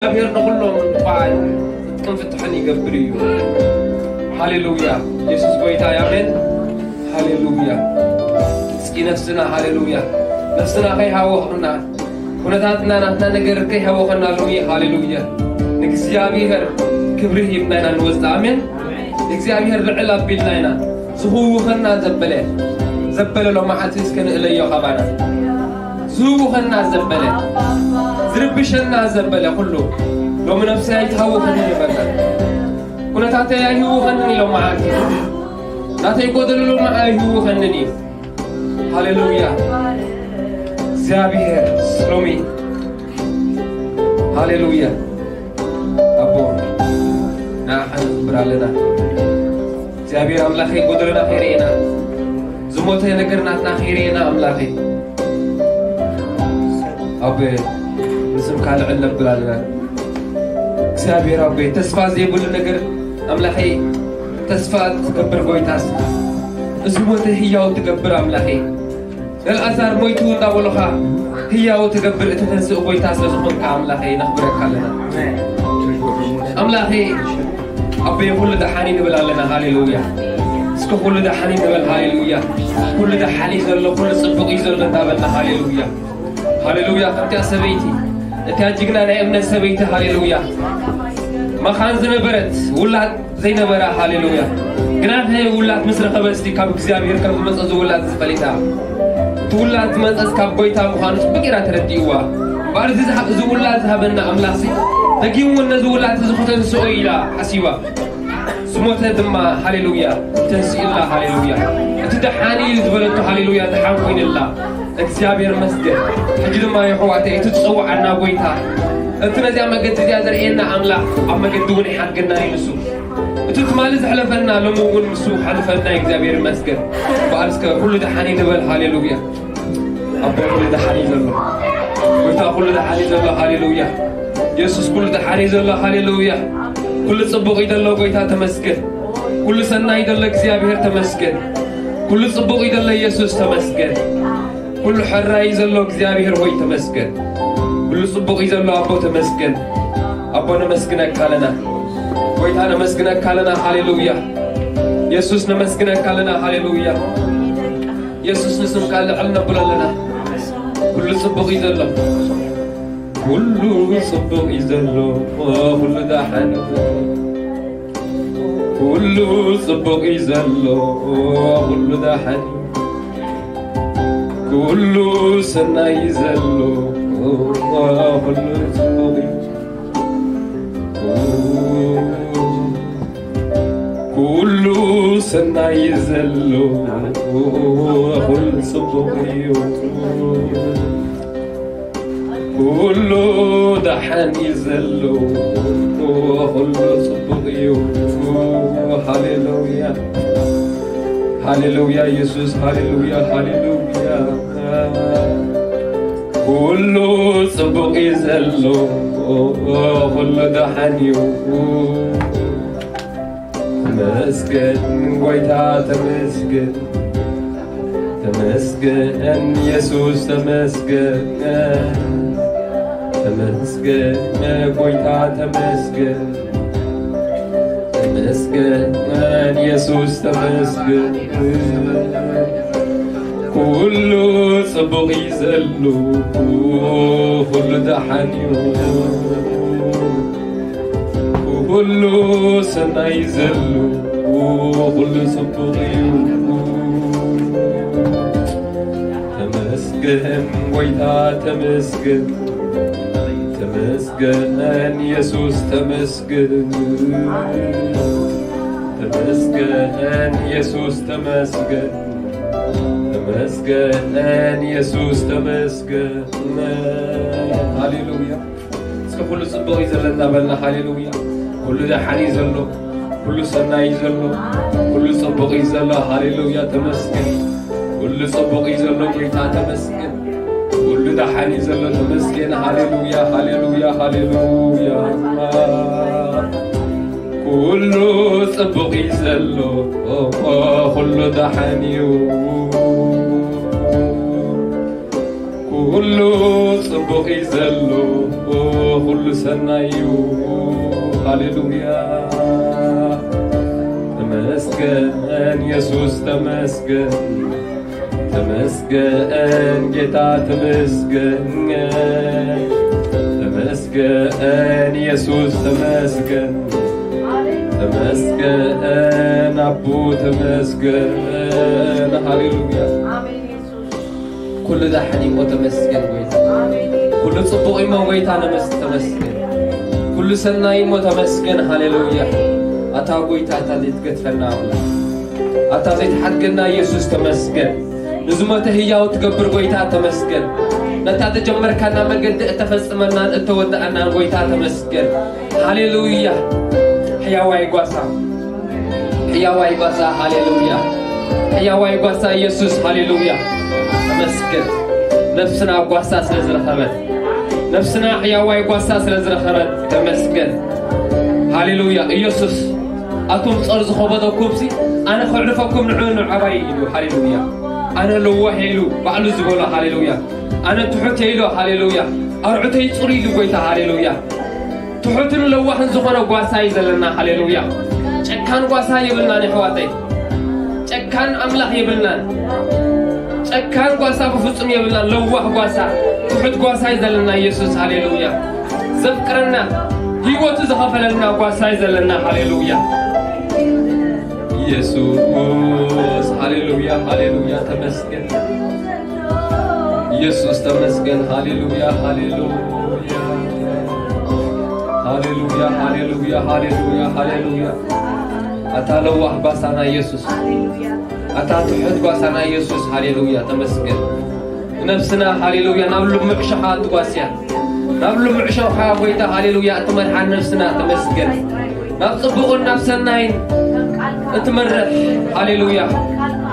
እግዚኣብሔር ንኹሎም እንቋዕ ጽድቅን ፍትሕን ይገብር እዩ። ሃሌሉያ። የሱስ ጐይታ እዩ። ኣሜን። ሃሌሉያ። እስኪ ነፍስና፣ ሃሌሉያ፣ ነፍስና ከይሃወኽና፣ ኩነታትና ናትና ነገር ከይሃወኸና ሎሚ፣ ሃሌሉያ፣ ንእግዚኣብሔር ክብሪ ሂብና ኢና ንወጽእ። ኣሜን። ንእግዚኣብሔር ልዕል ኣቢልና ኢና። ዝህውኸና ዘበለ፣ ዘበለ ሎማዓንቲ እስከ ንእለዮ ካባና። ዝህውኸና ዘበለ፣ ዝርብሸና ዘበለ ኩሉ ሎሚ ነፍሰይ ኣይትሃውኸኒ ይበልና። ኩነታተይ ኣይህውኸንን እዩ ሎማዓንቲ። ናተይ ጎደሎ ሎሚ ኣይህውኸንን እዩ። ሃሌሉያ። እግዚኣብሔር ሎሚ፣ ሃሌሉያ፣ ኣቦ ንዓኻ ነኽብር ኣለና። እግዚኣብሔር ኣምላኸይ፣ ጎደሎና ከይርኤና፣ ዝሞተ ነገር ናትና ከይርኤና ኣምላኸይ፣ ኣቦ ንስምካ ልዕል ነብል ኣለና። እግዚኣብሔር ኣቦ፣ ተስፋ ዘይብሉ ነገር ኣምላኸይ፣ ተስፋ ትገብር ጎይታስ፣ እዚ ሞተ ህያው ትገብር ኣምላኸይ፣ ንኣልኣዛር ሞይቱ እንዳበሉኻ ህያው ትገብር እተተንስእ ጎይታ ስለ ዝኾንካ ኣምላኸይ ነኽብረካ ኣለና። ኣምላኸይ ኣቦይ ኩሉ ደሓን እዩ ንብል ኣለና። ሃሌሉያ። እስከ ኩሉ ደሓን እዩ ንበል። ሃሌሉያ። ኩሉ ደሓን እዩ ዘሎ፣ ኩሉ ጽቡቕ እዩ ዘሎ እንዳበልና። ሃሌሉያ። ሃሌሉያ። ከምቲያ ሰበይቲ፣ እቲያ ጅግና ናይ እምነት ሰበይቲ፣ ሃሌሉያ፣ መኻን ዝነበረት ውላድ ዘይነበራ፣ ሃሌሉያ፣ ግና እቲ ውላድ ምስ ረኸበ እስቲ ካብ እግዚኣብሔር ከም ዝመጸ እዚ ውላድ እዚ ፈሊጣ። እቲ ውላድ ዝመጸስ ካብ ጎይታ ምዃኑ ጽቡቅ ኢላ ተረዲእዋ። እምበኣር እዚ ዝሃ-፣ እዚ ውላድ ዝሃበና ኣምላኽሲ ደጊም እውን ነዚ ውላድ እዚ ከተንስኦ ኢላ ሓሲባ። ዝሞተ ድማ፣ ሃሌሉያ፣ ተንሲእላ፣ ሃሌሉያ። እቲ ደሓን እዩ ዝበለቶ፣ ሃሌሉያ፣ ደሓን ኮይንላ። እግዚኣብሔር መስገን። ሕጂ ድማ የሕዋተይ፣ እቲ ዝጸውዓና ጎይታ፣ እቲ ነዚኣ መገዲ እዚኣ ዘርእየና ኣምላኽ፣ ኣብ መገዲ እውን ይሓድገና እዩ ንሱ። እቲ ትማሊ ዘሕለፈና፣ ሎሚ እውን ንሱ ሓልፈና እዩ። እግዚኣብሔር ይመስገን። በዓል እስከ ኩሉ ደሓን እዩ ንበል። ሃሌሉያ። ኣቦ ኩሉ ደሓን እዩ ዘሎ። ጎይታ ኩሉ ደሓን እዩ ዘሎ። ሃሌሉያ። የሱስ ኩሉ ደሓን እዩ ዘሎ። ሃሌሉያ። ኩሉ ጽቡቕ እዩ ዘሎ። ጎይታ ተመስገን። ኩሉ ሰናይ እዩ ዘሎ። እግዚኣብሔር ተመስገን። ኩሉ ጽቡቕ እዩ ዘሎ። የሱስ ተመስገን። ኩሉ ሕራይ እዩ ዘሎ። እግዚኣብሔር ሆይ ተመስገን። ኩሉ ጽቡቕ እዩ ዘሎ። ኣቦ ተመስገን። ኣቦ ነመስግነካ ኣለና። ጎይታ ነመስግነካ ኣለና። ሃሌሉያ። የሱስ ነመስግነካ ኣለና። ሃሌሉያ። የሱስ ንስምካ ልዕል ነብሎ ኣለና። ኩሉ ጽቡቕ እዩ ዘሎ። ኩሉ ጽቡቕ እዩ ዘሎ። ኩሉ ደሓን እዩ። ኩሉ ጽቡቕ እዩ ዘሎ። ኩሉ ደሓን እዩ። ኩሉ ሰናይ እዩ ዘሎ። ኩሉ ጽቡቕ እዩ። ኩሉ ሰናይ እዩ ዘሎ። ኩሉ ጽቡቕ እዩ። ኩሉ ደሓን እዩ ዘሎ። ኩሉ ጽቡቕ እዩ። ሃሌሉያ። ሃሌሉያ የሱስ፣ ሃሌሉያ፣ ሃሌሉያ። ኩሉ ጽቡቕ እዩ ዘሎ፣ ኩሉ ደሓን እዩ። ተመስገን ጎይታ፣ ተመስገን፣ ተመስገን የሱስ፣ ተመስገን፣ ተመስገን ጎይታ፣ ተመስገን። ተመስገን የሱስ፣ ተመስገን። ኩሉ ጽቡቕ እዩ ዘሎ፣ ኩሉ ደሓን እዩ። ኩሉ ሰናይ እዩ ዘሎ፣ ኩሉ ጽቡቕ እዩ። ተመስገን ጎይታ፣ ተመስገን፣ ተመስገን የሱስ፣ ተመስገን። ተመስገን የሱስ፣ ተመስገን። ተመስገን የሱስ፣ ተመስገን። ሃሌሉያ። እስከ ኩሉ ጽቡቕ እዩ ዘሎ እንዳበልና፣ ሃሌሉያ። ኩሉ ደሓን እዩ ዘሎ፣ ኩሉ ሰናይ እዩ ዘሎ፣ ኩሉ ጽቡቕ እዩ ዘሎ። ሃሌሉያ፣ ተመስገን። ኩሉ ጽቡቕ እዩ ዘሎ፣ ጎይታ ተመስገን። ኩሉ ደሓን እዩ ዘሎ፣ ተመስገን። ሃሌሉያ፣ ሃሌሉያ፣ ሃሌሉያ። ኩሉ ጽቡቕ እዩ ዘሎ፣ ኩሉ ደሓን እዩ። ኩሉ ጽቡቕ እዩ ዘሎ፣ ኩሉ ሰናይ እዩ። ሃሌሉያ። ተመስገን የሱስ፣ ተመስገን። ተመስገን ጌታ፣ ተመስገን። ተመስገን የሱስ፣ ተመስገን። ተመስገን ኣቦ፣ ተመስገን። ሃሌሉያ። ኩሉ ዳሕን እሞ ተመስገን ጎይታ። ኩሉ ጽቡቕ እሞ ጎይታ ነመስ-፣ ተመስገን። ኩሉ ሰናይ እሞ ተመስገን። ሃሌሉያ። ኣታ ጎይታ፣ ኣታ ዘይትገድፈና ኣምላኽ፣ ኣታ ዘይትሓድገና ኢየሱስ ተመስገን። ንዝሞተ ህያው ትገብር ጎይታ ተመስገን። ነታ ተጀመርካና መገዲ እተፈጽመናን እተወዳእናን ጎይታ ተመስገን። ሃሌሉያ። ሕያዋይ ጓሳ፣ ሕያዋይ ጓሳ፣ ሃሌሉያ። ሕያዋይ ጓሳ ኢየሱስ፣ ሃሌሉያ። ተመስገን። ነፍስና ጓሳ ስለ ዝረኸበት፣ ነፍስና ሕያዋይ ጓሳ ስለ ዝረኸበት ተመስገን። ሃሌሉያ። ኢየሱስ፣ ኣቱም ጾር ዝኸበደኩምሲ፣ ኣነ ከዕርፈኩም ንዑ ንዓባይ ኢሉ፣ ሃሌሉያ። ኣነ ለዋህ ኢሉ ባዕሉ ዝበሎ፣ ሃሌሉያ። ኣነ ትሑት ኢሉ፣ ሃሌሉያ። ኣርዑተይ ጽሩ ኢሉ ጎይታ፣ ሃሌሉያ። ትሑትን ለዋህን ዝኾነ ጓሳ እዩ ዘለና፣ ሃሌሉያ። ጨካን ጓሳ የብልናን የሕዋተይ፣ ጨካን ኣምላኽ የብልናን። ጨካን ጓሳ ብፍጹም የብልናን። ለዋህ ጓሳ፣ ትሑት ጓሳ እዩ ዘለና ኢየሱስ፣ ሃሌሉያ። ዘፍቅረና፣ ህይወቱ ዝኸፈለልና ጓሳ እዩ ዘለና፣ ሃሌሉያ። ኢየሱስ፣ ሃሌሉያ፣ ሃሌሉያ፣ ተመስገን። ኢየሱስ ተመስገን። ሃሌሉያ፣ ሃሌሉያ። ሃሌሉያ፣ ሃሌሉያ፣ ሃሌሉያ፣ ሃሌሉያ። ኣታ ለዋህ ጓሳና ኢየሱስ፣ ኣታ ትሑት ጓሳና ኢየሱስ፣ ሃሌሉያ፣ ተመስገን። ንነብስና፣ ሃሌሉያ፣ ናብ ልሙዕ ሸኻ እትጓስያ፣ ናብ ልሙዕ ሸኻ ጎይታ፣ ሃሌሉያ፣ እትመርሓ ነብስና፣ ተመስገን። ናብ ጽቡቕን ናብ ሰናይን እትመርሕ፣ ሃሌሉያ፣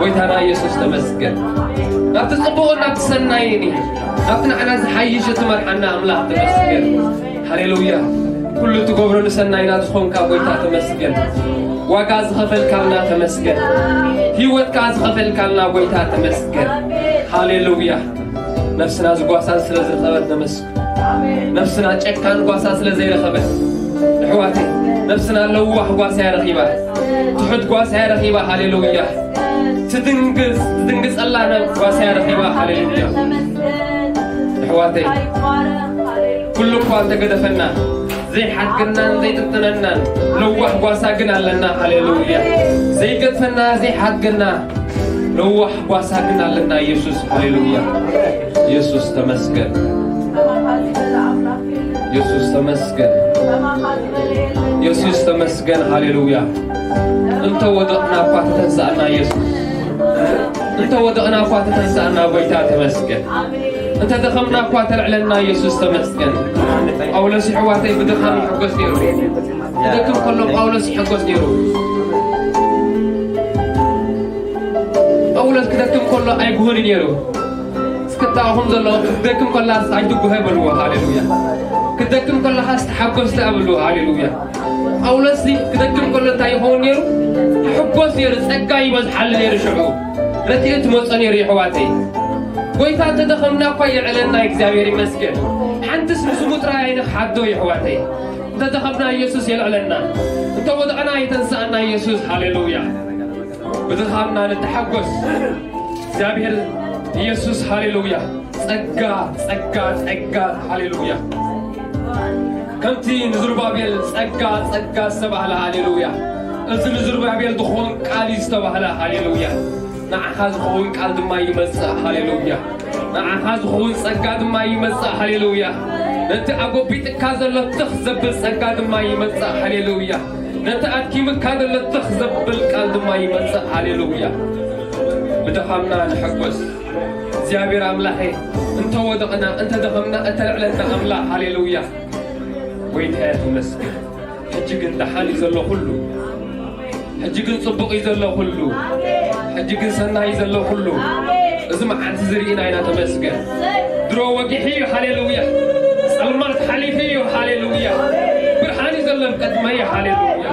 ጎይታና ኢየሱስ፣ ተመስገን። ናብቲ ጽቡቕን ናብቲ ሰናይን፣ ናብቲ ንዓና ዝሓይሽ እትመርሓና ኣምላኽ፣ ተመስገን። ሃሌሉያ። ኩሉ እትገብሮ ንሰናይና ዝኾንካ ጎይታ ተመስገን። ዋጋ ዝኸፈልካልና ተመስገን። ህይወትካ ዝኸፈልካልና ጎይታ ተመስገን። ሃሌሉያ። ነፍስና ዝጓሳን ስለ ዝረኸበት ነመስግን። ነፍስና ጨካን ጓሳ ስለ ዘይረኸበት፣ ኣሕዋተይ፣ ነፍስና ለዋህ ጓሳ እያ ረኺባ። ትሑት ጓሳ እያ ረኺባ። ሃሌሉያ። ትድንግጽ-፣ ትድንግጸላ ነ-፣ ጓሳ እያ ረኺባ። ሃሌሉያ። ኣሕዋተይ፣ ኩሉ እኳ እንተገደፈና፣ ዘይሓድገናን ዘይጥንጥነናን ለዋህ ጓሳ ግን ኣለና። ሃሌሉያ። ዘይገድፈና፣ ዘይሓድገና ለዋህ ጓሳ ግን ኣለና። ኢየሱስ፣ ሃሌሉያ። ኢየሱስ ተመስገን። ኢየሱስ ተመስገን። ኢየሱስ ተመስገን። ሃሌሉያ። እንተ ወደቕና እኳ ተተንሳእና ኢየሱስ። እንተ ወደቕና እኳ ተተንሳእና ጎይታ ተመስገን። እንተ ደኸምና እኳ ተልዕለና ኢየሱስ ተመስገን። ጳውሎስ ይሕዋተይ ብድኻም ይሕጎስ ነይሩ። ክደክም ከሎ ጳውሎስ ይሕጎስ ነይሩ። ጳውሎስ ክደክም ከሎ ኣይጉህን ነይሩ። እስክታኹም ዘሎ ክትደክም ከላስ ኣይትጉሀ በልዎ። ሃሌሉያ። ክትደክም ከለኻስ ተሓጎስ ተኣብልዎ። ሃሌሉያ። ጳውሎስ ክደክም ከሎ እንታይ ይኸውን ነይሩ? ይሕጎስ ነይሩ። ጸጋ ይበዝሓሉ ነይሩ። ሽዑ ረድኤት መጾ ነይሩ። የሕዋተይ፣ ጎይታ እንተደኸምና እኳ የዕለና። እግዚኣብሔር ይመስገን። ሓንትስ ንስሙ ጥራይ ኣይንኽሓዶ የሕዋተይ። እንተደኸምና ኢየሱስ የልዕለና። እንተወደቕና የተንሳእና ኢየሱስ። ሃሌሉያ። ብድኻምና ንተሓጎስ። እግዚኣብሔር ኢየሱስ፣ ሃሌሉያ። ጸጋ፣ ጸጋ፣ ጸጋ፣ ሃሌሉያ። ከምቲ ንዝሩባቤል ጸጋ፣ ጸጋ ዝተባህለ፣ ሃሌሉያ። እዚ ንዝሩባቤል ዝኸውን ቃል እዩ ዝተባህለ፣ ሃሌሉያ። ንዓኻ ዝኸውን ቃል ድማ ይመጽእ፣ ሃሌሉያ። ንዓኻ ዝኸውን ጸጋ ድማ ይመጽእ፣ ሃሌሉያ። ነቲ ኣጎቢጥካ ዘሎ ትኽ ዘብል ጸጋ ድማ ይመጽእ፣ ሃሌሉያ። ነቲ ኣድኪምካ ዘሎ ትኽ ዘብል ቃል ድማ ይመጽእ። ሃሌሉያ። ብድኻምና ንሕጎስ። እግዚኣብሔር ኣምላኸ፣ እንተ ወደቕና፣ እንተ ደኸምና፣ እተልዕለና ኣምላኽ። ሃሌሉያ። ጎይታየ ተመስገን። ሕጂ ግን ደሓን እዩ ዘሎ ኩሉ። ሕጂ ግን ጽቡቕ እዩ ዘሎ ኩሉ። ሕጂ ግን ሰናይ እዩ ዘሎ ኩሉ። እዚ መዓልቲ እዚ ርኢና ኢና፣ ተመስገን። ድሮ ወጊሑ እዩ፣ ሃሌሉያ። ጸልማት ሓሊፉ እዩ፣ ሃሌሉያ። ብርሃን እዩ ዘሎ ኣብ ቅድመይ፣ ሃሌሉያ።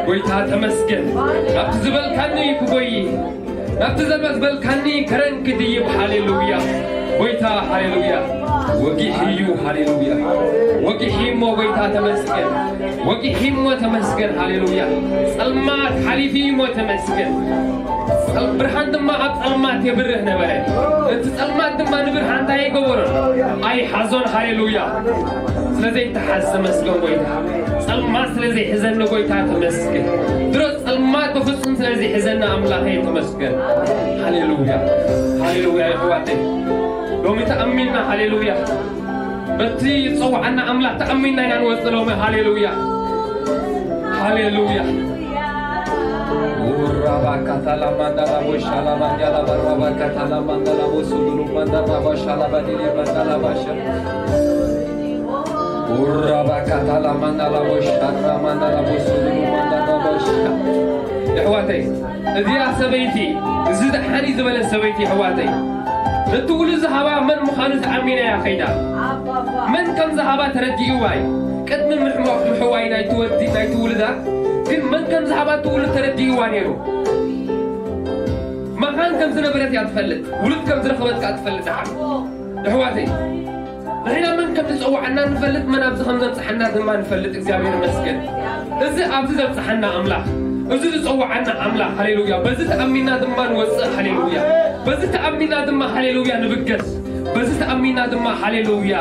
ጎይታ ተመስገን። ናብቲ ዝበልካኒ ክጎይ፣ ናብቲ ዘበ-፣ ዝበልካኒ ከረን ክድይብ፣ ሃሌሉያ። ጎይታ፣ ሃሌሉያ። ወጊሕ እዩ፣ ሃሌሉያ። ወጊሕ እሞ ጎይታ ተመስገን። ወጊሕ እሞ ተመስገን፣ ሃሌሉያ። ጸልማት ሓሊፊ እሞ ተመስገን። ጸል-፣ ብርሃን ድማ ኣብ ጸልማት የብርህ ነበረ። እቲ ጸልማት ድማ ንብርሃን እንታይ ኣይገበሮን? ኣይሓዞን፣ ሃሌሉያ። ስለ ዘይተሓዝ ተመስገን ጎይታ። ጸልማት ስለ ዘይሕዘኒ ጎይታ ተመስገን። ድሮ ጸልማት በፍጹም ስለ ዘይሕዘኒ ኣምላኸይ ተመስገን። ሃሌሉያ፣ ሃሌሉያ። ይሕዋተይ፣ ሎሚ ተኣሚንና፣ ሃሌሉያ። በቲ ዝጸውዓና ኣምላኽ ተኣሚንና ኢና ንወጽእ ሎሚ። ሃሌሉያ፣ ሃሌሉያ። ኡራባካታላ ማንዳላ ቦሻላ ማንዳላ ባራባካታላ ማንዳላ ቦሱሉሉ ማንዳላ ባሻላ ባዲሊ ማንዳላ ባሻ። ኡራባካታላ ማንዳላ ቦሻላ ማንዳላ ቦሱሉሉ ማንዳላ ባሻ። የሕዋተይ፣ እዚኣ ሰበይቲ፣ እዚ ደሓን እዩ ዝበለ ሰበይቲ፣ የሕዋተይ፣ ነቲ ውሉድ ዝሃባ መን ምዃኑ ተኣሚና እያ ከይዳ። መን ከም ዝሃባ ተረዲእዋ እዩ። ቅድሚ ምሕሞ-፣ ምሕዋይ ናይቲ ወዲ፣ ናይቲ ውሉዳ፣ ግን መን ከም ዝሃባ እቲ ውሉድ ተረዲእዋ ነይሩ። መኻን ከም ዝነበረት እያ ትፈልጥ። ውሉድ ከም ዝረኸበት ከኣ ትፈልጥ እያ። የሕዋተይ፣ ንሕና መን ከም ዝጸውዓና ንፈልጥ፣ መን ኣብዚ ከም ዘብጽሓና ድማ ንፈልጥ። እግዚኣብሔር ይመስገን። እዚ ኣብዚ ዘብጽሓና ኣምላኽ፣ እዚ ዝጸውዓና ኣምላኽ፣ ሃሌሉያ። በዚ ተኣሚና ድማ ንወጽእ፣ ሃሌሉያ። በዚ ተኣሚና ድማ፣ ሃሌሉያ፣ ንብገስ። በዚ ተኣሚና ድማ፣ ሃሌሉያ፣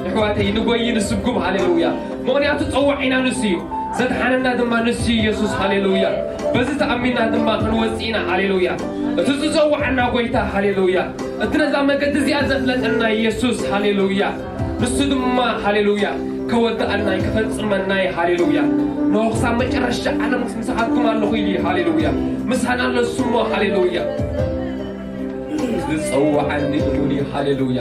የሕዋተይ፣ ንጎይ፣ ንስጉም፣ ሃሌሉያ። ምኽንያቱ ጸዋዒና ንሱ እዩ፣ ዘድሓነና ድማ ንሱ እዩ፣ ኢየሱስ፣ ሃሌሉያ። በዚ ተኣሚና ድማ ክንወጽእ ኢና፣ ሃሌሉያ። እቲ ዝጸዋዓና ጎይታ፣ ሃሌሉያ። እቲ ነዛ መገዲ እዚኣ ዘፍለጠና ኢየሱስ፣ ሃሌሉያ። ንሱ ድማ፣ ሃሌሉያ፣ ከወድኣና እዩ፣ ከፈጽመና እዩ፣ ሃሌሉያ። እንሆ ክሳብ መጨረሻ ዓለም ምሳኻትኩም ኣለኹ ኢሉ እዩ፣ ሃሌሉያ። ምሳና ኣሎ እሱ እሞ፣ ሃሌሉያ። ዝጸውዓኒ እሙን እዩ፣ ሃሌሉያ።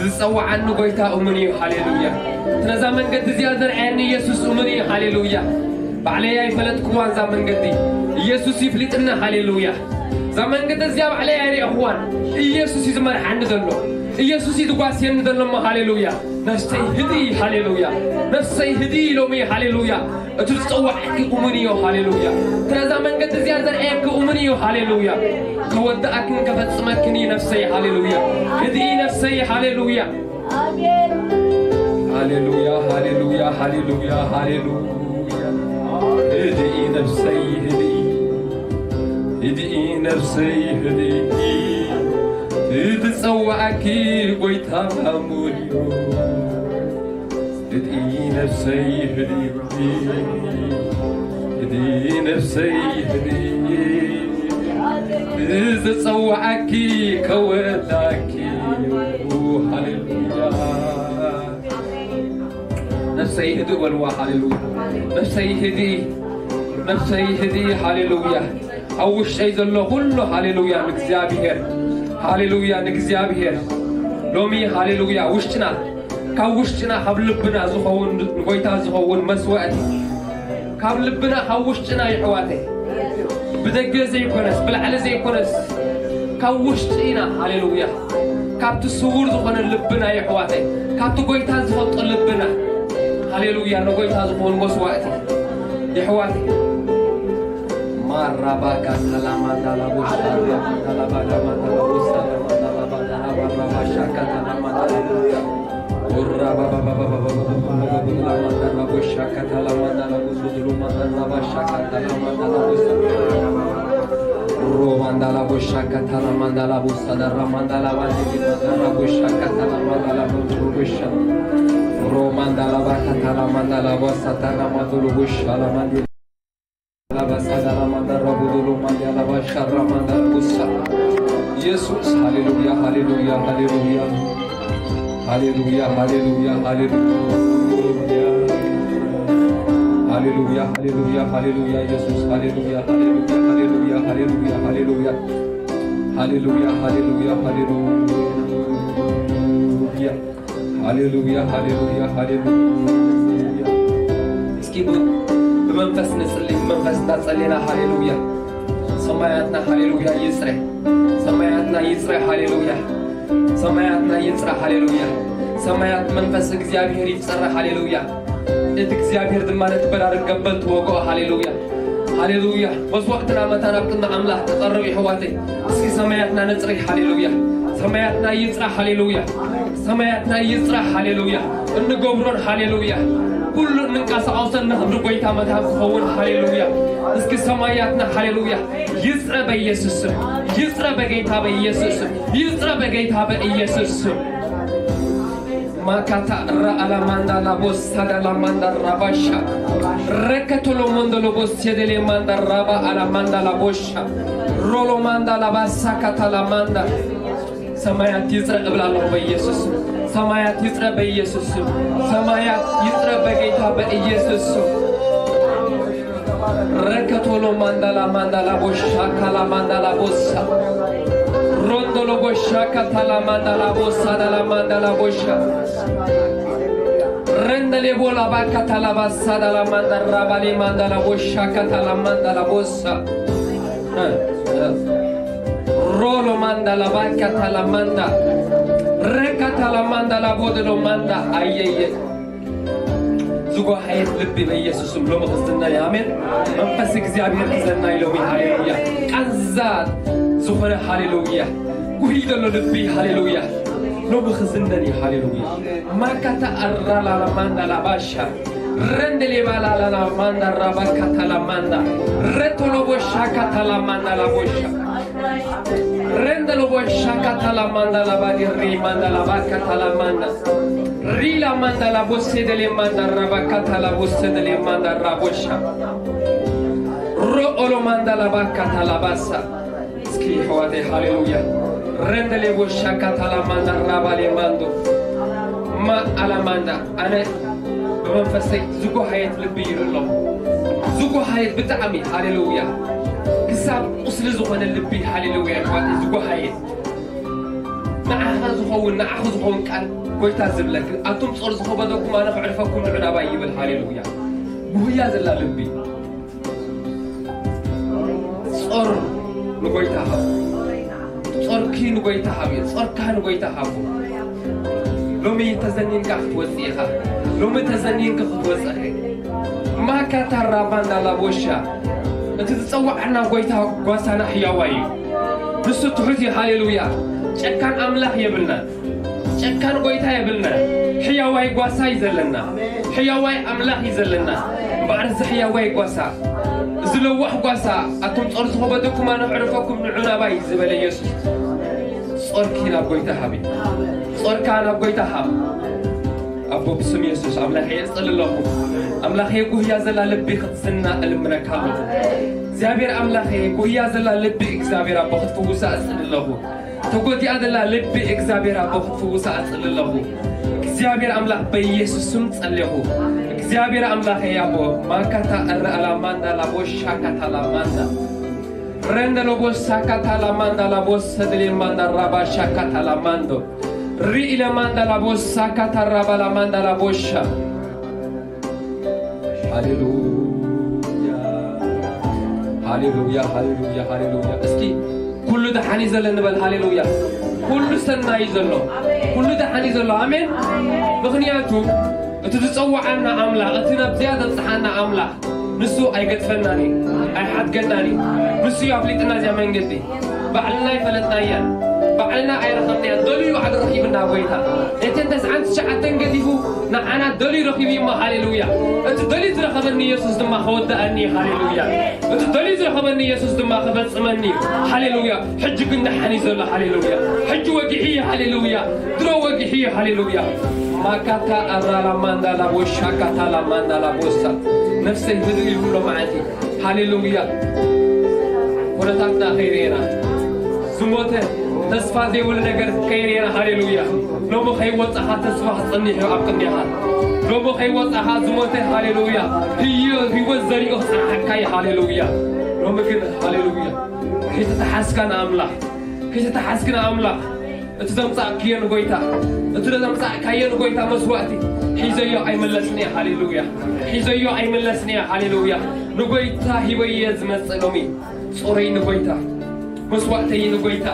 ዝጸውዓኒ ጎይታ እሙን እዩ፣ ሃሌሉያ። እቲ ነዛ መንገዲ እዚኣ ዘርኣየኒ ኢየሱስ እሙን እዩ፣ ሃሌሉያ። ባዕለይ ኣይፈለጥክዋን እዛ መንገዲ፣ ኢየሱስ ይፍሊጥኒ፣ ሃሌሉያ። እዛ መንገዲ እዚኣ ባዕለይ ኣይረኣኽዋን፣ ኢየሱስ እዩ ዝመርሓኒ ዘሎ፣ ኢየሱስ እዩ ዝጓስየኒ ዘሎ እሞ፣ ሃሌሉያ። ነፍሰይ ህድኢ፣ ሃሌሉያ። ነፍሰይ ህድኢ ሎሚ፣ ሃሌሉያ። እቲ ዝጸዋዕኪ እሙን እዩ፣ ሃሌሉያ። እቲ ነዛ መንገዲ እዚኣ ዘርኣየኪ እሙን እዩ፣ ሃሌሉያ። ከወድኣክን ከፈጽመክን እዩ ነፍሰይ፣ ሃሌሉያ። ህድኢ ነፍሰይ፣ ሃሌሉያ። ኣሜን። ሃሌሉያ፣ ሃሌሉያ፣ ሃሌሉያ፣ ሃሌሉያ። ህድኢ ነፍሰይ፣ ህድኢ፣ ህድኢ ነፍሰይ፣ ህድኢ። እቲ ዝጸዋዕኪ ጎይታ እሙን እዩ። ህድኢ ነፍሰይ፣ ህድኢ፣ ህድኢ ነፍሰይ፣ ህድኢ። ዝጸዋዓኪ ከወዳኪ፣ ሃሌሉያ። ነፍሰይ ህድእ በልዋ፣ ሃሌሉያ። ነፍሰይ ህድኢ፣ ነፍሰይ ህድኢ፣ ሃሌሉያ። ኣብ ውሽጠይ ዘሎ ኩሉ፣ ሃሌሉያ፣ ንእግዚኣብሔር፣ ሃሌሉያ፣ ንእግዚኣብሔር። ሎሚ፣ ሃሌሉያ፣ ውሽጥና፣ ካብ ውሽጥና፣ ካብ ልብና ዝኸውን፣ ንጎይታ ዝኸውን መስዋእቲ፣ ካብ ልብና፣ ካብ ውሽጥና፣ የሕዋተይ፣ ብደገ ዘይኮነስ፣ ብላዕሊ ዘይኮነስ፣ ካብ ውሽጢ ኢና። ሃሌሉያ። ካብቲ ስዉር ዝኾነ ልብና፣ የሕዋተይ፣ ካብቲ ጎይታ ዝፈልጦ ልብና፣ ሃሌሉያ፣ ንጎይታ ዝኾኑ መስዋእቲ፣ የሕዋተይ። ማራባካ ሰላማ ዳላቦ ሻራ ዳላባ ዳማ ዳላቦ ሰላማ ዳላባ ዳላባ ራባ ሻካ ዳላማ ዳላቦ ራባ ባባ ባባ ባባ ባባ ባባ ላማ ዳላቦ ሻካ ዳላማ ዳላቦ ሱዱሉ ማንዳላ ባሻካ ዳላማ ዳላቦ ሰላማ ሮማንዳላ ቦሻካ ታላማንዳላ ቦሳዳራ ማንዳላ ባንዲዲ ማንዳላ ቦሻካ ታላማንዳላ ቦንዱሩ ቦሻ ሮማንዳላ ባካ ታላማንዳላ ቦሳታራ ማንዱሉ ቦሻ ላማንዲ ላባሳዳራ ማንዳራ ቡዱሉ ማንዳላ ባሻራ ማንዳላ ቦሳ ኢየሱስ ሃሌሉያ ሃሌሉያ ሃሌሉያ ሃሌሉያ ሃሌሉያ ሃሌሉያ ሃሌሉያ ሃሌሉያ ሃሌሉያ ኢየሱስ ሃሌሉያ ሃሌሉያ ሃሌሉያ ሃሌሉያ ሃሌሉያ ሃሌሉያ ሃሌሉያ ሃሌሉያ ሃሌሉያ ሃሌሉያ ሃሌሉያ። እስኪ ብ-፣ ብመንፈስ ንጽሊ፣ ብመንፈስ እንዳጸሌና፣ ሃሌሉያ። ሰማያትና፣ ሃሌሉያ፣ ይጽረ። ሰማያትና ይጽረ፣ ሃሌሉያ። ሰማያትና ይጽረ፣ ሃሌሉያ። ሰማያት መንፈስ እግዚኣብሔር ይጸረ፣ ሃሌሉያ። እቲ እግዚኣብሔር ድማ ነቲ በራሪ ገበል ትወግኦ፣ ሃሌሉያ። ሃሌሉያ። መስዋዕትና መታን ኣብ ቅድሚ ኣምላኽ ክቐርብ፣ የሕዋተይ። እስኪ ሰማያትና ነጽሪ፣ ሃሌሉያ። ሰማያትና ይጽራሕ፣ ሃሌሉያ። ሰማያትና ይጽራሕ፣ ሃሌሉያ። እንገብሮን፣ ሃሌሉያ። ኩሉ እንንቀሳቐሶን ንኽብሪ ጎይታ መድሃብ ክኸውን፣ ሃሌሉያ። እስኪ ሰማያትና፣ ሃሌሉያ፣ ይጽረ በኢየሱስ ስም። ይጽረ በጌታ በኢየሱስ ስም። ይጽረ በጌታ በኢየሱስ ስም። ማካታ ራ አላማንዳ ላቦሳ ዳላማንዳ ራባሻ ረከቶሎ ሞንዶ ሎቦስ የደሌ ማንዳ ራባ አላማንዳ ላቦሻ ሮሎ ማንዳ ላባሳ ካታላማንዳ። ሰማያት ይጽረ እብል ኣለኹ በኢየሱስ ስም። ሰማያት ይጽረ በኢየሱስ ስም። ሰማያት ይጽረ በጌታ በኢየሱስ ስም። ረከቶሎ ማንዳላ ማንዳላ ቦሻ ካላ ማንዳላ ቦሳ ሮንዶሎ ቦሻ ካታላ ማንዳላ ቦሳ ዳላ ማንዳላ ቦሻ ረንደሌ ቦላ ባካታላ ባሳ ዳላ ማንዳራ ባሌ ማንዳላ ቦሻ ካታላ ማንዳላ ቦሳ ሮሎ ማንዳላ ባካታላ ማንዳ ረካታላ ማንዳላ ቦደሎ ማንዳ። ኣየየ ዝጎሃየት ልቢ በኢየሱስም ሎሚ ክዝነን እዩ። ኣሜን። መንፈስ እግዚኣብሔር ክዘና እዩ ሎሚ። ሃሌሉያ። ቃንዛ ዝኾነ ሃሌሉያ። ጉሂ ዘሎ ልቢ ሃሌሉያ። ሎሚ ክዝነን እዩ። ሃሌሉያ። ማካታ ኣራላላ ማንዳ ላባሻ ረንደሌ ባላላላ ማንዳ ራባካታ ላማንዳ ረቶሎቦ ሻካታ ላማንዳ ላቦሻ ረንደሎቦ ሻካታ ላማንዳ ላባዲ ሪ ማንዳ ላባካታ ላማንዳ ሪላ ማንዳ ላቦሴ ደሌ ማንዳ ራባካታ ላቦሴ ደሌ ማንዳ ራቦሻ ሮኦሎ ማንዳ ላባካታ ላባሳ። እስኪ ኣሕዋተይ ሃሌሉያ። ረንደሌ ቦሻ ካታላ ማንዳ ራባሌ ማንዶ ማ ኣላ ማንዳ። ኣነ ብመንፈሰይ ዝጎሃየት ልቢ ይርኢ ኣለኹ። ዝጎሃየት ብጣዕሚ ሃሌሉያ። ክሳብ ቁስሊ ዝኾነ ልቢ ሃሌሉያ። ኣሕዋተይ ዝጎሃየት ንዓኻ ዝኸውን ንዓኹ ዝኸውን ቃል ጎይታ ዝብለክ ኣቱም ጾር ዝኸበደኩም ኣነ ክዕርፈኩም ንዑ ናባይ ይብል። ሃሌሉያ። ጉህያ ዘላ ልቢ ጾር ንጎይታ ሃቡ። ጾርኪ ንጎይታ ሃብዮ። ጾርካ ንጎይታ ሃቡ። ሎሚ ተዘኒንካ ክትወጽእ ኢኻ። ሎሚ ተዘኒንካ ክትወጽእ ኢኻ። ማካታ ራባንዳ ላቦሻ እቲ ዝጸዋዕና ጎይታ ጓሳና ሕያዋይ እዩ። ንሱ ትሑት እዩ። ሃሌሉያ። ጨካን ኣምላኽ የብልና። ጨካን ጎይታ የብልና። ሕያዋይ ጓሳ እዩ ዘለና። ሕያዋይ ኣምላኽ እዩ ዘለና። እምበኣር እዚ ሕያዋይ ጓሳ፣ እዚ ለዋህ ጓሳ፣ ኣቱም ጾር ዝኸበደኩም ኣነ ክዕርፈኩም ንዑ ናባይ ዝበለ ኢየሱስ፣ ጾርኪ ናብ ጎይታ ሃቢ። ጾርካ ናብ ጎይታ ሃብ። ኣቦ ብስም ኢየሱስ ኣምላኸ የጽል ኣለኹ። ኣምላኸ ጉህያ ዘላ ልቢ ክትዝና እልምነካ ኣለኹ። እግዚኣብሔር ኣምላኸ ጉህያ ዘላ ልቢ እግዚኣብሔር ኣቦ ክትፍውሳ እጽል ኣለኹ። ተጎዲኣ ዘላ ልቢ እግዚኣብሔር ኣቦ ክትፍውሳ እጽል ኣለኹ። እግዚኣብሔር ኣምላኽ በኢየሱስ ስም ጸሌኹ። እግዚኣብሔር ኣምላኸ ኣቦ ማካታ እረኣላ ማንዳ ላቦ ሻካታ ላማንዳ ረንደ ሎቦ ሳካታ ላማንዳ ላቦ ሰድሌ ማንዳ ራባ ሻካታ ላማንዶ ሪኢለ ማንዳ ላቦ ሳካታ ራባ ላማንዳ ላቦሻ። ሃሌሉያ፣ ሃሌሉያ፣ ሃሌሉያ፣ ሃሌሉያ። እስኪ ኩሉ ደሓን እዩ ዘሎ ንበል። ሃሌሉያ። ኩሉ ሰናይ እዩ ዘሎ። ኩሉ ደሓን እዩ ዘሎ። ኣሜን። ምኽንያቱ እቲ ዝጸውዓና ኣምላኽ፣ እቲ ናብዚኣ ዘብጽሓና ኣምላኽ ንሱ ኣይገድፈናን እዩ፣ ኣይሓድገናን እዩ። ንሱ እዩ ኣፍሊጥና እዚኣ መንገዲ። ባዕልና ኣይፈለጥናያን፣ ባዕልና ኣይረኸብናያን። ደልዩ ባዕሉ ረኺብና ጎይታ። እተን ተስዓን ትሽዓተን ገዲፉ ንዓና ደልዩ ረኺቡ እሞ፣ ሃሌሉያ። እቲ ደልዩ ዝረኸበኒ ኢየሱስ ድማ ከወድኣኒ እዩ። ሃሌሉያ። እቲ ደልዩ ዝረኸበኒ ኢየሱስ ድማ ከፈጽመኒ እዩ። ሃሌሉያ። ሕጂ ግን ደሓን እዩ ዘሎ። ሃሌሉያ። ሕጂ ወጊሑ እዩ። ሃሌሉያ። ድሮ ወጊሑ እዩ። ሃሌሉያ። ማካታ ኣራላ ማንዳላ ቦሻ ካታላ ማንዳላ ቦሳ። ነፍሰይ ህድእ ኢሉ ኣሎ መዓልቲ። ሃሌሉያ። ኩነታትና ከይርኤና፣ ዝሞተ ተስፋ ዘይብሉ ነገር ከይርኤና። ሃሌሉያ። ሎሚ ከይወጻኻ ተስፋ ክጸኒሕ እዩ ኣብ ቅድሜኻ። ሎሚ ከይወጻኻ ዝሞተ፣ ሃሌሉያ፣ ህዮ-፣ ህይወት ዘሪኡ ክጸንሓካ እዩ። ሃሌሉያ። ሎሚ ግን፣ ሃሌሉያ፣ ከይተተሓዝካ ንኣምላኽ፣ ከይተተሓዝክ ንኣምላኽ፣ እቲ ዘምጻእክዮ ንጎይታ፣ እቲ ዘምጻእካዮ ንጎይታ መስዋእቲ ሒዘዮ ኣይምለስን እየ። ሃሌሉያ። ሒዘዮ ኣይምለስን እየ። ሃሌሉያ። ንጎይታ ሂበዮ እየ ዝመጽእ ሎሚ። ጾረይ ንጎይታ፣ መስዋእተይ ንጎይታ።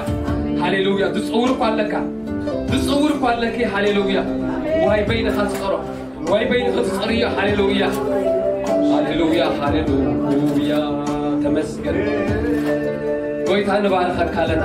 ሃሌሉያ። ዝጸውር እኳ ኣለካ፣ ዝጸውር እኳ ኣለኪ። ሃሌሉያ። ዋይ በይንኻ ዝጸሮ፣ ዋይ በይንኻ ዝጸርዮ። ሃሌሉያ፣ ሃሌሉያ፣ ሃሌሉያ። ተመስገን። ጎይታ ንባርኸካ ኣለና።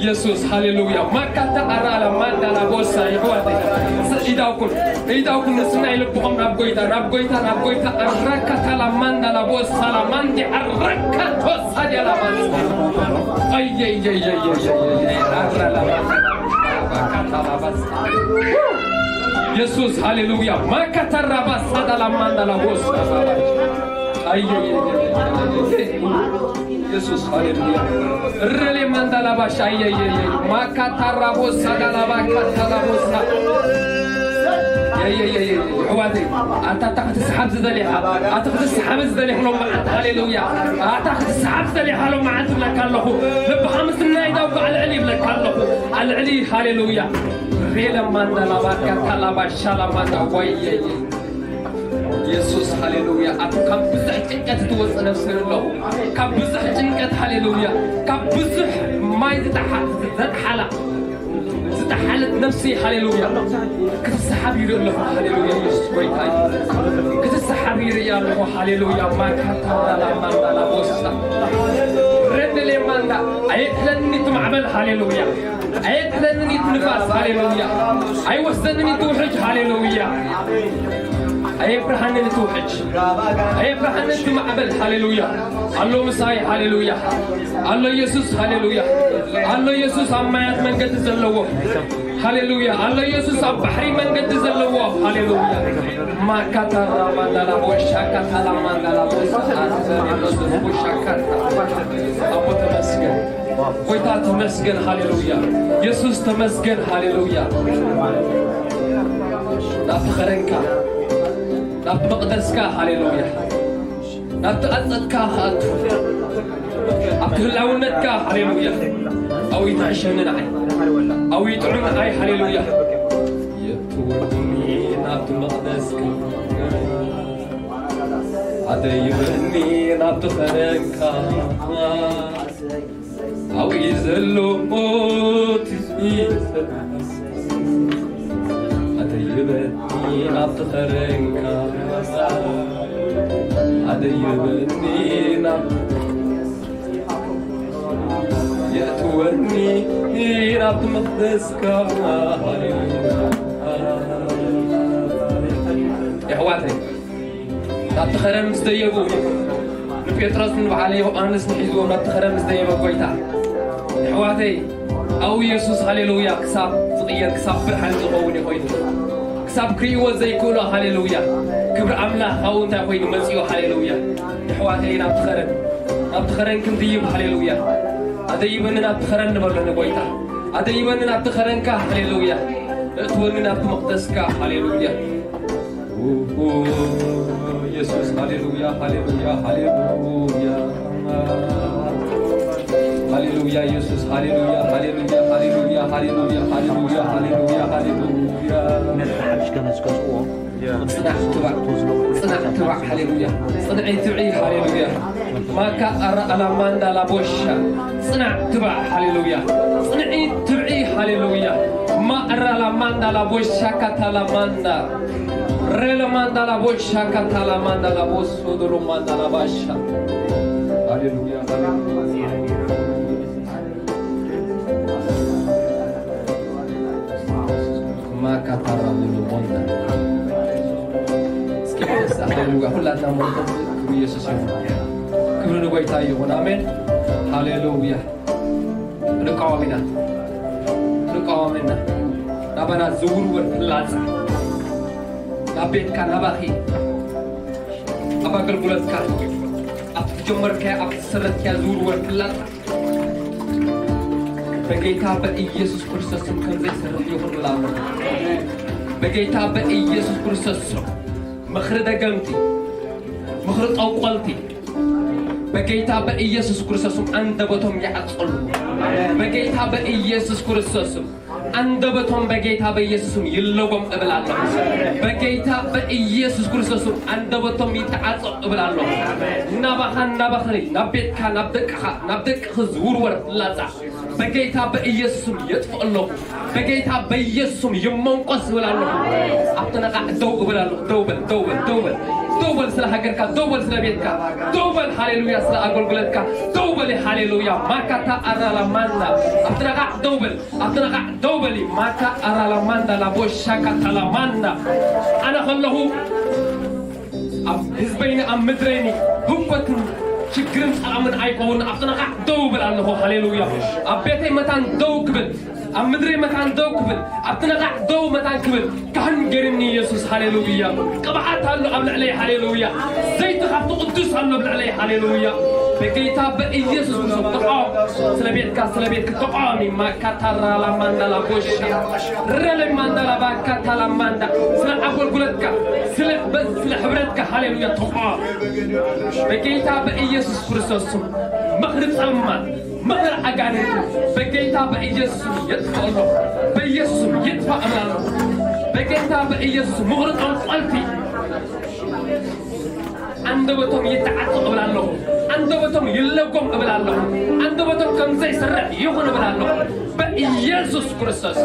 ኢየሱስ ሃሌሉያ። ማካታ ኣራላ ማንዳላ ቦሳ ይሕዋተይ። ኢዳውኩም ኢዳውኩም ንስና ይልብኹም ናብ ጎይታ ናብ ጎይታ ናብ ጎይታ። ኣራካታ ላማንዳላ ቦሳ ላማንዲ ኣራካቶ ሳዲያ ላማንዲ። ኣየየየየየየ። ኣራላ ማንዳላ ቦሳ ላማንዲ። ኢየሱስ ሃሌሉያ። ማካታ ራባሳ ዳላ ማንዳላ ቦሳ ራባሽ። ኣየየየየ። ኢየሱስ ሃሌሉያ። ረሌ ማንዳላ ባሽ ኣየየየ። ማካታ ራቦሳ ዳላ ባካታ ራቦሳ። ኣየየየ። ኣሕዋተይ ኣታ ኣታ ክትስሓብ ዝደሊኻ ኣታ ክትስሓብ ዝደሊኽ ሎም መዓልቲ ሃሌሉያ። ኣታ ክትስሓብ ዝደሊኻ ሎም መዓልቲ ብለካ ኣለኹ። ልብኻ ምስናይ ዳውጋ ኣልዕሊ ይብለካ ኣለኹ። ኣልዕሊ ሃሌሉያ። ሬለ ማንዳላ ባካታ ላባሻ ላማንዳ ዋየየ። ኢየሱስ ሃሌሉያ። ኣብ ካብ ብዙሕ ጭንቀት ትወፅእ ነፍሲ ኣለኹ። ካብ ብዙሕ ጭንቀት ሃሌሉያ። ካብ ብዙሕ ማይ ዝጠሓ- ዘጥሓላ ዝጠሓለት ነፍሲ ሃሌሉያ። ክትሰሓብ ይርኢ ኣለኹ ሃሌሉያ። ኢየሱስ ጎይታ እዩ። ክትሰሓብ ይርኢ ኣለኹ ሃሌሉያ። ማካታላ ማንዳላ ቦሳ ረንደሌ ማንዳ ኣየጥለኒ ትማዕበል ሃሌሉያ። ኣየጥለንን እዩ ንፋስ፣ ሃሌሉያ። ኣይወስደንን እዩ ትውሕጅ፣ ሃሌሉያ። ኣየፍርሃንን ትውሕጅ፣ ኣየፍርሃንን ትማዕበል፣ ሃሌሉያ። ኣሎ ምሳይ፣ ሃሌሉያ። ኣሎ ኢየሱስ፣ ሃሌሉያ። ኣሎ ኢየሱስ ኣብ ማያት መንገዲ ዘለዎ፣ ሃሌሉያ። ኣሎ ኢየሱስ ኣብ ባሕሪ መንገዲ ዘለዎ፣ ሃሌሉያ። ማካታራ ማንዳላ ቦሻ ካታላ ማንዳላ ቦሻ ካታ። ኣቦ ተመስገን። ጎይታ ተመስገን፣ ሃሌሉያ። የሱስ ተመስገን፣ ሃሌሉያ። ናብቲ ኸረንካ፣ ናብቲ መቕደስካ፣ ሃሌሉያ። ናብቲ ኣጸድካ ክኣቱ፣ ኣብቲ ህላውነትካ፣ ሃሌሉያ። ኣብኡ ይትዕሸኒ ንዓይ፣ ኣብኡ ይጥዑም ንዓይ፣ ሃሌሉያ። የእትወኒ ናብቲ መቕደስካ፣ ኣደይበኒ ናብቲ ኸረንካ። ኣብኡ ዘሎ ትስቢት ኣደይበኒ ናብቲ ኸረንካ፣ ኣደይበኒ ናብ የእትወኒ ናብቲ መቕደስካ። የሕዋተይ ናብቲ ኸረን ምስ ደየቡ፣ ንጴጥሮስ ንበዓል ዮሃንስ ንሒዝዎም ናብቲ ኸረን ምስ ደየበ ጎይታ፣ ኣሕዋተይ፣ ኣብኡ የሱስ፣ ሃሌሉያ፣ ክሳብ ዝቕየር፣ ክሳብ ብርሃን ዝኸውን እዩ ኮይኑ። ክሳብ ክርእይዎ ዘይክእሎ፣ ሃሌሉያ። ክብሪ ኣምላኽ ካብኡ እንታይ ኮይኑ መጺኡ፣ ሃሌሉያ። ኣሕዋተይ፣ ናብቲ ኸረን፣ ናብቲ ኸረን ክንድይብ፣ ሃሌሉያ። ኣደይበኒ ናብቲ ኸረን ንበሎ ንጎይታ። ኣደይበኒ ናብቲ ኸረንካ፣ ሃሌሉያ። እእትወኒ ናብቲ መቕደስካ፣ ሃሌሉያ። ኡኡ፣ የሱስ፣ ሃሌሉያ፣ ሃሌሉያ፣ ሃሌሉያ። ሃሌሉያ፣ የሱስ፣ ሃሌሉያ፣ ሃሌሉያ፣ ሃሌሉያ። ነቲ ሓድሽ ገመድ ዝገዝእዎ ጽናዕ ትባዕ፣ ጽናዕ ትባዕ፣ ሃሌሉያ። ጽንዒ ትብዒ፣ ሃሌሉያ። ማካ ኣራ ኣላማንዳ ላቦሻ፣ ጽናዕ ትባዕ፣ ሃሌሉያ። ጽንዒ ትብዒ፣ ሃሌሉያ። ማእራ ላማንዳ ላቦሻ ካታ ላማንዳ፣ ሬ ላማንዳ ላቦሻ ካታ ላማንዳ ላቦሶ ዶ ሎማንዳ ላባሻ። ሃሌሉያ፣ ሃሌሉያ። ማካታራ ሙሉ ሞንዳ። እስኪ ተነሳ። ሃሌሉያ። ሁላትና ሞንዳ ክብሪ ኢየሱስ ይሁን። ክብሪ ንጎይታ ይሁን። ኣሜን። ሃሌሉያ። ንቃወም ኢና። ንቃወም ኢና። ናባና ዝውርወር ፍላጻ። ናብ ቤትካ፣ ናባኺ። ኣብ ኣገልግሎትካ፣ ኣብቲ ዝጀመርካዮ፣ ኣብቲ ዝሰረትካዮ ዝውርወር ፍላጻ፣ በጌታ በኢየሱስ ክርስቶስ ስም ከም ዘይሰርሕ ይኹን እብል ኣለኹ። በጌታ በኢየሱስ ክርስቶስ ስም፣ ምኽሪ ደገምቲ፣ ምኽሪ ጠንቆልቲ፣ በጌታ በኢየሱስ ክርስቶስ ስም ኣንደበቶም ይዓጸሉ። በጌታ በኢየሱስ ክርስቶስ ስም፣ ኣንደበቶም በጌታ በኢየሱስ ስም ይለጎም እብል ኣለኹ። በጌታ በኢየሱስ ክርስቶስ ስም ኣንደበቶም ይተዓጸቕ እብል ኣለኹ። ናባኻ፣ ናባኽኒ፣ ናብ ቤትካ፣ ናብ ደቅኻ፣ ናብ ደቅኺ ዝውርወር ፍላጻ በጌታ በኢየሱስ ስም የጥፍእ ኣለኹ። በጌታ በኢየሱስ ስም ይመንቆስ እብል ኣለኹ። ኣብቲ ነቓዕ ደው እብል ኣለኹ። ደው በል፣ ደው በል፣ ደው በል። ደው በል ስለ ሃገርካ፣ ደው በል ስለ ቤትካ፣ ደው በል ሃሌሉያ ስለ ኣገልግሎትካ፣ ደው በል ሃሌሉያ። ማካታ ኣራላ ማንዳ ኣብቲ ነቓዕ ደው በል። ኣብቲ ነቓዕ ደው በሊ። ማካ ኣራላማንዳ ላቦሻካ ታላማንዳ። ኣነ ከለኹ ኣብ ህዝበይኒ ኣብ ምድረይኒ ህኮትን ሽግርን ጸላምን ኣይከውን። ኣብቲ ነቓዕ ደው ብል ኣለኹ። ሃሌሉያ። ኣብ ቤተይ መታን ደው ክብል፣ ኣብ ምድረይ መታን ደው ክብል፣ ኣብቲ ነቓዕ ደው መታን ክብል ካህን ገይርኒ ኢየሱስ። ሃሌሉያ። ቅብኣት ኣሎ ኣብ ልዕለይ። ሃሌሉያ። ዘይቲ ካብቲ ቅዱስ ኣሎ ኣብ ልዕለይ። ሃሌሉያ። በጌታ በኢየሱስ ክርስቶስ ተቃወም። ስለ ቤትካ፣ ስለ ቤትካ ተቃወሚ። ማካታራ ላማንዳ ላቦሻ ረለ ማንዳ ላባካታ ላማንዳ። ስለ ኣገልግሎትካ፣ ስለ በ-፣ ስለ ሕብረትካ። ሃሌሉያ። ተቃወም። በጌታ በኢየሱስ ክርስቶስ ስም ምኽሪ ጸልማት፣ ምኽሪ ኣጋንንቲ በጌታ በኢየሱስ ስም የጥፍኦ ኣለኹ። በኢየሱስ ስም ይጥፋእ እብል ኣለኹ። በጌታ በኢየሱስ ስም ምኽሪ ጠንቆልቲ ኣንደበቶም ይተዓጽቕ እብል ኣለኹ። ኣንደበቶም ይለጎም እብል ኣለኹ። ኣንደበቶም ከም ዘይሰርሕ ይኹን እብል ኣለኹ። በኢየሱስ ክርስቶስ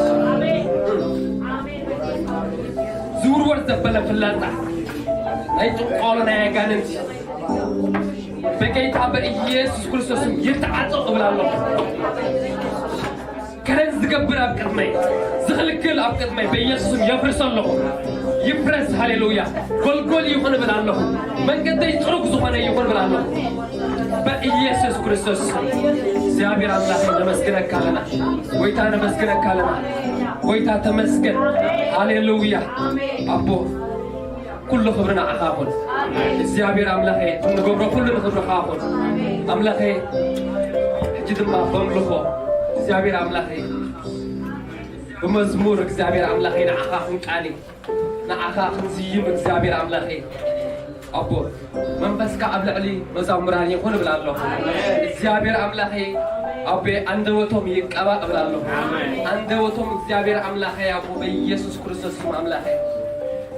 ዝውርወር ዘበለ ፍላጻ ናይ ጥንቆሎ ናይ ኣጋንንቲ በጌታ በኢየሱስ ክርስቶስ ስም ይተዓጸቕ እብል ኣለኹ። ከረን ዝገብር ኣብ ቅድመይ፣ ዝኽልክል ኣብ ቅድመይ በኢየሱስ ስም የፍርስ ኣለኹ። ይፍረስ። ሃሌሉያ። ጎልጎል ይኹን እብል ኣለኹ። መንገደይ ጽሩግ ዝኾነ ይኹን እብል ኣለኹ። በኢየሱስ ክርስቶስ ስም። እግዚኣብሔር ኣምላኽ ነመስግነካ ኣለና። ጎይታ ነመስግነካ ኣለና። ጎይታ ተመስገን። ሃሌሉያ። ኣቦ ኩሉ ክብሪ ንዓኻ ይኹን። እግዚኣብሔር ኣምላኸ፣ እንገብሮ ኩሉ ንኽብርኻ ይኹን። ኣምላኸ፣ ሕጂ ድማ በምልኾ እግዚኣብሔር ኣምላኸ፣ ብመዝሙር እግዚኣብሔር ኣምላኸ፣ ንዓኻ ክንቃኒ፣ ንዓኻ ክንዝይም እግዚኣብሔር ኣምላኸ፣ ኣቦ መንፈስካ ኣብ ልዕሊ መዛሙራን ይኹን እብል ኣለኹ። እግዚኣብሔር ኣምላኸ፣ ኣቦ ኣንደበቶም ይቀባ እብል ኣለኹ። ኣንደበቶም እግዚኣብሔር ኣምላኸ፣ ኣቦ በኢየሱስ ክርስቶስ ስም ኣምላኸ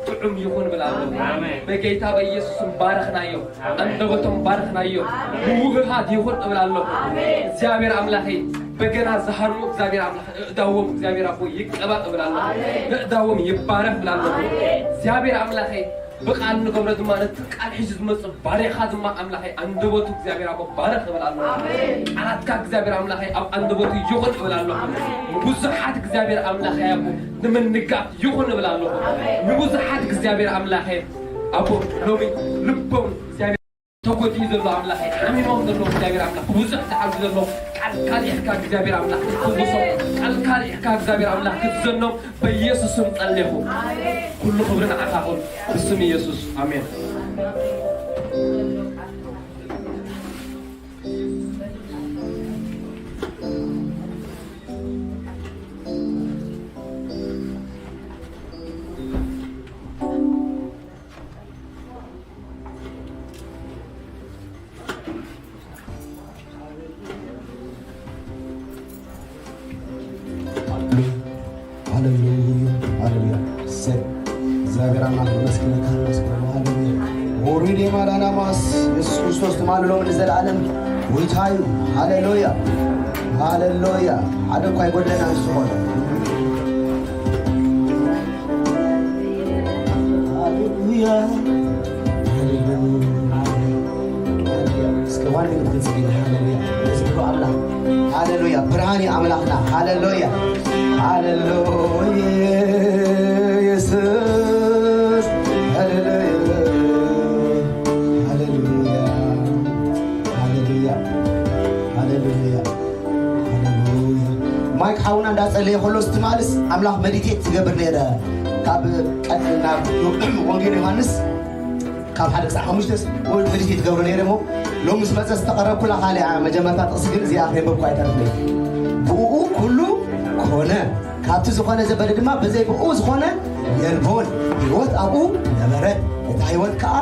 ጥዑም ይኹን እብል ኣለኹ። ኣሜን። በጌታ በኢየሱስ ስም ባረኽናዮ። ኣሜን። ኣንደበቶም ባረኽናዮ። ኣሜን። ምውህሃድ ይኹን እብል ኣለኹ። ኣሜን። እግዚኣብሔር ኣምላኸይ፣ በገና ዝሃርሙ እግዚኣብሔር ኣምላኽ፣ እእዳዎም እግዚኣብሔር ኣቦ ይቀባ እብል ኣለኹ። ኣሜን። እእዳዎም ይባረኽ እብል ኣለኹ። ኣሜን። እግዚኣብሔር ኣምላኸይ፣ ብቃል ንገብሮ ድማ ነቲ ቃል ሒዙ ዝመጽእ ባርያኻ ድማ ኣምላኸይ ኣንደበቱ እግዚኣብሔር ኣቦ ባረኽ እብል ኣለኹ። ኣሜን። ቃላትካ እግዚኣብሔር ኣምላኸይ ኣብ ኣንደበቱ ይኹን እብል ኣለኹ። ኣሜን። ንብዙሓት እግዚኣብሔር ኣምላኸይ ኣቦ ንምንጋፍ ይኹን እብል ኣለኹ። ኣሜን። ንብዙሓት እግዚኣብሔር ኣምላኸይ ኣቦ ሎሚ ልቦም እግዚኣብሔር ተጎዲኡ ዘሎ ኣምላኸይ፣ ሓሚሞም ዘለዉ እግዚኣብሔር ኣምላኽ፣ ብዙሕ ዝሓዙ ዘለዉ ቃልካ ልኢኽካ እግዚኣብሔር ኣምላኽ ክትፍውሶም፣ ቃልካ ልኢኽካ እግዚኣብሔር ኣምላኽ ክትዘኖም በኢየሱስ ስም ጸሌኹ። ኩሉ ክብሪ ንዓኻ ይኹን ብስም ኢየሱስ ኣሜን። ሃሌሉያ፣ ሃሌሉያ። እሰይ፣ እግዚኣብሔር ኣምላኽ ይመስገን፣ ይመስገን። ሃሌሉያ። ኦሪዴ ማዳናማስ፣ ኢየሱስ ክርስቶስ ትማሊ ሎሚ ንዘለኣለም ጎይታ እዩ። ሃሌሉያ፣ ሃሌሉያ። ሓደ እኳ ኣይጎደለና ንሱ ኾነ። ሃሌሉያ፣ ሃሌሉያ። እስከ ዋን ሚኒት ክንጽሊ። ሃሌሉያ። እስኪ ኣምላኽ። ሃሌሉያ። ብርሃን እዩ ኣምላኽና። ሃሌሉያ። ሃሌሉያ። ኢየሱስ። ሃሌሉያ። ሃሌሉያ። ሃሌሉያ። ሃሌሉያ። ሃሌሉያ። ማይክ ሓውና እንዳጸለየ ከሎ፣ እስቲ ማልስ ኣምላኽ መዲቴት ትገብር ነይረ። ካብ ቀ-፣ ናብ ወንጌል ዮሃንስ ኣብ ሓደ ክሳዕ ሓሙሽተ ወይ ምልክት ትገብሩ ነይረ እሞ፣ ሎሚ ምስ መጸ ዝተቐረብኩላ ካልኣ መጀመርታ ጥቕሲ ግን እዚኣ ከንበብኩ ኣይተርፍን። ብእኡ ኩሉ ኮነ፣ ካብቲ ዝኾነ ዘበለ ድማ፣ በዘይ ብእኡ ዝኾነ የልቦን። ህይወት ኣብኡ ነበረት፣ እታ ህይወት ከኣ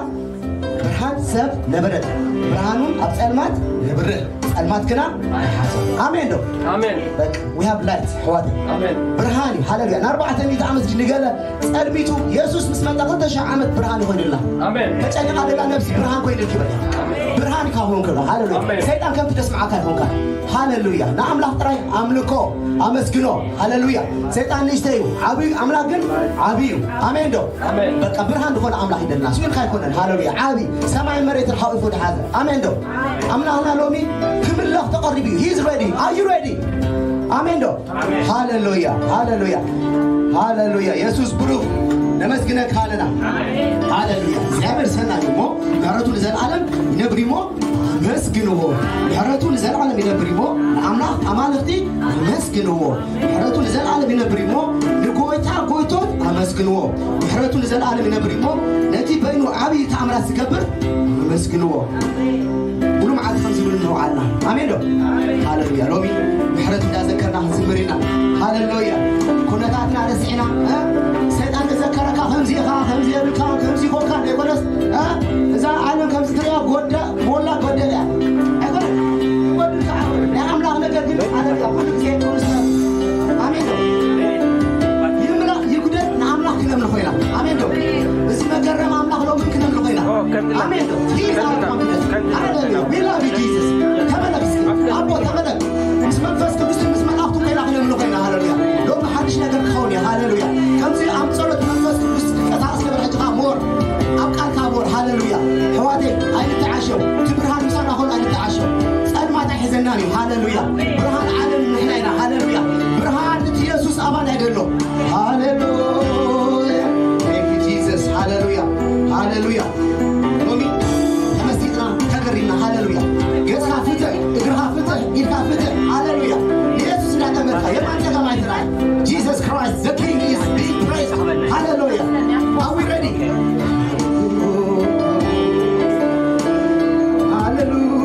ብርሃን ሰብ ነበረት። ብርሃኑን ኣብ ጸልማት የብርህ፣ ጸልማት ግና ኣይሓዞ። ኣሜን ዶ? ኣሜን። በቃ፣ we have light፣ ኣሕዋተይ። ኣሜን። ብርሃን እዩ። ሃሌሉያ። ንኣርባዕተ ሚእቲ ዓመት ንገለ ጸልሚቱ፣ የሱስ ምስ መጣ ክልተ ሽሕ ዓመት ብርሃን ይኾይኑልና። ኣሜን። ተጨኒቓ ደላ ነብሲ ብርሃን ኮይኑልኪ በል። ብርሃን ካብ ሆንክላ። ሃሌሉያ። ኣሜን። ሰይጣን ከምቲ ደስምዓካ ይኾንካ። ሃሌሉያ። ንኣምላኽ ጥራይ ኣምልኮ፣ ኣመስግኖ። ሃሌሉያ። ሰይጣን ንእሽተይ እዩ፣ ዓብዩ ኣምላኽ ግን ዓብዩ እዩ። ኣሜን ዶ? ኣሜን። በቃ ብርሃን ዝኾነ ኣምላኽ ይደልና። ስዊልካ ኣይኮነን። ሃሌሉያ። ዓብይ ሰማይ መሬትን ሓቂፉ ድሓዘ። ኣሜን ዶ? ኣምላኽና ሎሚ ክምለኽ ተቐሪቡ እዩ። He is ready. Are you ready? ኣሜን ዶ? ኣሜን። ሃሌሉያ፣ ሃሌሉያ፣ ሃሌሉያ። የሱስ ብሩኽ፣ ነመስግነካ ኣለና። ሃሌሉያ። እግዚኣብሔር ሰናይ እሞ ምሕረቱ ንዘለዓለም ይነብር እሞ ኣመስግንዎ። ምሕረቱ ንዘለዓለም ይነብር እሞ ንኣምላኽ ኣማልኽቲ ኣመስግንዎ። ምሕረቱ ንዘለዓለም ይነብር እሞ ንጎይታ ጎይቶት ኣመስግንዎ። ምሕረቱ ንዘለዓለም ይነብር እሞ ነቲ በይኑ ዓብዪ ተኣምራት ዝገብር ኣመስግንዎ። ሙሉ መዓልቲ ከም ዝብል እንውዓልና። ኣሜን ዶ? ሃሌሉያ። ሎሚ ምሕረት እንዳዘከርና ክንዝምር ኢና። ሃሌሉያ። ኩነታትና ረሲዕና፣ እ? ሰይጣን ክዘከረካ ከምዚ ኢኻ፣ ከምዚ የብልካ፣ ከምዚ ኮንካ ዘይኮነስ፣ እ? እዛ ዓለም ከምዚ ትሪኣ ጎዳ-፣ ሞላ ጎደል እያ። ኣይኮነን። ይጎድል ከዓ። ናይ ኣምላኽ ነገር ግን፣ ሃሌሉያ፣ ኩሉ ግዜ ጥሩ ስለ-፣ ኣሜን ዶ? ይምላ ይጉደል ንኣምላኽ ክነምልኾ ኢና። ኣሜን ዶ? እዚ መገረም ኣምላኽ ሎሚ ክነምልኾ ኢና። ኣሜን ዶ? He is our confidence. ሃሌሉያ። We love you, Jesus. ተመለስ እስኪ። ኣቦ ተመለስ። ምስ መንፈስ ቅዱስ ምስ መላእኽቱ ኮይና ክነምልኾ ኢና። ሃሌሉያ። ሎሚ ሓድሽ ነገር ክኸውን እዩ። ሃሌሉያ። ከምዚ ኣብ ጸሎት መንፈስ ቅዱስ ዝንቀሳቐስ ነበር ሕጂ ኸዓ ሞር ኣብ ቃልካ ሞር። ሃሌሉያ። ኣሕዋተይ ኣይንተዓሸው። እቲ ብርሃን ምሳና ኾን ኣይንተዓሸው። ጸልማት ኣይሕዘናን እዩ። ሃሌሉያ። ብርሃን ዓለም ንሕና ኢና። ሃሌሉያ። ብርሃን እቲ የሱስ ኣባና ይደሎ። ሃሌሉያ። Thank you, Jesus. ሃሌሉያ። ሃሌሉያ። ሎሚ ተመሲጥና ተገሪምና። ሃሌሉያ። ገጽካ ፍትሕ፣ እግርኻ ፍትሕ፣ ኢድካ ፍትሕ። ሃሌሉያ። ንየሱስ እንዳጠመትካ የማን ጸጋም ኣይትርኣይ። Jesus Christ, the King is being praised. ሃሌሉያ። Are we ready? ሃሌሉያ።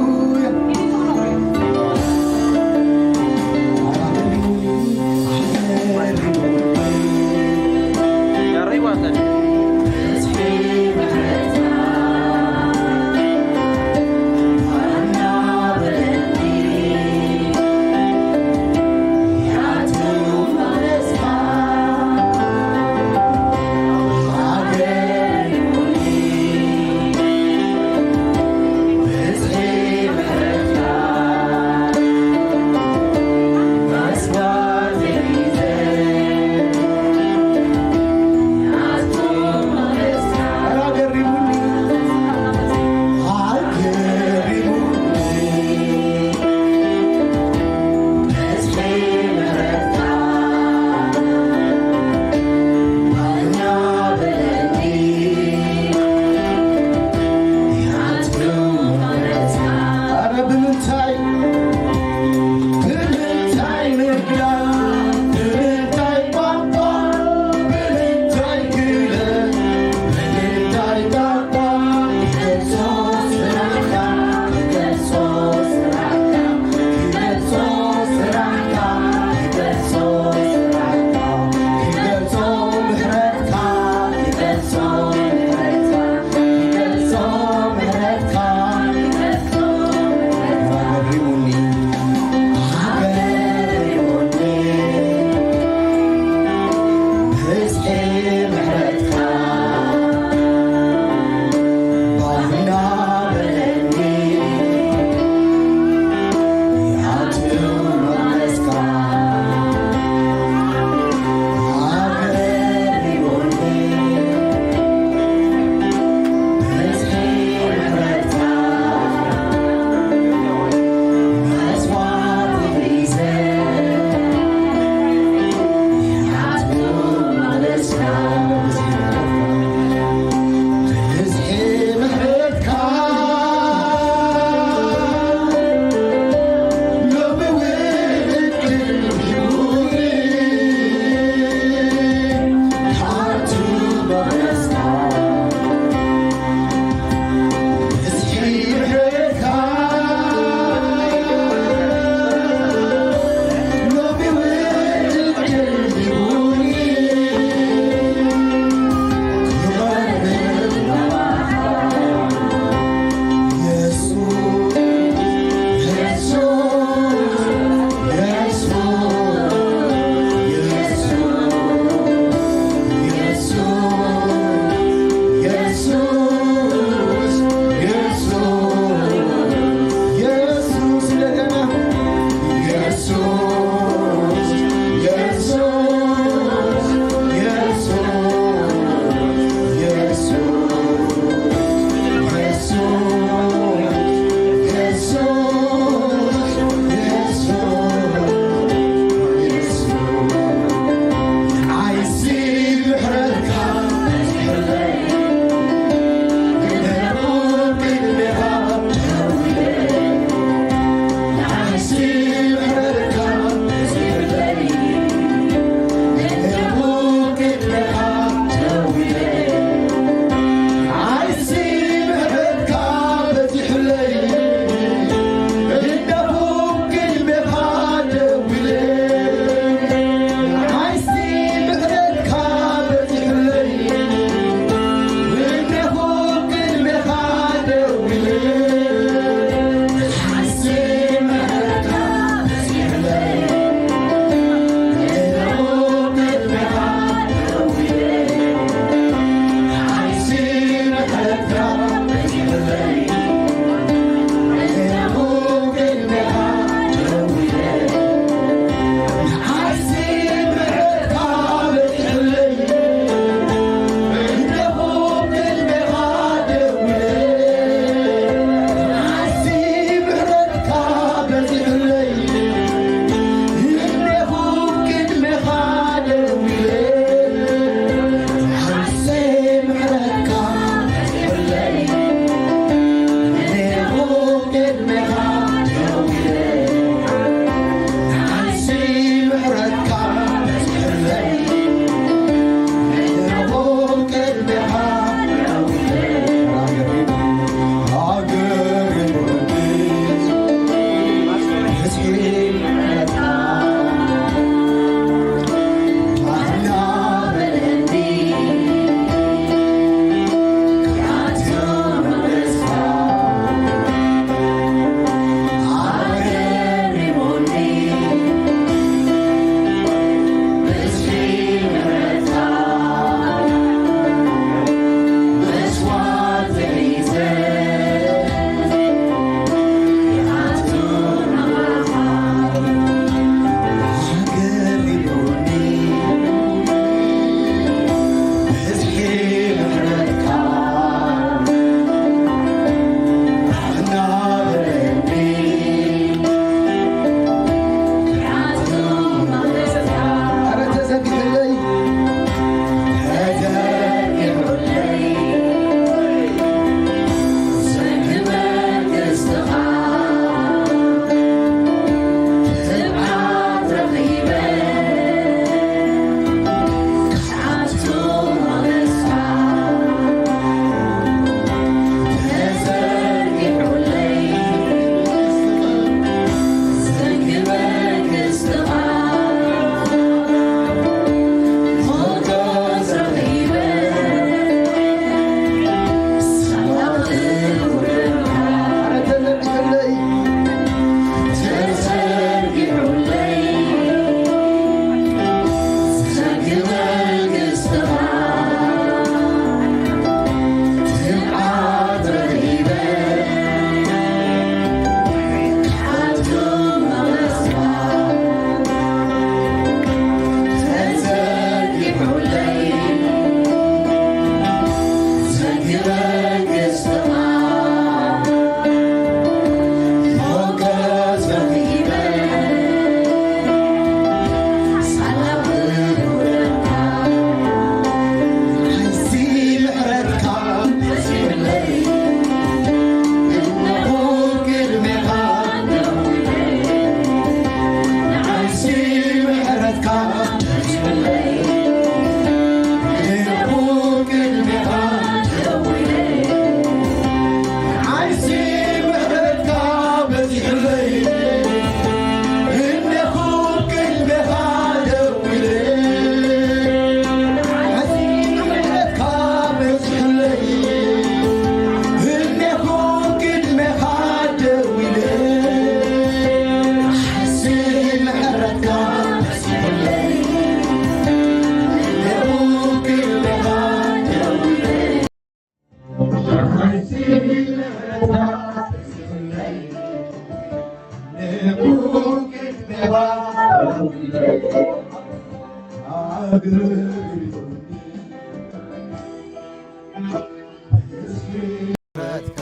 ምሕረትካ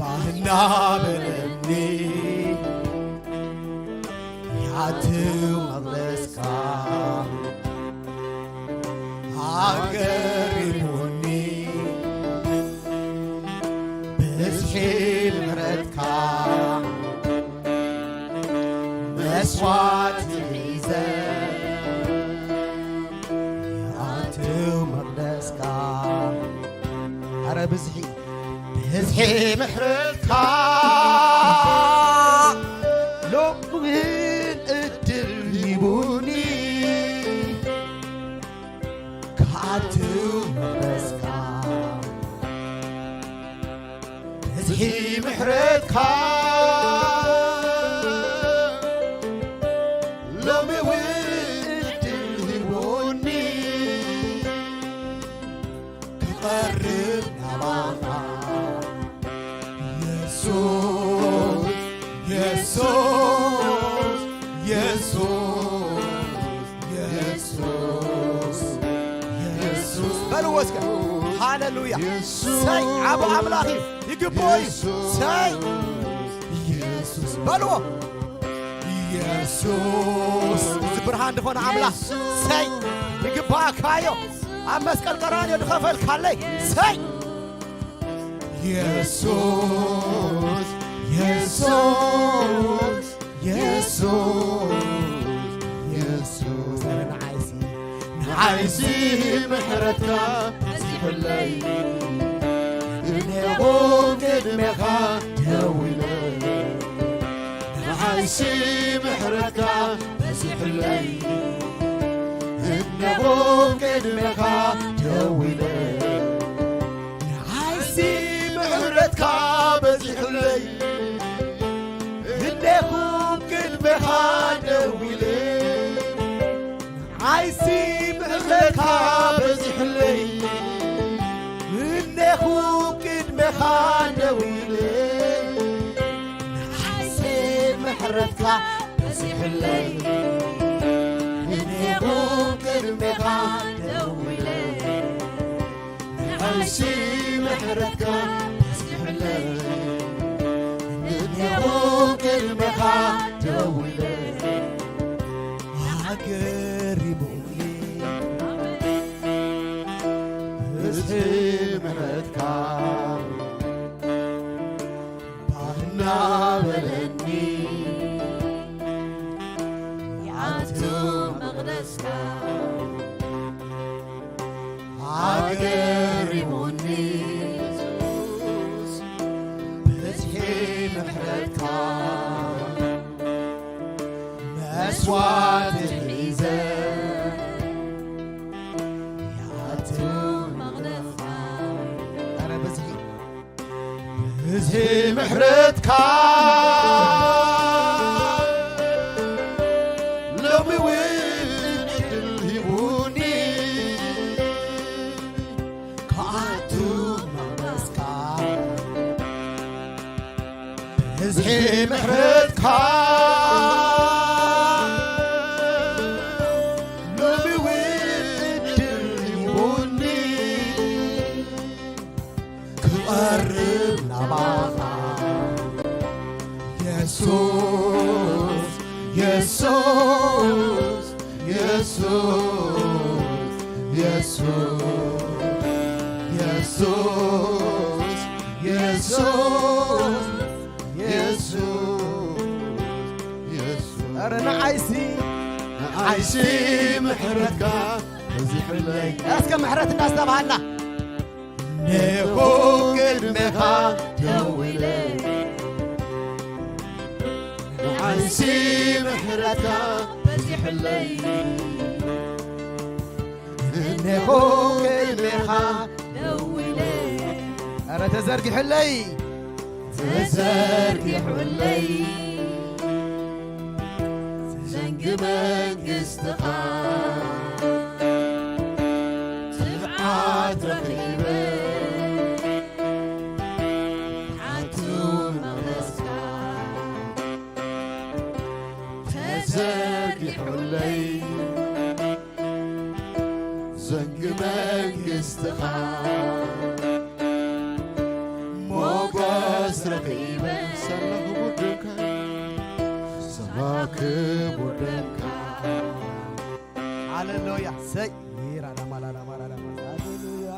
ባህና በለኒ ያትው መቕደስካ ኣገሪሙኒ ብዝሒ ምሕረትካ መስዋዕት ሒዘ ኣትው መቕደስካ። ኣረ ብዝሒ ብዝሒ ምሕረትካ ሎምን እድል ሂቡኒ ክኣትው መቕደስካ። ብዝሒ ምሕረትካ ሎሚ እውን እድል ሂቡኒ ክቐርብ ናባኻ። የሱስ፣ የሱስ፣ የሱስ፣ የሱስ፣ የሱስ በልዎ እስከ። ሃሌሉያ። የሱስ፣ ሰይ ዓቢ ኣምላኽ እዩ። ይግብኦ እዩ። የሱስ፣ ሰይ የሱስ በልዎ። የሱስ እዚ ብርሃን ዝኾነ ኣምላኽ ሰይ ይግባእካዮ። ኣብ መስቀል ቀራንዮ ዝኸፈልካለይ ሰይ የሱስ፣ የሱስ፣ የሱስ፣ የሱስ። ኧረ ንዓይሲ፣ ንዓይሲ ምሕረትካ በዚሑለይ። እኔኹም ቅድሜኻ ደው ኢለ። ንዓይሲ ምሕረትካ በዚሑለይ። እኔኹም ቅድሜኻ ደው ኢለ። ንዓይሲ ምሕረትካ በዚሑለይ። እኔኹም ቅድሜኻ ደው ኢለ። ንዓይሲ ምሕረትካ በዚሑለይ። እኔኹም ቅድሜኻ ደው ኢለ። ንዓይሲ ምሕረትካ በዚሑለይ። እኔኹም ቅድሜኻ ደው ኢለ። ንዓይሲ ምሕረትካ በዚሑለይ። እኔኹም ቅድሜኻ ደው ኢለ። ኣገሪሙኒ ብዝሒ ምሕረትካ ባና በለኒ ኣቱ መቕደስካ ኣገሪሙኒ የሱስ ብዝሒ ምሕረትካ መስዋዕት ሒዘ ያቱ መቕደስካ ኧረ ብዝሒ ብዝሒ ምሕረትካ ሎሚ እውን ዕድል ሂቡኒ ክኣቱ መቕደስካ ብዝሒ ምሕረትካ ሎሚ እውን ዕድል ሂቡኒ ክቐርብ ናባኻ የሱስ የሱስ የሱስ የሱስ የሱስ የሱስ የሱስ ኧረ ንዓይሲ ንዓይሲ ምሕረትካ በዚሑለይ እስከ ምሕረት እንዳስተባሃልና እኔኹም ቅድሜኻ ደው ኢለ ንዓይሲ ምሕረትካ በዚሑለይ እኔኹም ቅድሜኻ ደው ኢለ ኧረ ተዘርጊሑለይ ተዘርጊሑለይ ዘንጊ መንግስትኻ ትብዓት ረኺበ ሓቱ መቕደስካ ተዘርጊሑለይ ዘንጊ መንግስትኻ ሞገስ ረኺበ ሳላ ክቡር ደምካ፣ ሳላ ክቡር ደምካ። ሃሌሉያ። ሰይ ይራዳማላዳማላዳማ። ሃሌሉያ።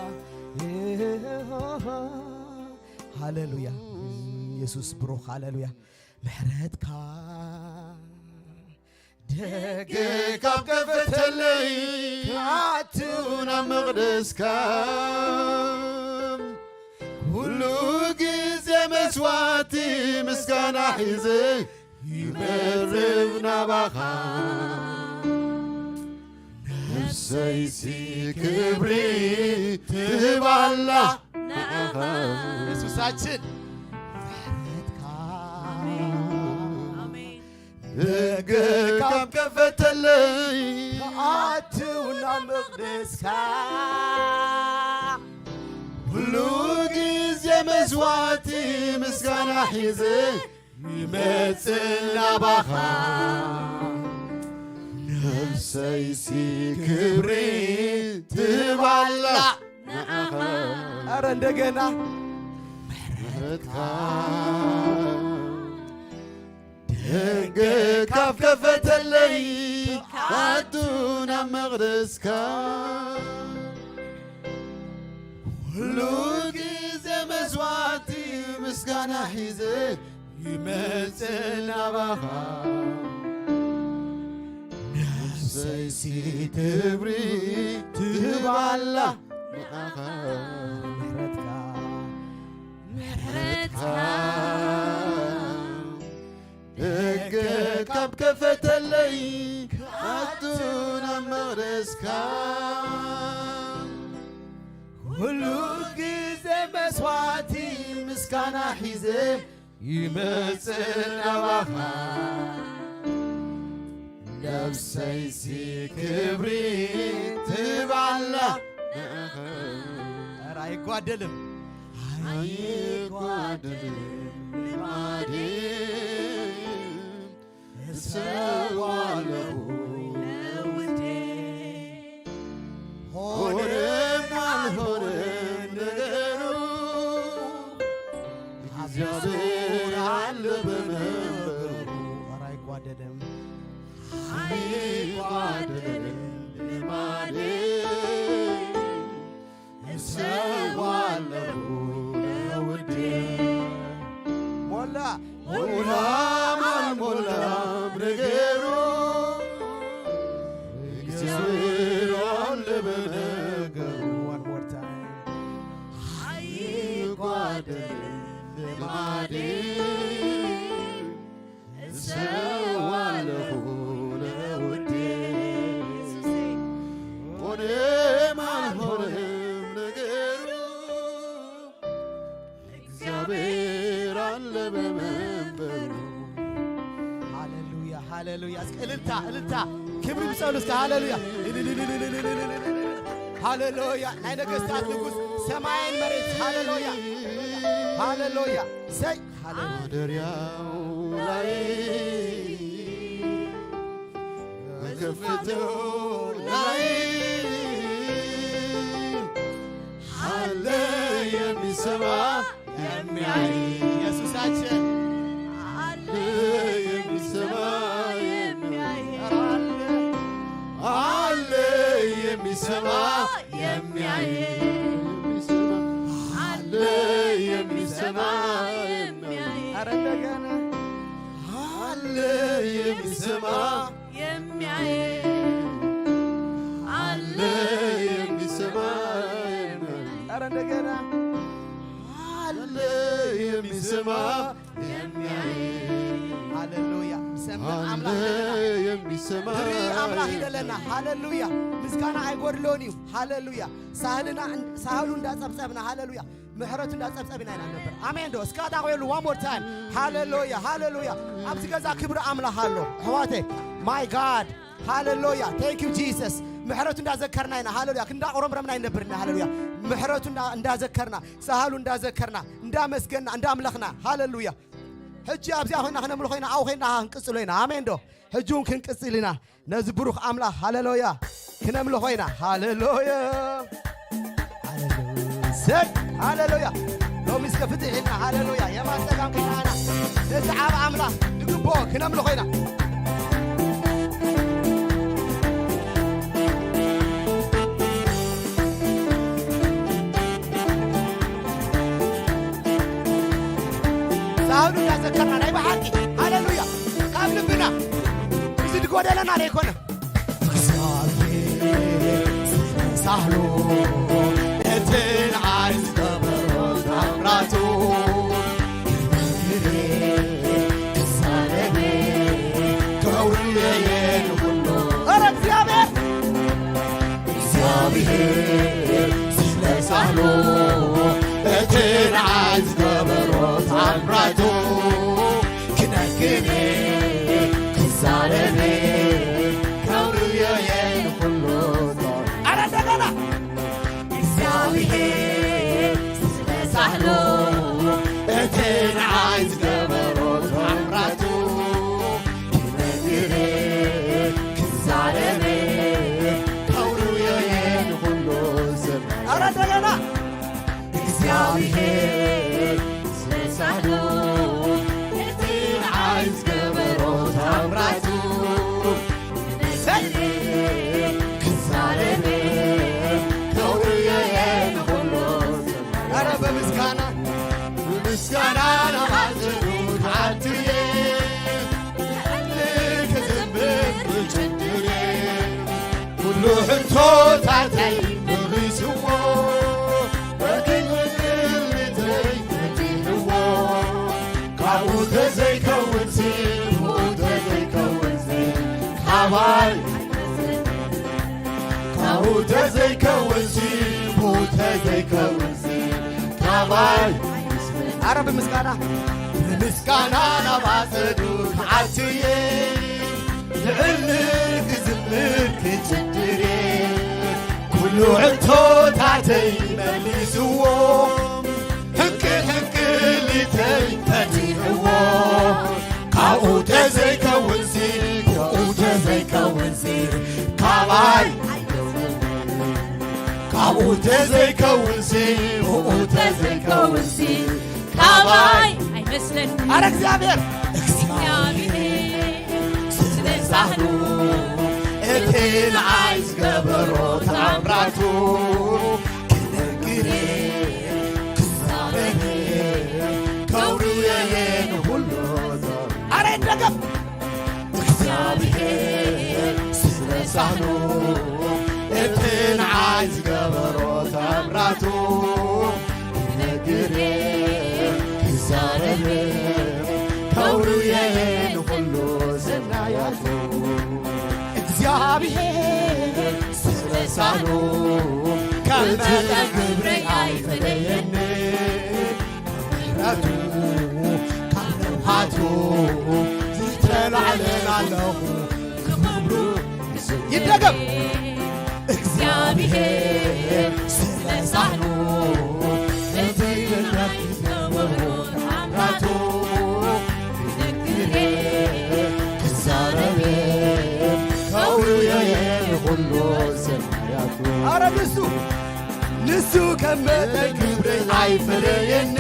ሃሌሉያ። ኢየሱስ ብሩኽ። ሃሌሉያ። ምሕረትካ ደገ ካብ ከፈተለይ፣ ክኣቱ ናብ መቕደስካ፣ ኩሉ ግዜ መስዋዕቲ ምስጋና ሒዘ ይቐርብ ናባኻ። ነፍሰይሲ ክብሪ ትህባላ ንኣኻ። የሱሳችን። ኣሜን። ኣሜን። ደገ ካብ ከፈተለይ፣ ክኣቱ ናብ መቕደስካ፣ ኩሉ ግዜ መስዋዕቲ ምስጋና ሒዘ ይመጽእ ናባኻ። ነፍሰይሲ ክብሪ ትህባላ ንኣኻ። ኧረ እንደገና። ምሕረትካ ደገ ካብ ከፈተለይ፣ ክኣቱ ናብ መቕደስካ፣ ኩሉ ግዜ መስዋዕቲ ምስጋና ሒዘ ይመጽእ ናባኻ። ነፍሰይሲ ክብሪ ትህባላ ንኣኻ። ምሕረትካ፣ ምሕረትካ ደገ ካብ ከፈተለይ፣ ክኣቱ ናብ መቕደስካ፣ ኩሉ ግዜ መስዋዕቲ ምስጋና ሒዘ ይመጽእ ናባኻ። ነፍሰይሲ ክብሪ ትህባላ ንኣኻ። ኧረ ኣይጓደልም። ኣይጓደልም ልማዴ፣ እሰዋለሁ ለውዴ። ሆነም አልሆነም ነገሩ፣ እግዚአብሔር አለ በመንበሩ። ኧረ አይጓደልም። አይጓደልም ልማዴ፣ እሰዋለሁ ለውዴ። ሞላ። ሞላም አልሞላም ነገሩ፣ እግዚአብሔር አለ በነገሩ። One more time. አይጓደልም ልማዴ፣ እሰዋለሁ ለውዴ። ሆነም አልሆነም ነገሩ፣ እግዚአብሔር አለ በመንበሩ። ሃሌሉያ፣ ሃሌሉያ። እስኪ እልልታ፣ እልልታ። ክብሪ ይብጸሉ እስኪ። ሃሌሉያ። ሃሌሉያ። ናይ ነገስታት ንጉስ ሰማይን መሬት። ሃሌሉያ። ሃሌሉያ። ሰይ። ሃሌሉያ። ማደሪያው ላይ በከፍታው ላይ አለ የሚሰማ የሚያይ ኢየሱሳችን። አለ የሚሰማ የሚያይ። ኧረ አለ። አለ የሚሰማ የሚያይ። አለ የሚሰማ የሚያይ። ኧረ እንደገና። አለ የሚሰማ የሚያይ። አለ የሚሰማ የሚያይ። ኧረ እንደገና። አለ የሚሰማ የሚያይ። ሃሌሉያ። ሰምዕ አለ አምላኽ ይደለና። የሚሰማ ድሪ ኣምላኽ ይደለና። ሃሌሉያ። ምስጋና ኣይጎድሎን እዩ። ሃሌሉያ። ሳህልና እን-፣ ሳህሉ እንዳጸብጸብና። ሃሌሉያ። ምሕረቱ እንዳጸብጸብና ኢና ነበር። ኣሜን ዶ? እስከ ኣታ ቆየሉ one more time። ሃሌሉያ፣ ሃሌሉያ። ኣብዚ ገዛ ክብሪ ኣምላኽ ኣሎ። ኣሕዋተይ፣ my God። ሃሌሉያ። Thank you Jesus። ምሕረቱ እንዳዘከርና ኢና። ሃሌሉያ። ክንዳቆረምረምና ኣይነብርና። ሃሌሉያ። ምሕረቱ እንዳ-፣ እንዳዘከርና፣ ሳህሉ እንዳዘከርና፣ እንዳመስገንና፣ እንዳምለኽና። ሃሌሉያ። ሕጂ ኣብዚኣ ኮይና ክነምልኾ ኢና፣ ኣብኡ ኮይና ክንቅጽሎ ኢና። ኣሜን ዶ? ሕጂ እውን ክንቅጽል ኢና። ነዚ ብሩኽ ኣምላኽ፣ ሃሌሉያ፣ ክነምልኾ ኢና። ሃሌሉያ፣ ሃሌሉያ፣ ሰይ፣ ሃሌሉያ። ሎሚ እስከ ፍትሕ ኢልና፣ ሃሌሉያ፣ የማን ጸጋም ከይና ነዚ ዓቢ ኣምላኽ ንግብኦ ክነምልኾ ኢና። ሳህሉ እንዳዘከርና ናይ ብሓቂ ሃሌሉያ ካብ ልብና እዚ ዝጎደለና ዘይኮነ እግዚኣብሔር ሳህሉ እቲ ንዓይ ዝገበሮ ታምራቱ ክዛረብ ክብሩ የየን ኩሉ ኧረ እግዚኣብሔር እግዚኣብሔር ስለ ሳህሉ እቲ ንዓይ ዝገበሮ ታምራቱ ክነግር ክዛረብ ክብሩ የየን ኩሉ ኧረ እንደገና እግዚኣብሔር ስለ ሳህሉ እቲ ንዓይ ዝገበሮ ታምራቱ ክነግር ክዛረብ ክብሩ የየን ኩሉ ዘመን ኧረ እንደገና እግዚኣብሔር ስለ ሳህሉ እቲ ንዓይ ዝገበሮ ታምራቱ ክዛረብ ክብሩ የየን ኩሉ ዘመን ኧረ ብምስጋና ብምስጋና ናባጽሩ ክዓትየ ክዝምር ብጭድሬ ኩሉ ሕቶታተይ መሊስዎ በክልልተይ ፈቲሕዎ ካብኡ ተዘይከውንሲ ብኡ ተዘይከውንሲ ካባይ ካብኡ ተዘይከውንሲ ብኡ ተዘይከውንሲ ካባይ ኣረ ብምስጋና ብምስጋና ናብ ኣጸዱ ክዓትየ ልዕል ክዝምር ክጭድር ኩሉ ሕቶታተይ መሊስዎ ሕንቅል ሕንቅሊተይ ፈቲሕዎ ካብኡ ተዘይከውንሲ ካብኡ ተዘይከውንሲ ካባይ ካብኡ ተዘይከውንሲ ብኡ ተዘይከውንሲ ካባይ ኣይመስለኒ ኣረ እግዚኣብሔር እግዚኣብሔር ስለ ሳህሉ እቲ ንዓይ ዝገበሮ ተኣምራቱ ክነግር ክዛረብ ከውርየየ ንኹሉ ኣረ ይደገም እግዚኣብሔር ስለ ሳህሉ እቲ ንዓይ ዝገበሮ ተኣምራቱ ክነግር ክዛረብ ከውርየ ንኹሉ ዝናያቱ እግዚኣብሔር ስለ ሳህሉ ካብ መጠን ክብረይ ኣይፈለየኒ ምሕረቱ ካብ ነውሃቱ ዝተላዕለ ኣለኹ ክኽብሩ ይደገም እግዚኣብሔር ስለ ሳህሉ እቲ ንብረት ዝተወሮ ኣምራቱ ክነግር ክዛረብ ከውርየየ ንኹሉ ሰማያቱ ኣረ ንሱ ንሱ ከም መጠን ክብረይ ኣይፈለየኒ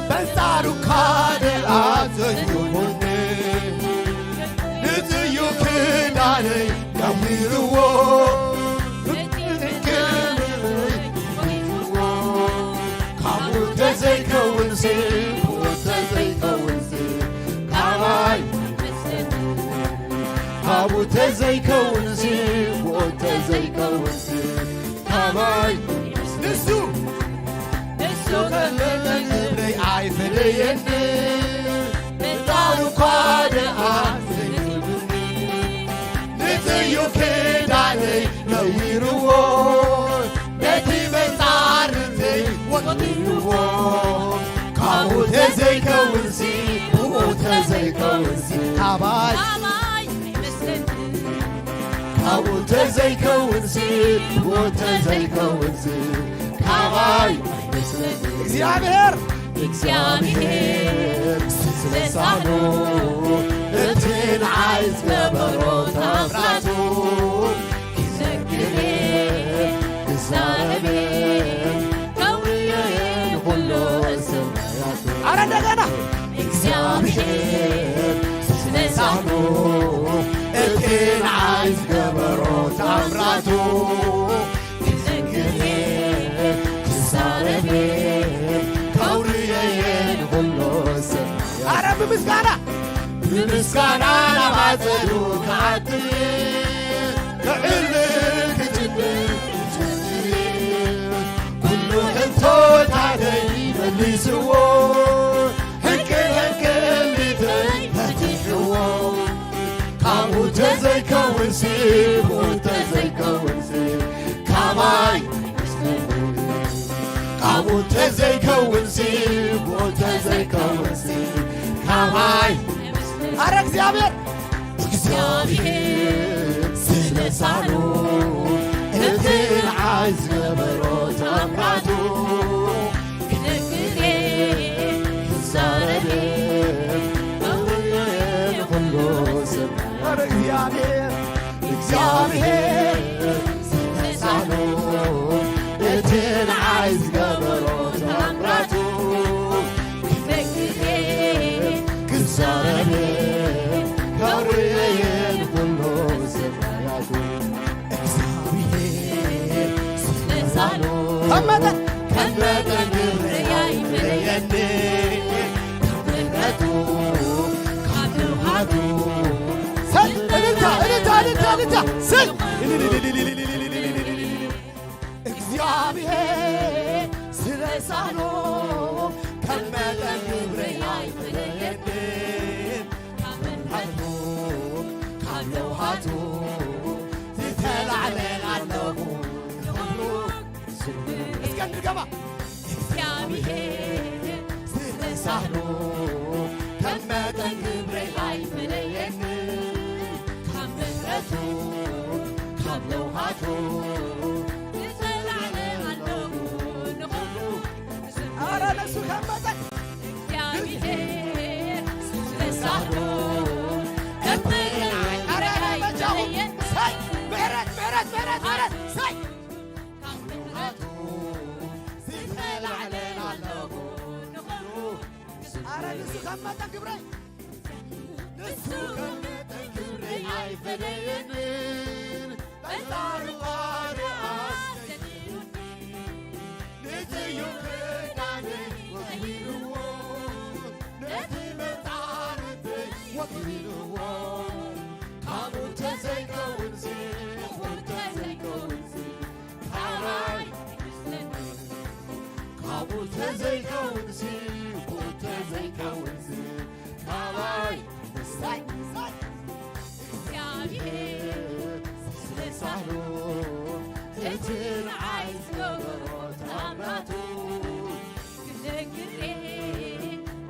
በንጻሩ ካደ ኣዘይኹኒ ንጽዩ ክዳነይ ቀሚርዎ ካብኡ ተዘይከውንሲ ብኡ ተዘይከውንሲ ካባይ ካብኡ ተዘይከውንሲ ብኡ ተዘይከውንሲ ካባይ ንሱ ንሱ ከለለይ ክብረይ ኣይፈለየኒ ምጣኑ እኳ ደኣ ዘይብሉኒ ንጽዩ ክዳነይ ነዊርዎ ነቲ መጻርተይ ወጢርዎ ካብኡ ተዘይከውንሲ ብኡ ተዘይከውንሲ ካባይ ካብኡ ተዘይከውንሲ ብኡ ተዘይከውንሲ ካባይ እግዚኣብሔር እግዚኣብሔር ስለ ሳህሉ እቲ ንዓይ ዝገበሮ ታምራቱ ክዘክር ክዛረብ ከውርየን ኩሉ ሰማያቱ። ኣረ እንደገና። እግዚኣብሔር ስለ ሳህሉ እቲ ንዓይ ዝገበሮ ታምራቱ ክዘክር ክዛረብ ከውርየን ኩሉ ሰማያቱ። ኣረ ብምስጋና። ብምስጋና ናብ ኣጸዱ ክኣቱ ክዕልል ክጭብር ኩሉ ሕቶታተይ መሊስዎ። ሕንቅል ሕንቅል ቢተይ ፈቲሕዎ። ካብኡ ተዘይከውንሲ፣ ብኡ ተዘይከውንሲ፣ ካባይ ካብኡ ተዘይከውንሲ፣ ብኡ ተዘይከውንሲ፣ ካባይ ኣረ እግዚኣብሔር እግዚኣብሔር ስለ ሳህሉ እቲ ንዓይ ዝገበሮ ታምራቱ ክነግር ክዛረብ ክውርየ ኩሉ ሰብ ኣረ እግዚኣብሔር እግዚኣብሔር ስለ ሳህሉ እቲ ንዓይ ዝገበሮ ታምራቱ ክነግር ክዛረብ ከውርየን ኩሉ ሰማያቱ። እግዚኣብሔር ስለ ሳህሉ ከም መጠን ከም መጠን ግብሪ ኣይፍለየኒ። ካብ ምሕረቱ ካብ ትብሃቱ ሰይ እልልታ እልልታ እልልታ እልልታ ሰይ እግዚኣብሔር ስለ ሳህሉ ከም መጠን ግብረይ ኣይፍለየንን። ካብ ምሕረቱ ካብ ለውሃቱ ዝተላዕለ ኣለኹ ንኽብሩ። እስከ እንድገማ። እግዚኣብሔር ስለ ሳህሉ ከም መጠን ግብረይ ኣይፍለየንን። ካብ ምሕረቱ ካብ ለውሃቱ ዝተላዕለ ኣለኹ ንኹሉ። ኣረ ንሱ ከም መጠን እግዚኣብሔር ስለ ሳህሉ ከም መጠን ኣረ ግብረይ በጃኹም ኣይፍለየንን። ሳይ ምሕረት ምሕረት ምሕረት ምሕረት ሳይ ካብ ምሕረቱ ዝተላዕለ ኣለኹ ንኹሉ። ኣረ ንሱ ከም መጠን ግብረይ ንሱ ከም መጠን ግብረይ ኣይፈለየንን። በዛ ርቓ ደኣ ሰዲዱኒ። ንጽዩ ክዳነይ ወጊርዎ። ነቲ መጻርተይ ወጊርዎ። ካብኡ ተዘይከውንሲ፣ ካብኡ ተዘይከውንሲ፣ ካባይ ካብኡ ተዘይከውንሲ፣ ካብኡ ተዘይከውንሲ፣ ካባይ ሳይ ሳይ እግዚኣብሔር ስለ ሳህሉ እቲ ንዓይ ዝገበሮ ታምራቱ ክዘክር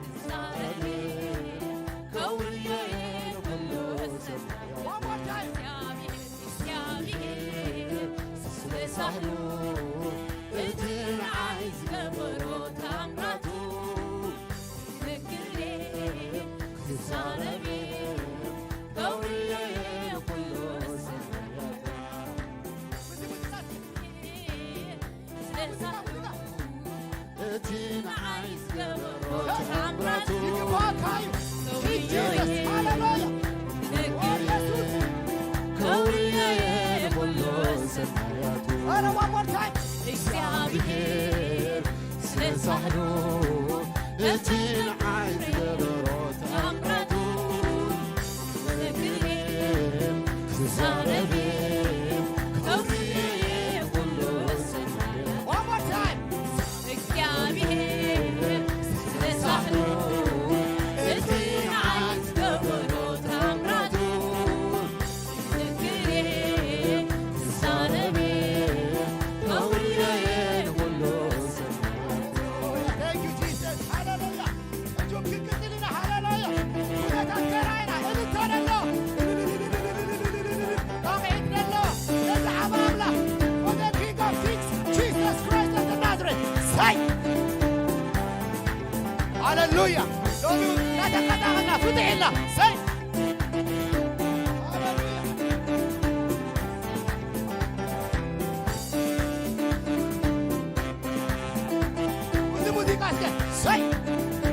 ክዛረብ ከውርየ ኩሉ ሰብ። One more time. እግዚኣብሔር ስለ ሳህሉ እቲ ንዓይ ዝገበሮ ታምራቱ ክዘክር ክዛረብ ከውርየ ኩሉ ሰማያት። እቲ ንዓይ ዝገበሮ ታምራቱ ይግባካ እዩ። ኢየሱስ፣ ሃሌሉያ። ኢየሱስ። ከውርየ ኩሉ ሰማያቱ። ኣረ one more time። እግዚኣብሔር ስለ ሳህሉ እቲ ንዓይ ዝገበሮ ታምራቱ ክዘክር ክዛረብ ከውርየ ኩሉ ሰማያቱ። One more time። እግዚኣብሔር ስለ ሳህሉ እቲ ንዓይ ዝገበሮ ታምራቱ ክዘክር ክዛረብ ከውርየ ኩሉ ሰማያቱ። Thank you, Jesus. ሃሌሉያ። ሃሌሉያ። ሎሚ እናተቀጣቐና ፍትሕ ኢልና። ሰይ። ሃሌሉያ። እዚ ሙዚቃ እስከ ሰይ።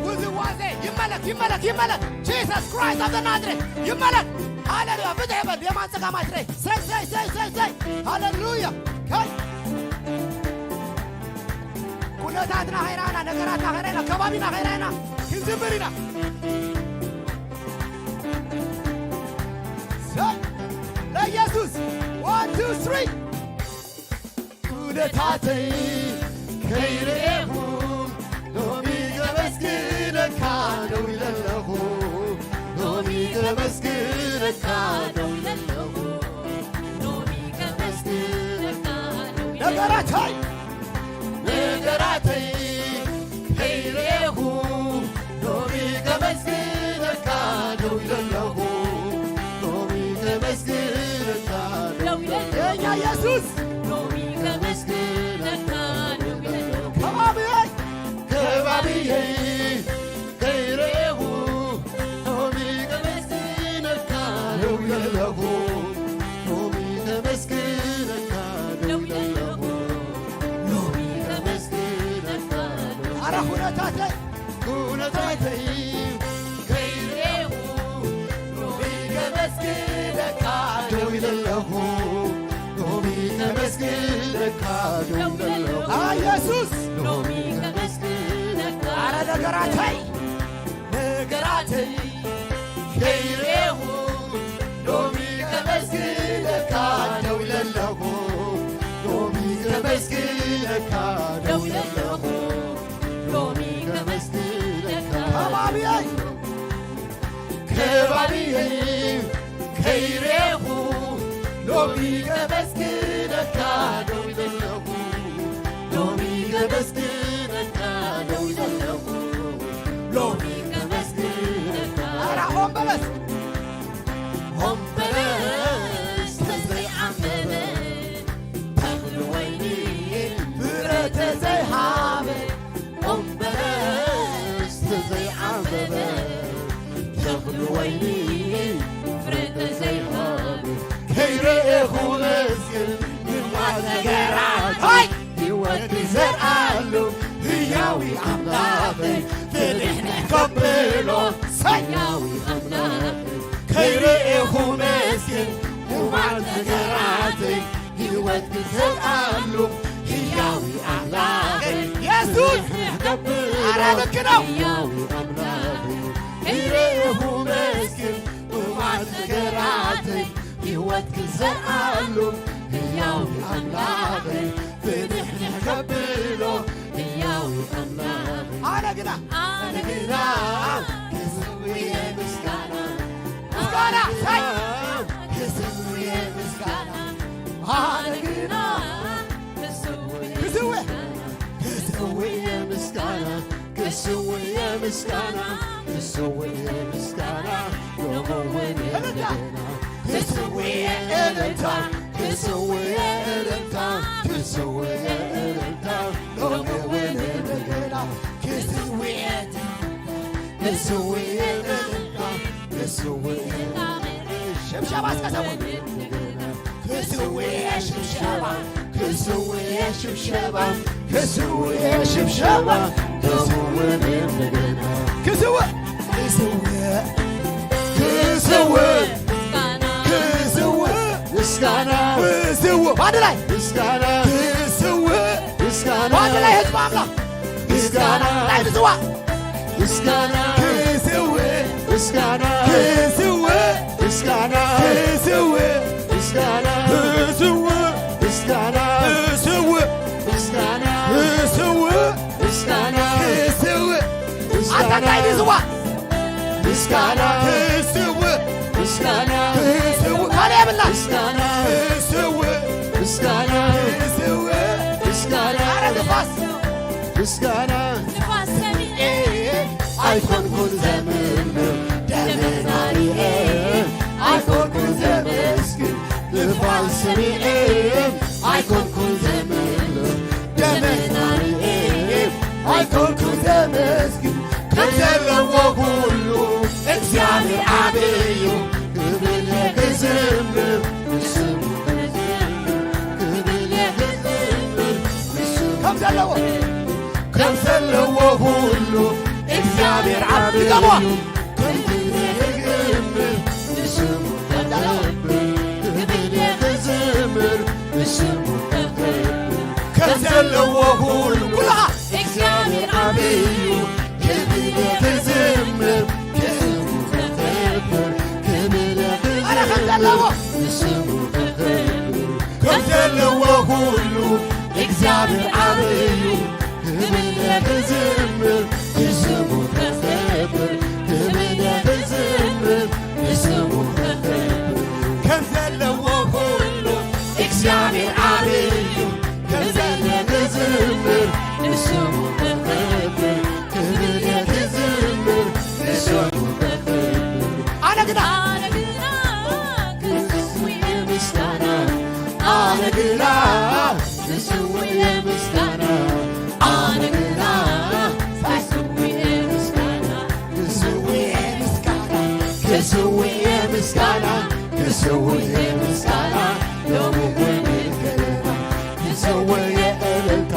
ውዝዋዜ ይመለክ፣ ይመለክ፣ ይመለክ። Jesus Christ of the Nazareth ይመለክ። ሃሌሉያ። ፍትሕ ይበል። የማን ጸጋማት ረይ። ሰይ፣ ሰይ፣ ሰይ፣ ሰይ፣ ሰይ። ሃሌሉያ። ከይ ኩነታትና ኸይራና፣ ነገራትና ኸይራና፣ ከባቢና ኸይራና ክንዝምር ኢና። ሰይ ለኢየሱስ። One, two, three። ኩነታተይ ከይረኤኹ ሎሚ ከመስግነካ ደው ኢለ ኣለኹ። ሎሚ ከመስግነካ ደው ኢለ ኣለኹ። ሎሚ ከመስግነካ ደው ኢለ ነገራተይ ነገራተይ ከይረኤኹ ሎሚ ከመስግነካ ደው ኢለ ኣለኹ። ሎሚ ከመስግነካ ደው ኢለ ኣለኹ። የኛ ኢየሱስ ሎሚ ከመስግነካ ደው ኢለ ኣለኹ። ከባብየይ ከባብየይ ከይረኤኹ ሎሚ ከመስግነካ ደው ኢለ ኣለኹ። ሎሚ ከመስግነካ ደው ኢለ ኣለኹ። ሎሚ ከመስግነካ ደው ኢለ ኣለኹ። ኣረ ኩነታተይ ኩነታተይ ከይረኤኹ ሎሚ ከመስግነካ ደው ኢለ ኣለኹ። ሎሚ ከመስግነካ ደው ኢለ ኣለኹ። አ፣ ኢየሱስ ሎሚ ከመስግነካ ኣረ ነገራተይ ነገራተይ ከይረኤኹ ሎሚ ከመስግነካ ደው ኢለ ኣለኹ። ሎሚ ከመስግነካ ደው ኢለ ኣለኹ። ሎሚ ከመስግነካ ከባብየይ ከባብየይ ከይረኤኹ ሎሚ ከመስግነካ ደው ኢለ ኣለኹ። ሎሚ ከመስግነካ ደው ኢለ ኣለኹ። ሎሚ ከመስግነካ ኣራ ሆም በለስ ሆም በለስ ተዘይዓምበበ ተኽሊ ወይኒ ፍረ ተዘይሃበ ኦም በለስ ተዘይዓምበበ ተኽሊ ወይኒ ፍረ ተዘይሃበ ከይረኤኹ መስግን ንማት ነገራት ሃይ ህይወት ክዘርኣሉ ህያዊ ኣምላኸይ ፍትሕ ከብሎ ሰይ ህያዊ ኣምላኸይ ከይረኤኹ መስግን ንማት ነገራተይ ህይወት ክዘርኣሉ ህያዊ ኣምላኸይ የሱስ ክገብር ኣረ ልክ ነው። ህያዊ ኣምላኸይ ከይረኤኹ መስግን ንማት ነገራተይ ህይወት ክዘርኣሉ ህያዊ ኣምላኸይ ፍትሕ ንሕገብሎ ህያዊ ኣምላኸይ ኣነ ግና ኣነ ግና ክስውየ ምስጋና ምስጋና ሳይ ክስውየ ምስጋና ኣነ ግና ክስውየ ክስውየ ምስጋና ክስውየ ምስጋና ክስውየ ምስጋና ሎሚ እውን እልልታ እንደገና ክስውየ እልልታ ክስውየ እልልታ ክስውየ እልልታ ሎሚ እውን እንደገና ክስውየ ክስውየ እልልታ ክስውየ ሽብሸባ እስከ ሰው ክስውየ ሽብሸባ ክስውየ ሽብሸባ ክስውየ ሽብሸባ ክስውየ እንደገና ክስውየ ክስውየ ክስውየ ክስውየ ምስጋና ክስውየ ባንድ ላይ ምስጋና ክስውየ ምስጋና ባንድ ላይ ህዝብ ኣምላኽ ምስጋና ናይ ብዝዋ ምስጋና ክስውእ ምስጋና ክስውእ ምስጋና ክስውእ ምስጋና ክስውእ ምስጋና ክስውእ ምስጋና ክስውእ ምስጋና ክስውእ ኣታ እንታይ ድዝዋ ምስጋና ክስውእ ምስጋና ክስውእ ካልእ የብላ ምስጋና ክስውእ ምስጋና ክስውእ ምስጋና ኣረ ንፋስ ምስጋና ንፋስ ሰሚዐ ኣይኮንኩን ዘምር ደመና ሪኤ ኣይኮንኩን ዘመስግን ንፋስ ሰሚዐ ኣይኮንኩን ዘምር ደመና ሪኤ ኣይኮንኩን ዘመስግን ከምዘ ክዝምር ንስሙ ክዝምር ክብል እየ ክዝምር ንስሙ ከም ዘለዎ ከም ዘለዎ ሁሉ እግዚኣብሔር ዓብዩ እዩ። ክዝምር ንስሙ ክዘምር ክብል እየ ክዝምር ንስሙ ክዘምር ከም ዘለዎ ሁሉ እግዚኣብሔር ዓብዩ እዩ። ክብል እየ ክዝምር ንስሙ ክዘምር ክብል እየ ክዝምር ንስሙ ክዘምር ከም ዘለዎ ሁሉ እግዚኣብሔር ዓብዩ እዩ። ክብል እየ ክዝምር ንስሙ ክዘምር ክብል እየ ክዝምር ንስሙ ክዘምር ከም ዘለዎ ሁሉ እግዚኣብሔር ዓብዩ እዩ። ከም ዘለ ክዝምር ንስሙ ክዘምር ክብል እየ ክዝምር ንስሙ ክዘምር ኣነ ግና ኣነ ግና ክስውእ ምስጋና ኣነ ግና ክስውእ ምስጋና ኣነ ግና ክስውእ ምስጋና ክስውእ ምስጋና ክስውእ ምስጋና ክስውእ ምስጋና ሎሚ እውን ክልልና ክስውእ እልልታ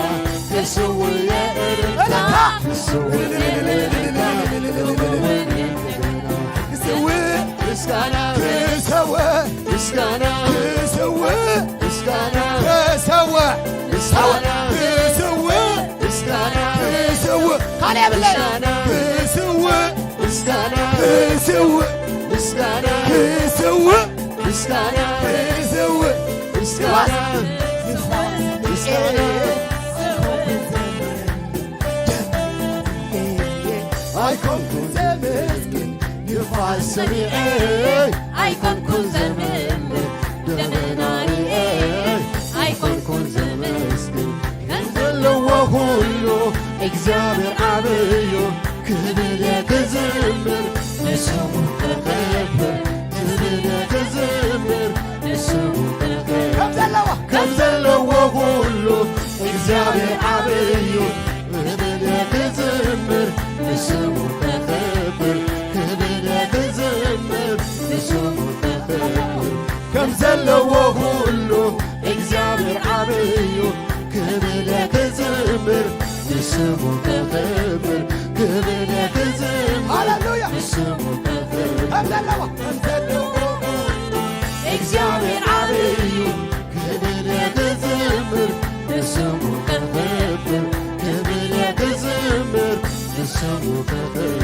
ክስውእ እልልታ ክስውእ እልልታ ሎሚ እውን ክልልና ክስውእ ምስጋና ክሰውእ ምስጋና ክሰውእ ምስጋና ክሰውእ ምስጋና ክሰውእ ምስጋና ክሰውእ ካልእ የብለይ ምስጋና ክሰውእ ምስጋና ክሰውእ ምስጋና ክሰውእ ምስጋና ክሰውእ ምስጋና ምስጋና ኣይኮንኩን ዘመስግን ንፋስ ሰሚዐ ኣይኮንኩን ዘምር ደመና ርኤ ኣይኮንኩን ዘመስግን ከም ዘለዎ ሁሉ እግዚኣብሔር ዓብዩ ክብል እየ ክዝምር ንስሙ ክኸብር ክብል እየ ክዝምር ንስሙ ክኸብር ከም ዘለዎ ከም ዘለዎ ሁሉ እግዚኣብሔር ዓብዩ ክብል እየ ክዝምር ንስሙ ክኸብር ክብል እየ ክዝምር ንስሙ ክኸብር ከም ዘለዎ ሁሉ እግዚኣብሔር ዓብዩ ክብል እየ ክዝምር ንስሙ ክኸብር ክብል እየ ክዝምር ሃሌሉያ ንስሙ ክኸብር ከም ዘለዎ ከም ዘለዎ ሁሉ እግዚኣብሔር ዓብዩ ክብል እየ ክዝምር ንስሙ ክኸብር ክብል እየ ክዝምር ንስሙ ክኸብር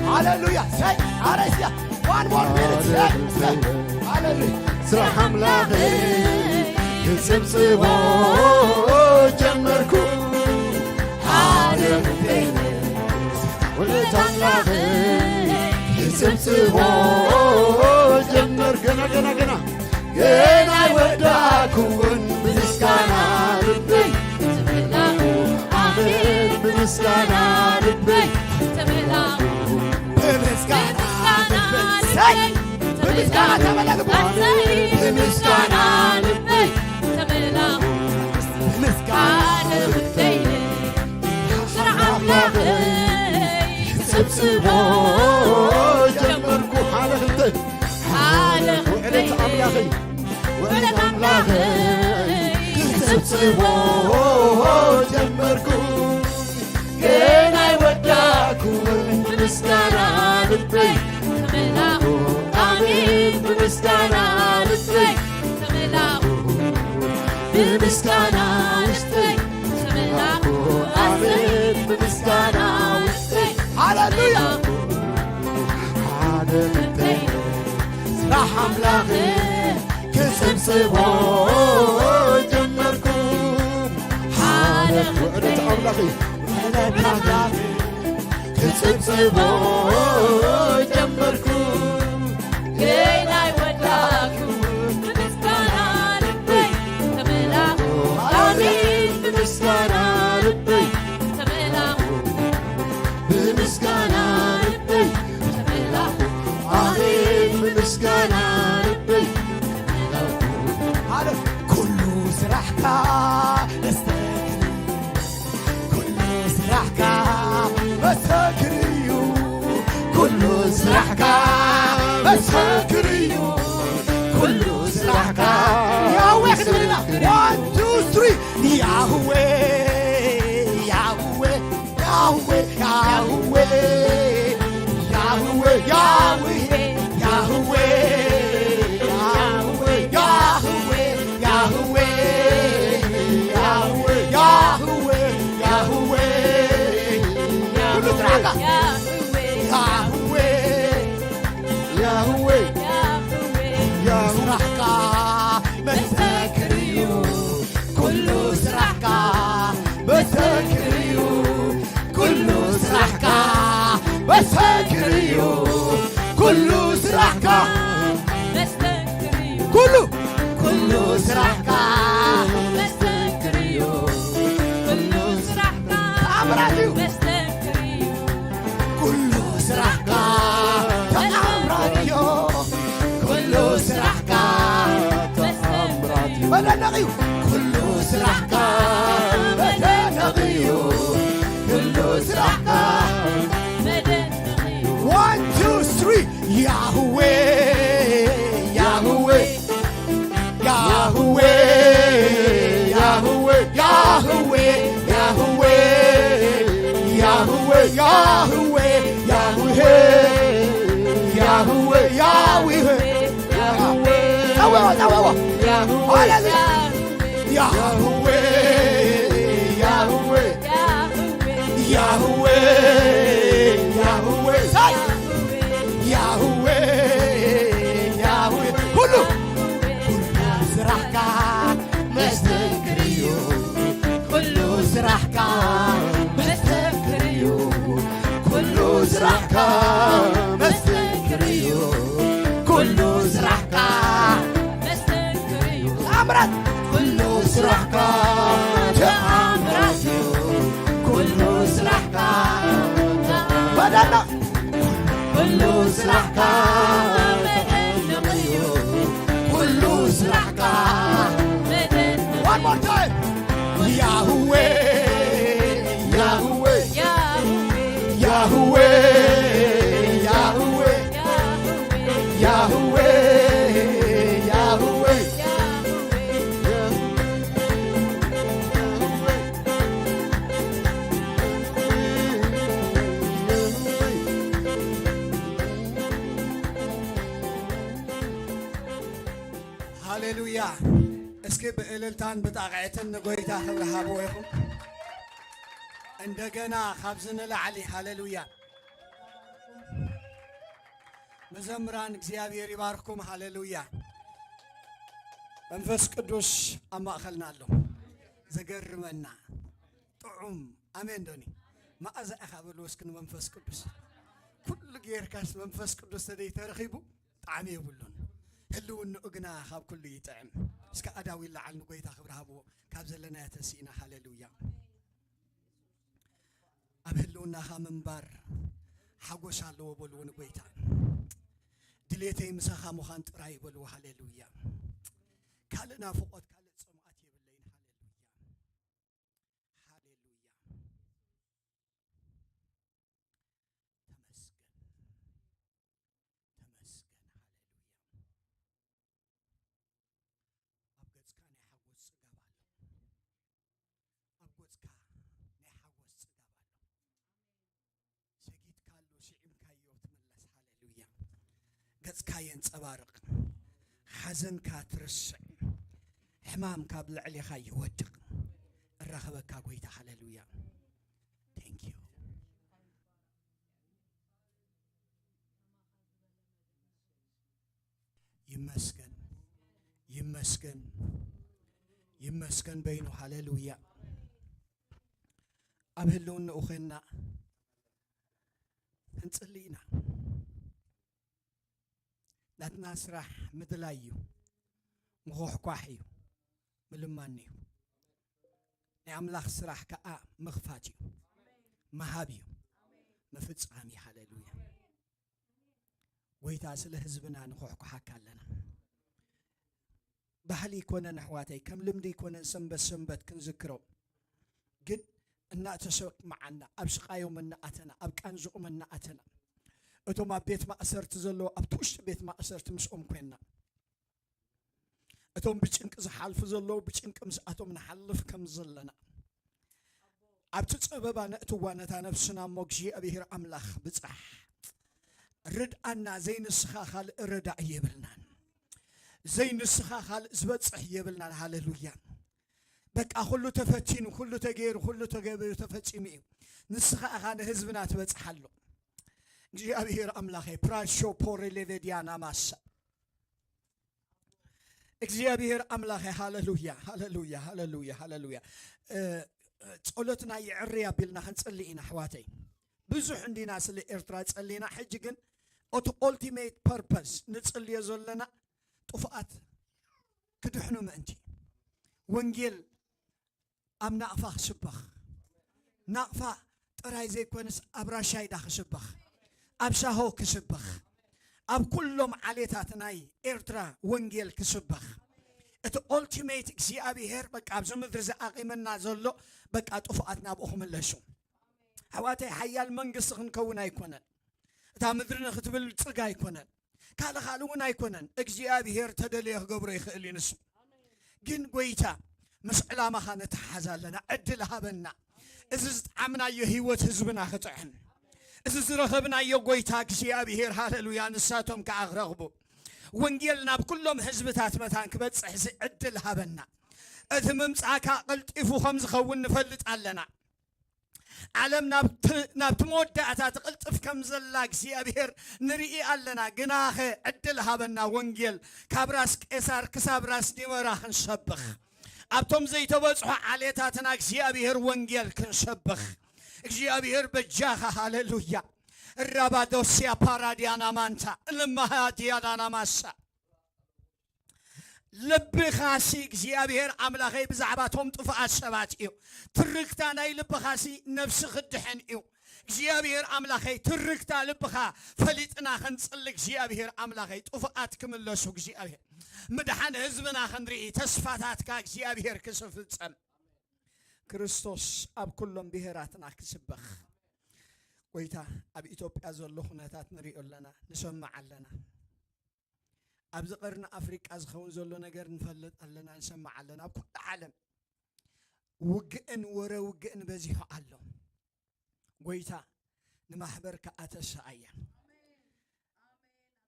ሃሌሉያ ሰይ ኣረስያ one more minute ሰይ ሰይ ሃሌሉያ ስራሕ ኣምላኸይ ክጽብጽቦ ጀመርኩ ሓደ ውለት ኣምላኸይ ክጽብጽቦ ጀመር ገና ገና ገና ገና ኣይወዳኩውን ብምስጋና ልበይ ተመላኹ ኣሜን ብምስጋና ልበይ ተመላኹ ብምስጋና ልበይ ሰይ ብምስጋና ተመለልኩ ኣሜን ብምስጋና ልበይ ተመላኹ ምስጋና ሓደ ክንደይ ስራሕ ኣምላኸይ ክጽብጽቦ ጀመርኩ ሓደ ክንደይ ሓደ ውዕለት ክንደይ ኣምላኸይ ውዕለት ኣምላኸይ ክጽብጽቦ ጀመርኩ ገና ኣይወዳኩ ብምስጋና ልበይ ተመላኹ ኣሜን ብምስጋና ልበይ ተመላኹ ብምስጋና ውሽጠይ ተመላኹ ኣሜን ብምስጋና ውሽጠይ ሃሌሉያ ሓደ ልበይ ስራሕ ኣምላኸ ክጽብጽቦ ጀመርኩ ሓደ ውዕለት ኣምላኸይ ውዕለት ኣምላኸ ክጽብጽቦ ጀመርኩ ገናይ ወዳኩ ብምስጋና ልበይ ተመላኹ ኣሜን ብምስጋና ልበይ ተመላኹ ብምስጋና ልበይ ተመላኹ ኣሜን ብምስጋና ልበይ ተመላኹ ኩሉ ስራሕካ ደስተክኒ ኩሉ ስራሕካ መሰክር እዩ ኩሉ ስራሕካ መሰክር እዩ Yahweh, Yahweh, Yahweh, Yahweh, Yahweh, Yahweh. ኩሉ ስራሕካ። ያህዌ፣ ያህዌ፣ ያህዌ፣ ያህዌ። ስራሕካ መስተንክር እዩ። ኩሉ ስራሕካ መስተንክር እዩ። ኩሉ ስራሕካ መስተንክር እዩ። ኩሉ ስራሕካ መስተንክር እዩ። ኩሉ፣ ኩሉ ስራሕካ መስተንክር እዩ። ኩሉ ስራሕካ ተኣምራት እዩ። መስተንክር እዩ። ኩሉ ስራሕካ ተኣምራት እዩ። ኩሉ ስራሕካ ተኣምራት እዩ። መደነቕ እዩ። ኩሉ ስራሕካ መደነቕ እዩ። ኩሉ ስራሕካ መደነቕ እዩ። One, two, three. ያህዌ፣ ያህዌ፣ ያህዌ፣ ያህዌ፣ ያህዌ፣ ያህዌ፣ ያህዌ፣ ያህዌ፣ ያህዌ፣ ያህዌ፣ ያህዌ። ጸውዕዎ፣ ጸውዕዎ። ያህዌ፣ ሃሌሉያ። ያህዌ፣ ያህዌ፣ ያህዌ፣ ያህዌ፣ ሳይ! ያህዌ፣ ያህዌ፣ ኩሉ፣ ኩሉ ስራሕካ መስተንክር እዩ። ኩሉ ስራሕካ መስተንክር እዩ። ኩሉ ስራሕካ መስተንክር እዩ። ኩሉ ስራሕካ መስተንክር እዩ። ተኣምራት ኩሉ ስራሕካ ተኣምራት እዩ። ኩሉ ስራሕካ ተኣምራት። በደና ኩሉ ስራሕካ መደነቕ እዩ። ኩሉ ስራሕካ መደነቕ እዩ። One more time. ያህዌ፣ ያህዌ፣ ያህዌ፣ ያህዌ፣ ያህዌ፣ ያህዌ። ሃሌሉያ። እስኪ ብእልልታን ብጣቕዕትን ንጎይታ ክብሪ ሃብዎ ኢኹም። እንደገና ካብዚ ንላዕሊ። ሃሌሉያ። መዘምራን እግዚኣብሔር ይባርኩም። ሃሌሉያ። መንፈስ ቅዱስ ኣብ ማእኸልና ኣሎ። ዘገርመና ጥዑም። ኣሜን ዶኒ? መኣዛ ኢኻ በልዎ እስኪ ንመንፈስ ቅዱስ። ኩሉ ጌርካስ መንፈስ ቅዱስ ተደይ ተረኺቡ ጣዕሚ የብሉን። ህልውንኡ ግና ካብ ኩሉ ይጥዕም። እስከ ኣዳው ይለዓል ንጎይታ ክብሪ ሃብዎ። ካብ ዘለናዮ ተሲእና። ሃሌሉያ። ኣብ ህልውናኻ ምንባር ሓጎስ ኣለዎ በልዎ ንጎይታ። ድሌተይ ምሳኻ ምዃን ጥራይ በልዎ። ሃሌሉያ። ካልእ ናፍቖት፣ ካልእ ጽምኣት የብለይን። ሃሌሉያ። ሃሌሉያ። ተመስገን። ተመስገን። ሃሌሉያ። ኣብ ገጽካ ናይ ሓጎስ ጽጋብ ኣሎ። ኣብ ገጽካ ናይ ሓጎስ ጽጋብ ኣሎ። ሰጊድካሉ፣ ስዒምካዮ ትምለስ። ሃሌሉያ። ገጽካ የንጸባርቕ። ሓዘንካ ትርስዕ። ሕማም ካብ ልዕሌኻ ይወድቕ። እራኸበካ ጎይታ። ሃሌሉያ። Thank you። ይመስገን፣ ይመስገን፣ ይመስገን በይኑ። ሃሌሉያ። ኣብ ህልውንኡ ኾንና ክንጽሊ ኢና። ናትና ስራሕ ምድላይ እዩ፣ ምኹሕኳሕ እዩ፣ ምልማን እዩ። ናይ ኣምላኽ ስራሕ ከኣ ምኽፋት እዩ፣ ምሃብ እዩ፣ ምፍጻም እዩ። ሃሌሉያ። ጎይታ ስለ ህዝብና ንኹሕኩሓካ ኣለና። ባህሊ ኣይኮነን ኣሕዋተይ፣ ከም ልምዲ ኣይኮነን ሰንበት ሰንበት ክንዝክሮ። ግን እናተሰማዓና፣ ኣብ ስቓዮም እናኣተና፣ ኣብ ቃንዝኦም እናኣተና፣ እቶም ኣብ ቤት ማእሰርቲ ዘለዉ ኣብቲ ውሽጢ ቤት ማእሰርቲ ምስኦም ኮይንና፣ እቶም ብጭንቂ ዝሓልፉ ዘለዉ ብጭንቂ ምስኣቶም ንሓልፍ ከም ዘለና፣ ኣብቲ ጸበባ ነእትዋ ነታ ነፍስና እሞ እግዚኣብሔር ኣምላኽ ብጻሕ። ርድኣና፣ ዘይንስኻ ካልእ ረዳኢ የብልናን። ዘይንስኻ ካልእ ዝበጽሕ የብልናን። ሃሌሉያ። በቃ ኩሉ ተፈቲኑ፣ ኩሉ ተገይሩ፣ ኩሉ ተገበዩ፣ ተፈጺሙ እዩ። ንስኻ ኢኻ ንህዝብና ትበጽሓሉ። እግዚኣብሔር ኣምላኸይ፣ ፕራሾ ፖሬ ሌቬዲያና ማሳ። እግዚኣብሔር ኣምላኸይ፣ ሃሌሉያ፣ ሃሌሉያ፣ ሃሌሉያ፣ ሃሌሉያ። እ፣ ጸሎትና የዕርይ ኣቢልና ክንጽሊ ኢና ኣሕዋተይ። ብዙሕ እንዲና ስለ ኤርትራ ጸሊና፣ ሕጂ ግን እቲ ኦልቲሜት ፐርፐስ ንጽልዮ ዘለና ጥፉኣት ክድሕኑ ምእንቲ። ወንጌል ኣብ ናቕፋ ክስበኽ፣ ናቕፋ ጥራይ ዘይኮነስ ኣብ ራሻይዳ ክስበኽ፣ ኣብ ሳሆ ክስበኽ፣ ኣብ ኩሎም ዓሌታት ናይ ኤርትራ ወንጌል ክስበኽ። እቲ ኦልቲሜት እግዚኣብሔር በቃ ኣብዚ ምድሪ ዝኣቒመና ዘሎ በቃ ጥፉኣት ናብኡ ክምለሱ። ኣሕዋተይ፣ ሓያል መንግስቲ ክንከውን ኣይኮነን። እታ ምድሪ ንኽትብል ጽጋ ኣይኮነን። ካልእ ካልእ እውን ኣይኮነን። እግዚኣብሔር ተደለየ ክገብሮ ይኽእል እዩ ንሱ። ግን ጎይታ፣ ምስ ዕላማኻ ንተሓዝ ኣለና። ዕድል ሃበና። እዚ ዝጠዓምናዮ ህይወት ህዝብና ክጥዕም፣ እዚ ዝረኸብናዮ ጎይታ እግዚኣብሔር፣ ሃሌሉያ፣ ንሳቶም ከኣ ክረኽቡ፣ ወንጌል ናብ ኩሎም ህዝብታት መታን ክበጽሕ እዚ ዕድል ሃበና። እቲ ምምጻእካ ቀልጢፉ ከም ዝኸውን ንፈልጥ ኣለና። ዓለም ናብ ት-፣ ናብቲ መወዳእታ ትቕልጥፍ ከም ዘላ እግዚኣብሔር ንርኢ ኣለና። ግናኸ ዕድል ሃበና፣ ወንጌል ካብ ራስ ቄሳር ክሳብ ራስ ዲመራ ክንሰብኽ፣ ኣብቶም ዘይተበጽሑ ዓሌታትና እግዚኣብሔር ወንጌል ክንሰብኽ። እግዚኣብሔር በጃኻ፣ ሃሌሉያ። ራባዶስያ ፓራዲያና ማንታ፣ ልማሃ ዲያዳና ማሳ። ልብኻሲ እግዚኣብሔር ኣምላኸይ ብዛዕባ እቶም ጥፉኣት ሰባት እዩ። ትርክታ ናይ ልብኻሲ ነፍሲ ክድሕን እዩ። እግዚኣብሔር ኣምላኸይ ትርክታ ልብኻ ፈሊጥና ክንጽሊ እግዚኣብሔር ኣምላኸይ ጥፉኣት ክምለሱ እግዚኣብሔር ምድሓን ህዝብና ክንርኢ ተስፋታትካ እግዚኣብሔር ክስፍጸም ክርስቶስ ኣብ ኩሎም ብሄራትና ክስበኽ። ጎይታ ኣብ ኢትዮጵያ ዘሎ ኩነታት ንሪኦ ኣለና፣ ንሰምዕ ኣለና። ኣብዚ ቀርኒ ኣፍሪቃ ዝኸውን ዘሎ ነገር ንፈልጥ ኣለና፣ ንሰምዕ ኣለና። ኣብ ኩሉ ዓለም ውግእን ወረ ውግእን በዚሑ ኣሎ። ጎይታ ንማሕበርካ ኣተስኣያ፣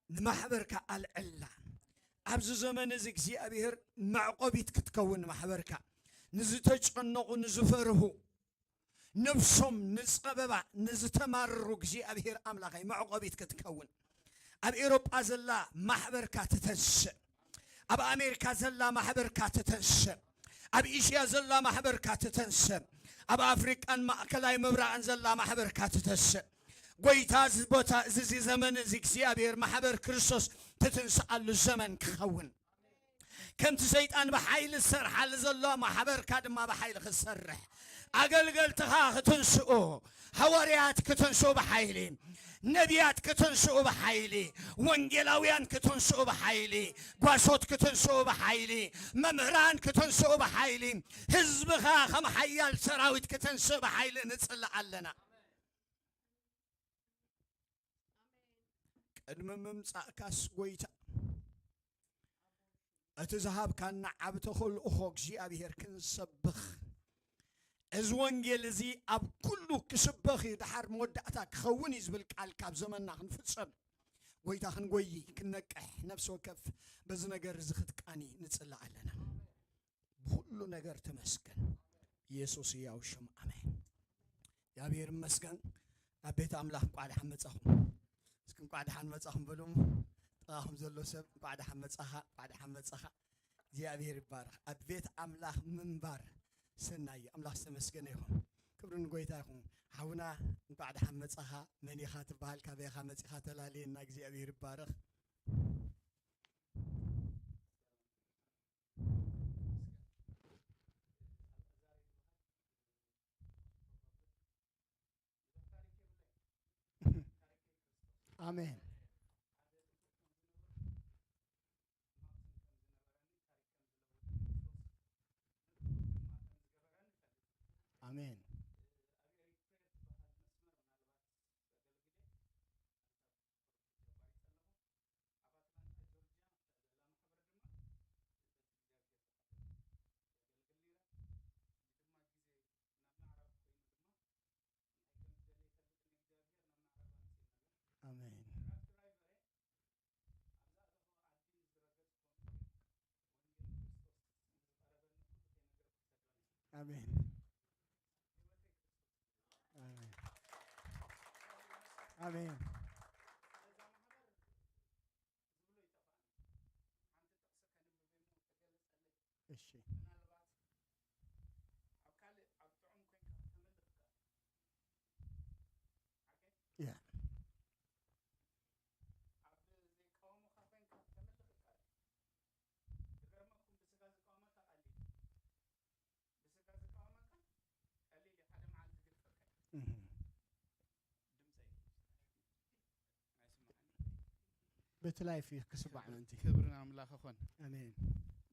ንማሕበርካ ኣልዕላ። ኣብዚ ዘመን እዚ እግዚኣብሔር መዕቆቢት ክትከውን ማሕበርካ ንዝተጨነቑ ንዝፈርሁ ነፍሶም ንጸበባ ንዝተማርሩ እግዚኣብሔር ኣምላኸይ መዕቆቢት ክትከውን ኣብ ኤውሮጳ ዘላ ማሕበርካ ትተንስእ። ኣብ ኣሜሪካ ዘላ ማሕበርካ ትተንስእ። ኣብ እስያ ዘላ ማሕበርካ ትተንስእ። ኣብ ኣፍሪቃን ማእከላይ ምብራቕን ዘላ ማሕበርካ ትተንስእ። ጎይታ እዚ ቦታ እዚ፣ እዚ ዘመን እዚ እግዚኣብሔር ማሕበር ክርስቶስ ትትንስኣሉ ዘመን ክኸውን ከምቲ ሰይጣን ብሓይሊ ዝሰርሓሉ ዘሎ ማሕበርካ ድማ ብሓይሊ ክትሰርሕ፣ ኣገልገልትኻ ክትንስኡ፣ ሃዋርያት ክትንስኡ ብሓይሊ፣ ነቢያት ክትንስኡ ብሓይሊ፣ ወንጌላውያን ክትንስኡ ብሓይሊ፣ ጓሶት ክትንስኡ ብሓይሊ፣ መምህራን ክትንስኡ ብሓይሊ፣ ህዝብኻ ከም ሓያል ሰራዊት ክትንስእ ብሓይሊ ንጽልእ ኣለና። ቅድሚ ምምጻእካስ ጎይታ፣ እቲ ዝሃብካና ዓቢ ተልእኾ እግዚኣብሔር ክንሰብኽ፣ እዚ ወንጌል እዚ ኣብ ኩሉ ክስበኽ እዩ፣ ደሓር መወዳእታ ክኸውን እዩ ዝብል ቃል ካብ ዘመንና ክንፍጸም፣ ጎይታ ክንጎዪ፣ ክንነቅሕ፣ ነፍሲ ወከፍ በዚ ነገር እዚ ክትቃኒ ንጽላእ ኣለና። ብኹሉ ነገር ተመስገን። ኢየሱስ ህያው ሽም፣ ኣሜን። እግዚኣብሔር ይመስገን። ኣብ ቤት ኣምላኽ እንቋዕ ደሓን መጻኹም። እስኪ እንቋዕ ደሓን መጻኹም በሉ። ጥቓኹም ዘሎ ሰብ እንቋዕ ደሓን መጻኻ፣ እንቋዕ ደሓን መጻኻ። እግዚኣብሔር ይባረኽ። ኣብ ቤት ኣምላኽ ምንባር ሰናይ እዩ። ኣምላኽ ዝተመስገነ ይኹን። ክብሪ ንጎይታ ይኹን። ሓውና እንቋዕ ደሓን መጻኻ። መን ኢኻ ትበሃል? ካበይ ኢኻ መጺኻ? ተላለየና። እግዚኣብሔር ይባረኽ። ኣሜን። ኣሜን። ኣሜን። ኣሜን። ኣሜን። ኣሜን። እሺ። ያ። እህ። በቲ ላይፍ እዩ ክስማዕ ምእንቲ። ክብሪ ንኣምላኽ ይኹን። ኣሜን።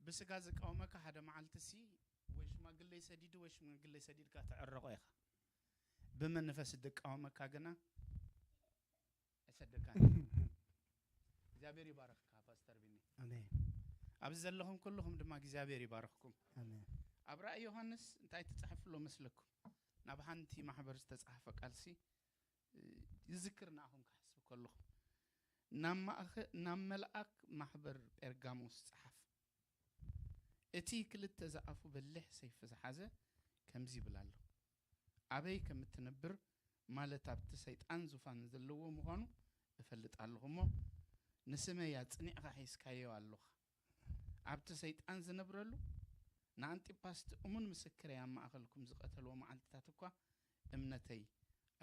ብስጋ ዝቃወመካ ሓደ መዓልቲ ሲ ወይ ሽማግሌ ሰዲዱ ወይ ሽማግሌ ሰዲድካ ትዕረቆ ኢኻ። ብመንፈስ ዝቃወመካ ግና ኣይሰደካን። እግዚኣብሔር ይባርኽካ ፓስተር ቢኒ። ኣሜን። ኣብዚ ዘለኹም ኩልኹም ድማ እግዚኣብሔር ይባርኽኩም። ኣሜን። ኣብ ራእይ ዮሃንስ እንታይ ትጽሕፍ ኣሎ መስለኩም? ናብ ሓንቲ ማሕበር ዝተጻሕፈ ቃልሲ ይዝክር ንኣኹም ክሓስብ ከለኹ ናብ ማእኸ ናብ መልኣክ ማሕበር ጴርጋሞስ ጸሓፍ። እቲ ክልተ ዝኣፉ በሊሕ ሰይፊ ዝሓዘ ከምዚ ይብል ኣሎ፣ ኣበይ ከም እትነብር፣ ማለት ኣብቲ ሰይጣን ዙፋን ዘለዎ ምዃኑ እፈልጥ ኣለኹ እሞ፣ ንስመይ ኣጽኒዕኻ ሒዝካዮ ኣለኻ። ኣብቲ ሰይጣን ዝነብረሉ፣ ንኣንጢጳስ እቲ እሙን ምስክረይ ኣብ ማእኸልኩም ዝቐተልዎ መዓልትታት እኳ እምነተይ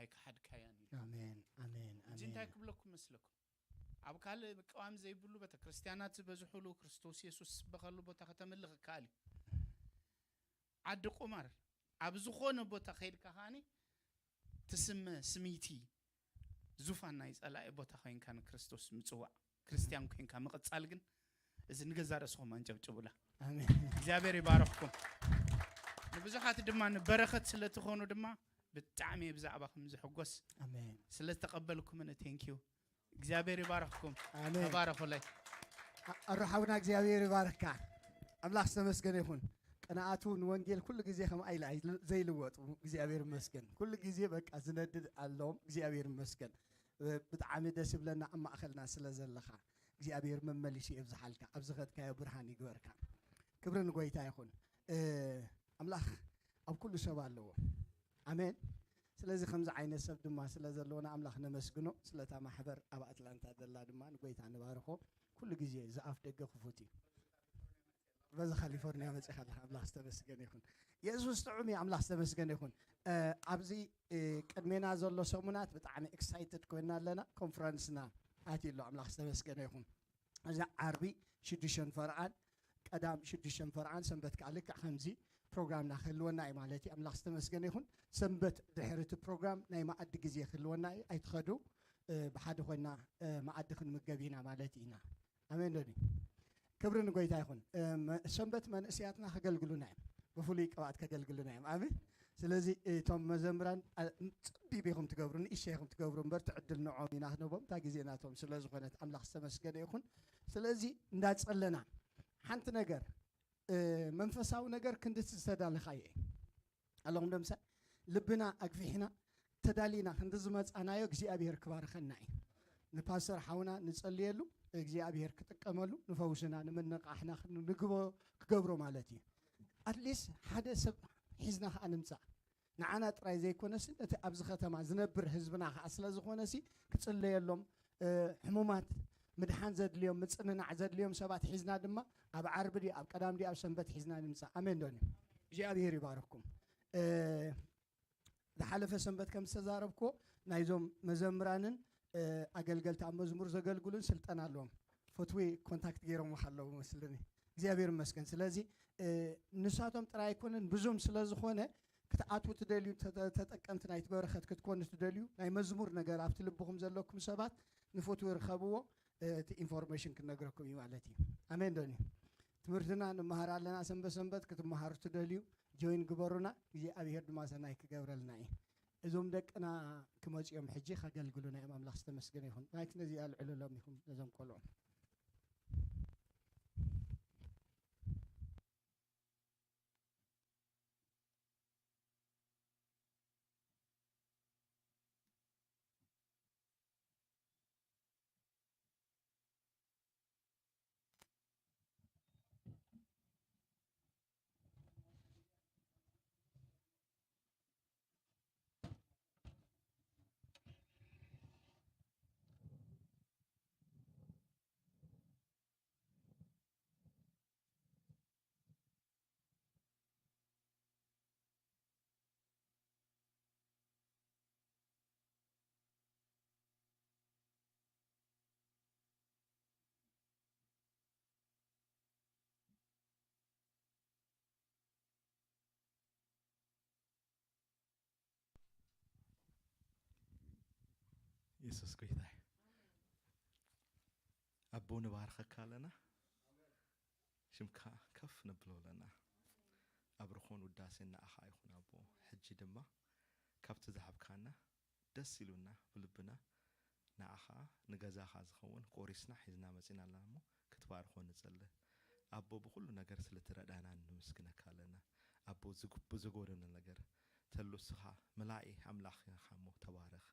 ኣይከሓድካያን ኢሉ። ኣሜን፣ ኣሜን፣ እዚ እንታይ ኣሜን። ክብለኩም መስለኩም? ኣብ ካልእ ምቅዋም ዘይብሉ ቤተ ክርስቲያናት ዝበዝሑሉ ክርስቶስ የሱስ ዝስበኸሉ ቦታ ከተምልኽ ይከኣል እዩ። ዓዲ ቁማር ኣብ ዝኾነ ቦታ ከይድካ ከኣኒ ትስመ ስምይቲ ዙፋን ናይ ጸላኢ ቦታ ኮይንካ ንክርስቶስ ምጽዋዕ፣ ክርስቲያን ኮይንካ ምቕጻል ግን እዚ ንገዛ ርእስኹም ኣንጨብጭቡላ። ኣሜን። እግዚኣብሔር ይባርኽኩም። ንብዙሓት ድማ ንበረኸት ስለ ትኾኑ ድማ ብጣዕሚ ብዛዕባኹም ዝሕጎስ። ኣሜን። ስለ ዝተቐበልኩምን ቴንኪዩ። እግዚኣብሔር ይባርኽኩም። ኣሜን። ተባረኹለይ። ኣ-፣ ኣሮ ሓውና እግዚኣብሔር ይባርካ። ኣምላኽ ዝተመስገነ ይኹን። ቅንኣቱ ንወንጌል ኩሉ ግዜ ከም ኣይለ-፣ ኣይል-፣ ዘይልወጥ እግዚኣብሔር ይመስገን። ኩሉ ግዜ በቃ ዝነድድ ኣለዎም። እግዚኣብሔር ይመስገን። ብ-፣ ብጣዕሚ ደስ ይብለና ኣብ ማእኸልና ስለ ዘለኻ። እግዚኣብሔር መመሊሱ የብዝሓልካ። ኣብ ዝኸድካዮ ብርሃን ይግበርካ። ክብሪ ንጎይታ ይኹን። እ፣ ኣምላኽ ኣብ ኩሉ ሰብ ኣለዎ። ኣሜን። ስለዚ ከምዚ ዓይነት ሰብ ድማ ስለ ዘለዎና ኣምላኽ ነመስግኖ። ስለታ ማሕበር ኣብ ኣትላንታ ዘላ ድማ ንጎይታ ንባርኾ። ኩሉ ግዜ ዝኣፍ ደገ ክፉት እዩ። በዚ ካሊፎርኒያ መጺኻ ኣለኻ። ኣምላኽ ዝተመስገነ ይኹን። የሱስ ጥዑም እዩ። ኣምላኽ ዝተመስገነ ይኹን። እ፣ ኣብዚ፣ እ፣ ቅድሜና ዘሎ ሰሙናት ብጣዕሚ ኤክሳይትድ ኮይና ኣለና። ኮንፈረንስና ኣትዩ ኣሎ። ኣምላኽ ዝተመስገነ ይኹን። እዛ ዓርቢ ሽዱሽተ ፈርቓን፣ ቀዳም ሽዱሽተ ፈርቓን፣ ሰንበት ከኣ ልክዕ ከምዚ ፕሮግራምና ክህልወና እዩ ማለት እዩ። ኣምላኽ ዝተመስገነ ይኹን። ሰንበት ድሕሪ እቲ ፕሮግራም ናይ መኣዲ ግዜ ክህልወና እዩ። ኣይትኸዱ፣ እ፣ ብሓደ ኮይና፣ እ፣ መኣዲ ክንምገብ ኢና ማለት ኢና። ኣሜን ዶ? ክብሪ ንጎይታ ይኹን። እ፣ መ-፣ ሰንበት መንእሰያትና ከገልግሉና እዮም። ብፍሉይ ቅብኣት ከገልግሉና እዮም። ኣሜን። ስለዚ እቶም መዘምራን፣ ኣ፣ ጸቢብ ኢኹም ትገብሩ፣ ንእሽተይ ኢኹም ትገብሩ እምበር፣ እቲ ዕድል ንዖም ኢና ክንቦም፣ እታ ግዜ ናቶም ስለ ዝኾነት ኣምላኽ ዝተመስገነ ይኹን። ስለዚ እንዳጸለና ሓንቲ ነገር፣ እ፣ መንፈሳዊ ነገር ክንዲ ዝተዳለኻዮ እዩ። ኣለኹም ዶ ምሳይ? ልብና ኣግፊሕና ተዳሊና ክንዲ ዝመጻናዮ እግዚኣብሔር ክባርኸና እዩ። ንፓስተር ሓውና ንጸልየሉ፣ እግዚኣብሔር ክጥቀመሉ፣ ንፈውስና፣ ንምንቃሕና ንግቦ-፣ ክገብሮ ማለት እዩ። ኣትሊስት ሓደ ሰብ ሒዝና ከኣ ንምጻእ። ንዓና ጥራይ ዘይኮነስ ነቲ ኣብዚ ከተማ ዝነብር ህዝብና ከኣ ስለ ዝኾነሲ ክጽለየሎም፣ እ፣ ሕሙማት ምድሓን ዘድልዮም፣ ምጽንናዕ ዘድልዮም ሰባት ሒዝና ድማ ኣብ ዓርቢ ድዩ፣ ኣብ ቀዳም ድዩ፣ ኣብ ሰንበት ሒዝና ንምጻእ። ኣሜን ዶ? እግዚኣብሔር ይባርኽኩም። እ፣ ዝሓለፈ ሰንበት ከም ዝተዛረብክዎ ናይዞም መዘምራንን፣ እ፣ ኣገልገልቲ ኣብ መዝሙር ዘገልግሉን ስልጠና ኣለዎም። ፈትዊ ኮንታክት ገይሮም ኣለዉ መስልኒ። እግዚኣብሔር ይመስገን። ስለዚ፣ እ፣ ንሳቶም ጥራይ ኣይኮነን፣ ብዙም ስለ ዝኾነ ክትኣትዉ ትደልዩ፣ ተጠ-፣ ተጠቀምቲ ናይቲ በረኸት ክትኮኑ ትደልዩ፣ ናይ መዝሙር ነገር ኣብቲ ልብኹም ዘለኩም ሰባት ንፈትዊ ርኸብዎ፣ እ፣ እቲ ኢንፎርሜሽን ክነግረኩም እዩ ማለት እዩ። ኣሜን ዶኒ? ትምህርትና ንመሃር ኣለና ሰንበት ሰንበት፣ ክትመሃሩ ትደልዩ ጆይን ግበሩና። እግዚኣብሔር ድማ ሰናይ ክገብረልና እዩ። እዞም ደቅና ክመጽኦም ሕጂ ከገልግሉና እዮም። ኣምላኽ ዝተመስገነ ይኹን። ናይቲ ነዚ ኣልዕሉሎም ኢኹም ነዞም ቆልዑ። የሱስ ጎይታ እዩ። ኣቦ ንባርኸካ ኣለና፣ ሽምካ ከፍ ነብሎ ኣለና። ኣብርኾን ውዳሴን ንዓኻ ይኹን ኣቦ። ሕጂ ድማ ካብቲ ዝሃብካና ደስ ኢሉና ብልብና ንዓኻ ንገዛኻ ዝኸውን ቆሪስና ሒዝና መጺና ኣለና እሞ ክትባርኾ ንጸልእ። ኣቦ ብኹሉ ነገር ስለ ትረዳና ንምስግነካ ኣለና። ኣቦ ዝግ-፣ ብዝጎደሎ ነገር ተሉ እስኻ መላኢ ኣምላኽ ኢኻ እሞ ተባረኽ።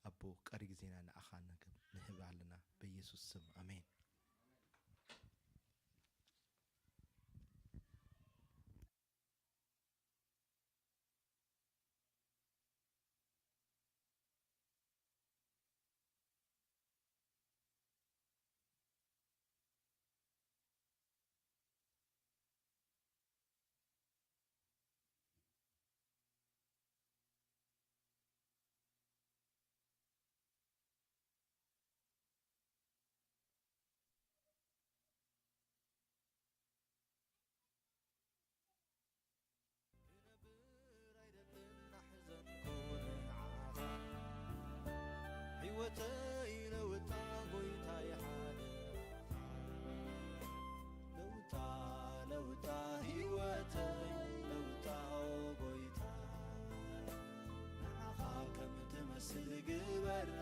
ኣቦ ቀሪ ግዜና ንዓኻ ንህብ ኣለና በኢየሱስ ስም ኣሜን። ክነብር ኣይደልን እናሕዘንኩ ንዓኻ። ህይወተይ ለውጣ ጎይታይ ሓደራኻ። ለውጣ ለውጣ ህይወተይ ለውጣ ኦ ጎይታ። ንዓኻ ከም ትመስል ግበራ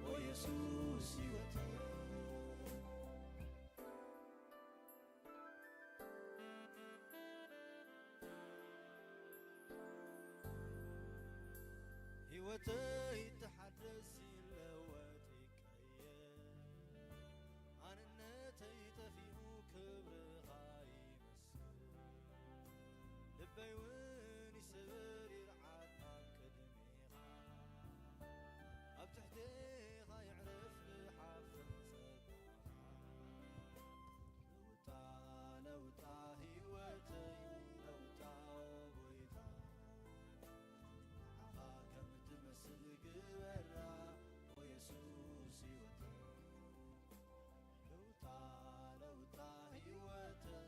ኦ የሱስ ህይወተይ። ህይወተይ ይተሓደስ ይለወጥ ይቀየር። ኣንነተይ ጠፊኡ ክብርኻ ይመስል። ልበይ እውን ይስበር ይርዓድ ኣብ ቅድሜኻ። ኣብ ትሕቴኻ የዕርፍ ብሓፍን ጸጋኻ። ለውጣ ለውጣ ህይወተይ ለውጣ ኦ ጎይታ። ንዓኻ ከም ትመስል ግበራ ኦ የሱስ ህይወተይ። ለውጣ ለውጣ ህይወተይ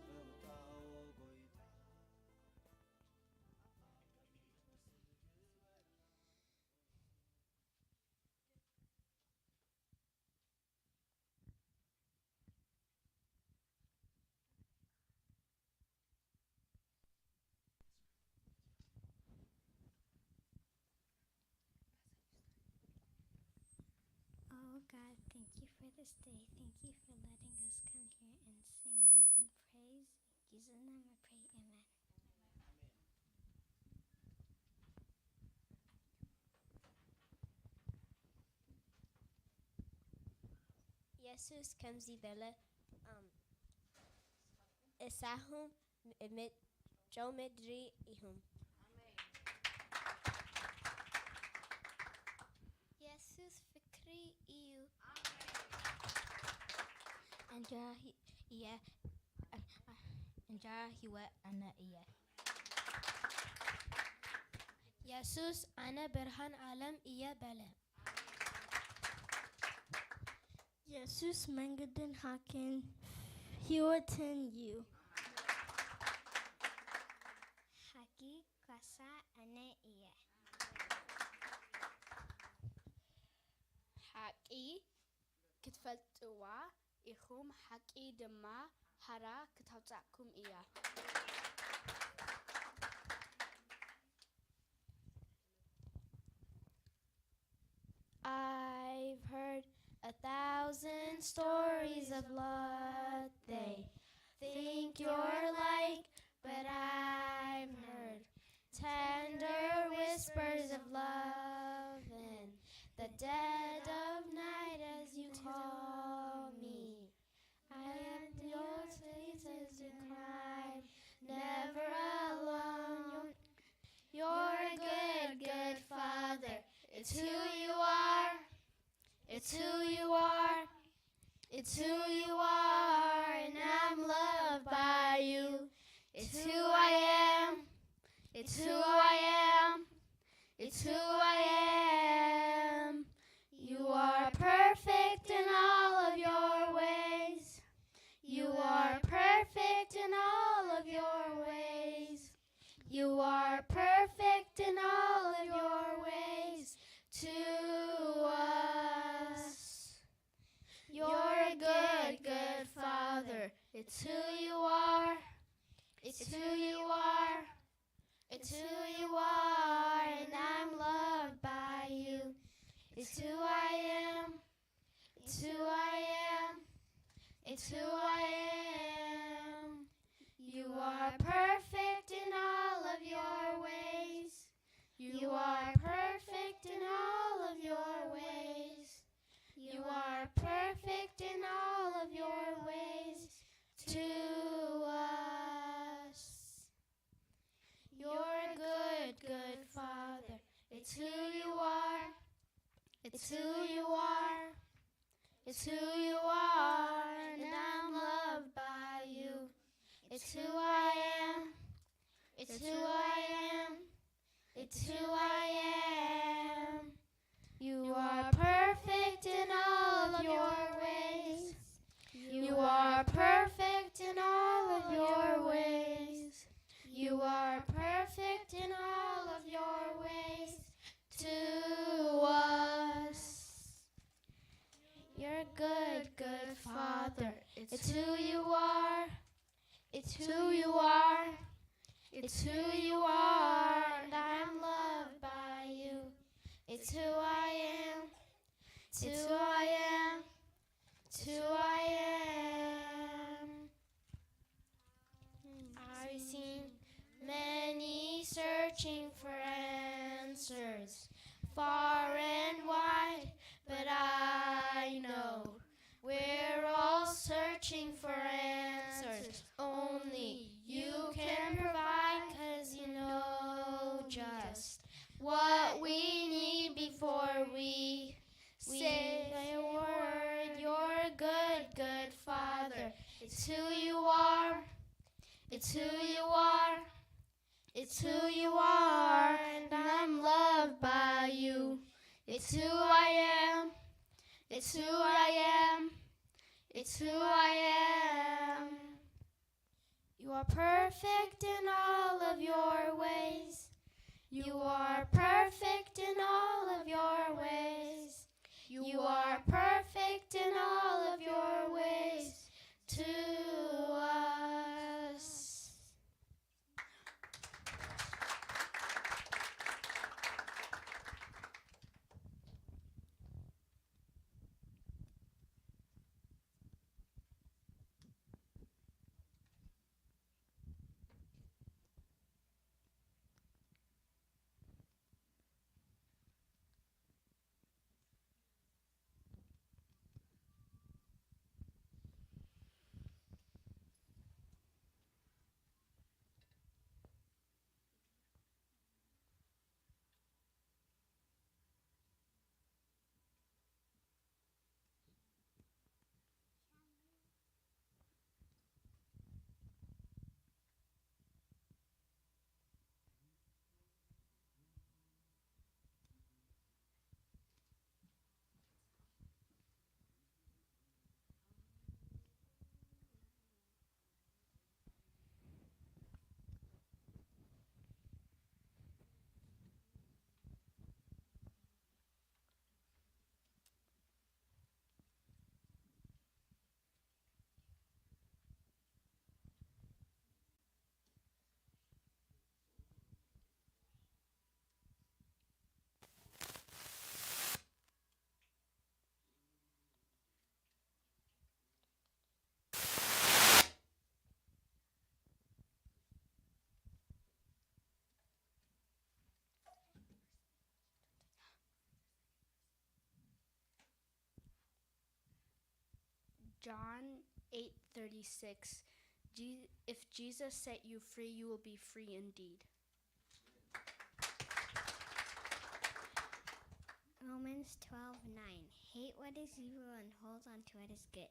ለውጣ ኦ ጎይታ። Oh God, thank you for this day. Thank you for letting us come here and sing and praise. In Jesus' name I pray, amen. የሱስ ከምዚ በለ፣ እም፣ እሳኹም ም-፣ ጨው ምድሪ ኢኹም። የሱስ ፍቅሪ እዩ። እንጀራ ሂ- እየ፣ እንጀራ ህይወት ኣነ እየ። የሱስ ኣነ ብርሃን ዓለም እየ በለ። የሱስ መንገድን ሓቅን ህይወትን እዩ። ሓቂ ኳሳ ኣነ እየ። ሓቂ ክትፈልጥዋ ኢኹም፣ ሓቂ ድማ ሓራ ክተውጽኣኩም እያ። I've heard a thousand stories of love they think you're like, but I've heard tender whispers of love in the dead of night as you call me. I am your faces in cry, never alone. You're a good, good father. It's who you are. It's who you are. It's who you are. And I'm loved by you. It's who I am. It's who I am. It's who I am. You are perfect in all of your ways. You are perfect in all of your ways. You are perfect in all of your ways to us. are perfect in all of your ways. You are perfect in all of your ways. You are perfect in all of your ways to us. You're a good, good Father. It's who you are. It's who you are. It's who you are. And I'm loved by you. It's who I am. It's who I am. It's who I am. You are perfect in all of your ways. You are perfect in all of your ways. You are perfect in all of your ways to us. You're a good, good Father. It's who you are. It's who you are. It's who you are. And I'm loved by you. It's who I am. It's who I am. It's who I am. I've seen many searching for answers far and wide, but I know we're all searching for answers only you can provide, 'cause you know just what we need before we say a word. You're a good, good Father. It's who you are. It's who you are. It's who you are. And I'm loved by you. It's who I am. It's who I am. It's who I am. You are perfect in all of your ways. You are perfect in all of your ways. You are perfect in all of your ways to us. John eight thirty-six. Je- if Jesus set you free, you will be free indeed. Romans twelve nine. Hate what is evil and hold on to what is good.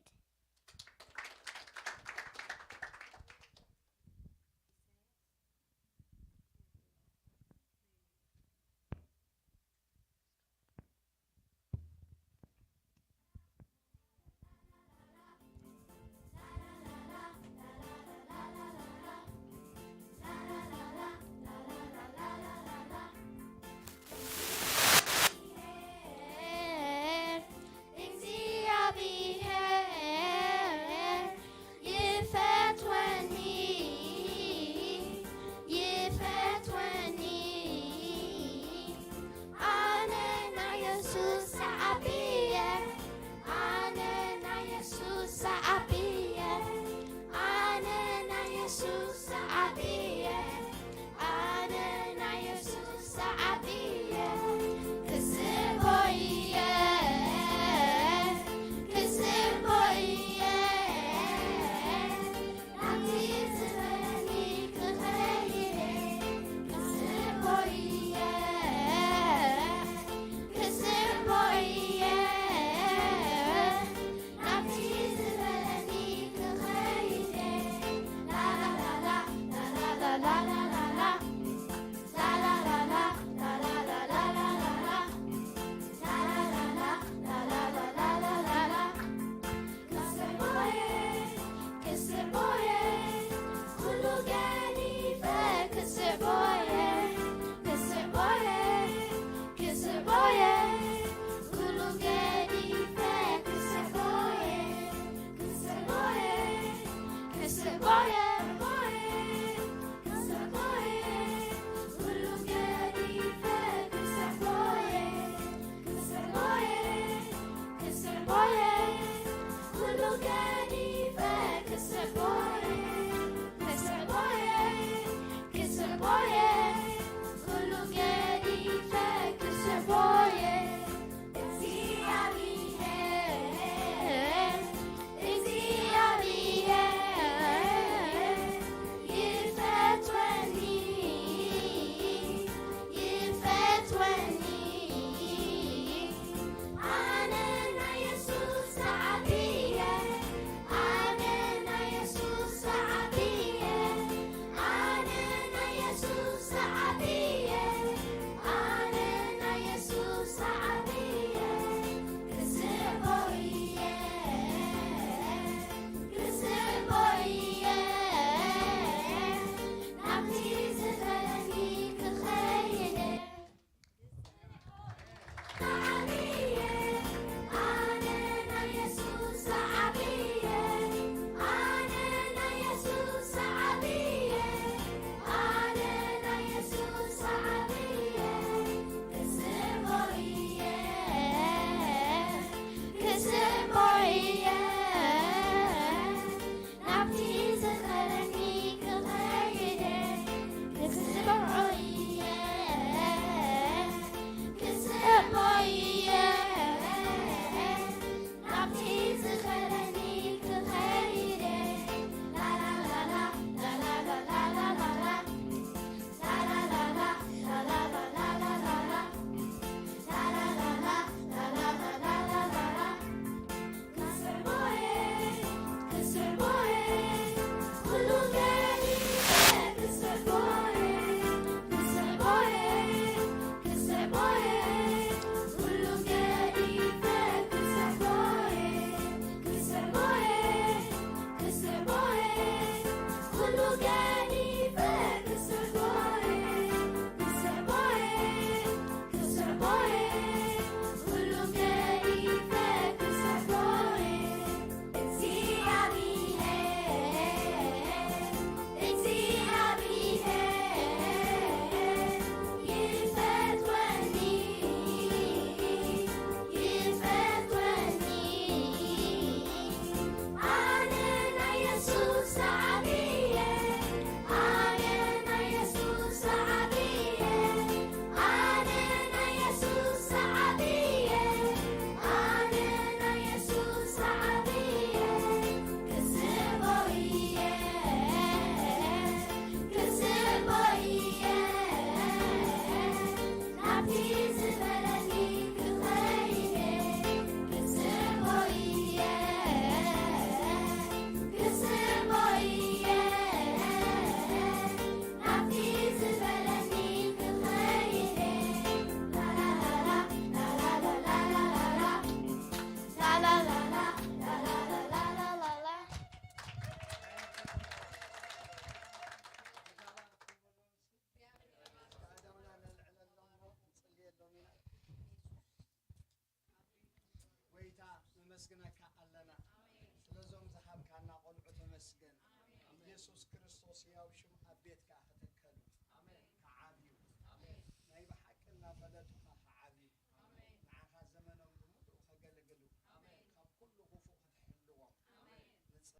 የሱስ ክርስቶስ ሕያው ሽም ኣብ ቤትካ ከተከሉ። ኣሜን። ክዓብዩ። ኣሜን። ናይ ብሓቂ እናፈለጡኻ ክዓብዩ። ኣሜን። ንዓኻ ዘመኖም ብምሉኡ ከገልግሉ። ኣሜን። ካብ ኩሉ ክፉእ ክትሕልዎም። ኣሜን። ንጽ-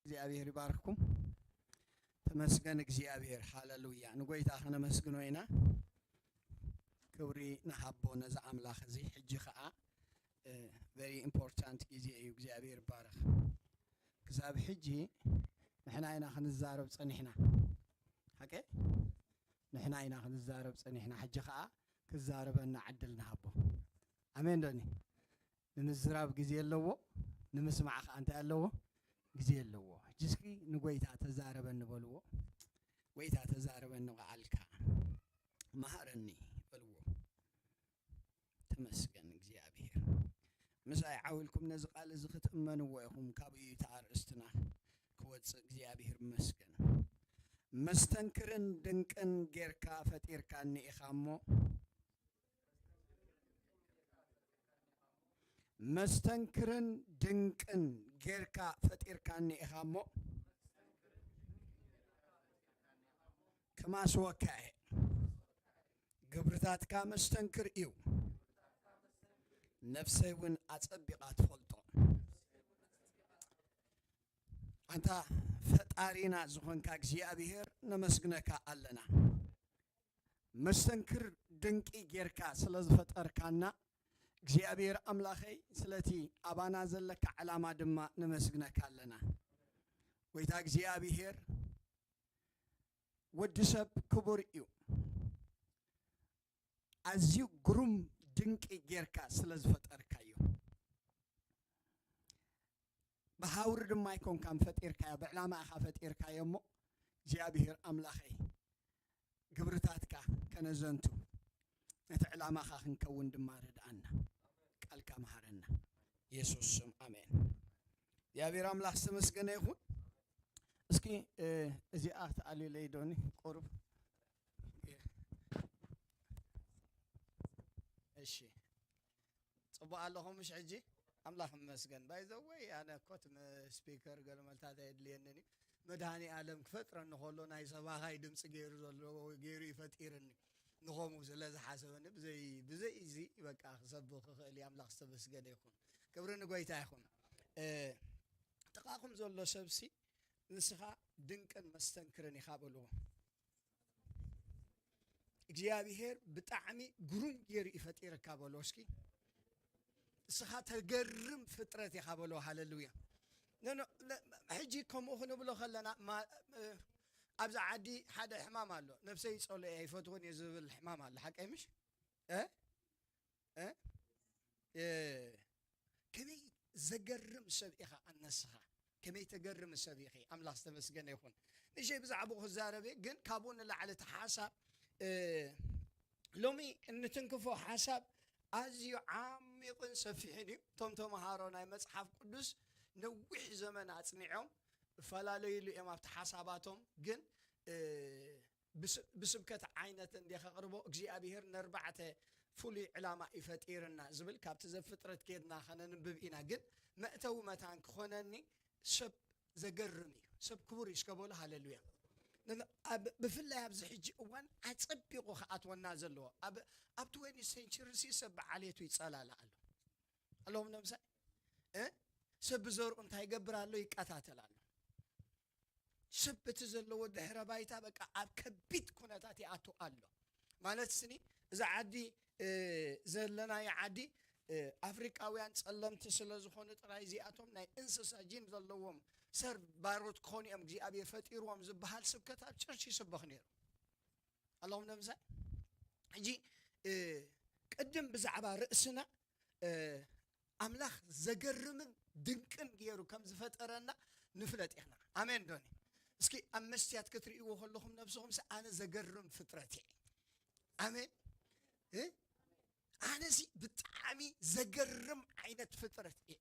እግዚኣብሔር ይባርክኩም። ተመስገን እግዚኣብሔር፣ ሃለሉያ። ንጎይታ ከነመስግኖ ኢና። ክብሪ ንሃቦ ነዚ ኣምላኽ እዚ። ሕጂ ኸኣ፣ እ፣ very important ግዜ እዩ። እግዚኣብሔር ይባረኽ። ክሳብ ሕጂ ንሕና ኢና ክንዛረብ ጸኒሕና። ሓቀይ? ንሕና ኢና ክንዛረብ ጸኒሕና። ሕጂ ኸኣ ክዛረበና ዕድል ንሃቦ። ኣሜን ዶኒ? ንምዝራብ ግዜ ኣለዎ፣ ንምስማዕ ከኣ እንታይ ኣለዎ? ግዜ ኣለዎ። ሕጂ እስኪ ንጎይታ ተዛረበኒ በልዎ። ጎይታ ተዛረበኒ፣ ቃልካ መሃረኒ በልዎ። ተመስገን እግዚኣብሔር። ምሳይ ዓው ኢልኩም ነዚ ቃል እዚ ክትእመንዎ ኢኹም። ካብኡ እዩ እቲ ኣርእስትና ክወጽእ። እግዚኣብሔር ይመስገን። መስተንክርን ድንቅን ጌርካ ፈጢርካኒ ኢኻ እሞ፣ መስተንክርን ድንቅን ጌርካ ፈጢርካኒ ኢኻ እሞ፣ ክማስወካ እየ። ግብርታትካ መስተንክር እዩ፣ ነፍሰይ እውን ኣጸቢቓ ትፈልጦ። ኣንታ ፈጣሪና ዝኾንካ እግዚኣብሔር ነመስግነካ ኣለና። መስተንክር ድንቂ ጌርካ ስለ ዝፈጠርካና እግዚኣብሔር ኣምላኸይ፣ ስለቲ ኣባና ዘለካ ዕላማ ድማ ነመስግነካ ኣለና። ጎይታ እግዚኣብሔር፣ ወዲ ሰብ ክቡር እዩ። ኣዝዩ ግሩም ድንቂ ጌርካ ስለ ዝፈጠርካዮ፣ ብሃውሪ ድማ ኣይኮንካን ፈጢርካዮ፣ ብዕላማ ኢኻ ፈጢርካዮ እሞ፣ እግዚኣብሔር ኣምላኸይ፣ ግብርታትካ ከነዘንቱ፣ ነቲ ዕላማኻ ክንከውን ድማ ርድኣና። ቃልካ መሃረና። የሱስ ስም ኣሜን። እግዚኣብሔር ኣምላኽ ዝተመስገነ ይኹን። እስኪ፣ እ፣ እዚኣ ተኣልዩለይ ዶኒ ቁሩብ። እሺ። ጽቡቕ ኣለኹም ምሽ ሕጂ? ኣምላኽ ይመስገን። ባይ ዘ ወይ ኣነ እኮ እቲ መ-፣ ስፒከር ገለ መልታት ኣየድልየንን እዩ። መድሃኒ ኣለም ክፈጥረኒ ከሎ ናይ ሰባኻይ ድምጺ ገይሩ ዘለዎ ወይ ገይሩ እዩ ፈጢርኒ። ንኸምኡ ስለ ዝሓሰበኒ ብዘይ፣ ብዘይ እዚ በቃ ክሰብኽ ክኽእል እዩ። ኣምላኽ ዝተመስገነ ይኹን። ክብሪ ንጎይታ ይኹን። እ፣ ጥቓኹም ዘሎ ሰብሲ ንስኻ ድንቅን መስተንክርን ኢኻ በልዎ። እግዚኣብሔር ብጣዕሚ ግሩም ገይሩ እዩ ፈጢርካ በሎ እስኪ። ንስኻ ተገርም ፍጥረት ኢኻ በሎ። ሃለሉያ። ኖ፣ ኖ፣ ለ-፣ ሕጂ ከምኡ ክንብሎ ከለና፣ ማ-፣ እ፣ ኣብዛ ዓዲ ሓደ ሕማም ኣሎ። ነብሰይ ይጸልኦ እየ፣ ኣይፈትዎን እየ ዝብል ሕማም ኣሎ። ሓቀይ ምሽ? እ? እ? እ፣ ከመይ ዘገርም ሰብ ኢኻ ኣነስኻ። ከመይ ተገርም ሰብ ኢኺ። ኣምላኽ ዝተመስገነ ይኹን። ንሸይ ብዛዕባኡ ክዛረብ እየ፣ ግን ካብኡ ንላዕሊ እቲ ሓሳብ፣ እ፣ ሎሚ እንትንክፎ ሓሳብ ኣዝዩ ዓሚቕን ሰፊሕን እዩ። እቶም ተምሃሮ ናይ መጽሓፍ ቅዱስ ነዊሕ ዘመን ኣጽኒዖም እፈላለዩሉ እዮም ኣብቲ ሓሳባቶም። ግን፣ እ፣ ብስ-፣ ብስብከት ዓይነት እንደ ከቕርቦ እግዚኣብሔር ነርባዕተ ፍሉይ ዕላማ እዩ ፈጢርና ዝብል ካብቲ ዘፍጥረት ኬድና ከነንብብ ኢና። ግን መእተዊ መታን ክኾነኒ ሰብ ዘገርም እዩ። ሰብ ክቡር እዩ እስከ በሉ ሃሌሉያ። ን-፣ ኣብ፣ ብፍላይ ኣብዚ ሕጂ እዋን ኣጸቢቑ ክኣትወና ዘለዎ ኣብ፣ ኣብ ትዌንቲ ሴንቸሪ ሲ ሰብ ብዓሌቱ ይጸላለ ኣሎ። ኣለኹም ነምሳይ? እ? ሰብ ብዘርኡ እንታይ ይገብር ኣሎ? ይቀታተል ኣሎ። ሰብ እቲ ዘለዎ ድሕረ ባይታ በቃ ኣብ ከቢድ ኩነታት ይኣቱ ኣሎ። ማለት ስኒ እዛ ዓዲ፣ እ፣ ዘለናዮ ዓዲ፣ እ፣ ኣፍሪቃውያን ጸለምቲ ስለ ዝኾኑ ጥራይ እዚኣቶም ናይ እንስሳ ጂን ዘለዎም ሰብ ባሮት ክኾኑ እዮም እግዚኣብሔር ፈጢርዎም ዝበሃል ስብከት ኣብ ቸርች ይስበኽ ነይሩ። ኣለኹም ነምሳይ? ሕጂ እ፣ ቅድም ብዛዕባ ርእስና፣ እ፣ ኣምላኽ ዘገርምን ድንቅን ገይሩ ከም ዝፈጠረና ንፍለጥ ኢና። ኣሜን ዶኒ? እስኪ ኣብ መስትያት ክትርእይዎ ከለኹም ነብስኹም፣ "ኣነ ዘገርም ፍጥረት እየ." ኣሜን። እ? "ኣነሲ ብጣዕሚ ዘገርም ዓይነት ፍጥረት እየ፣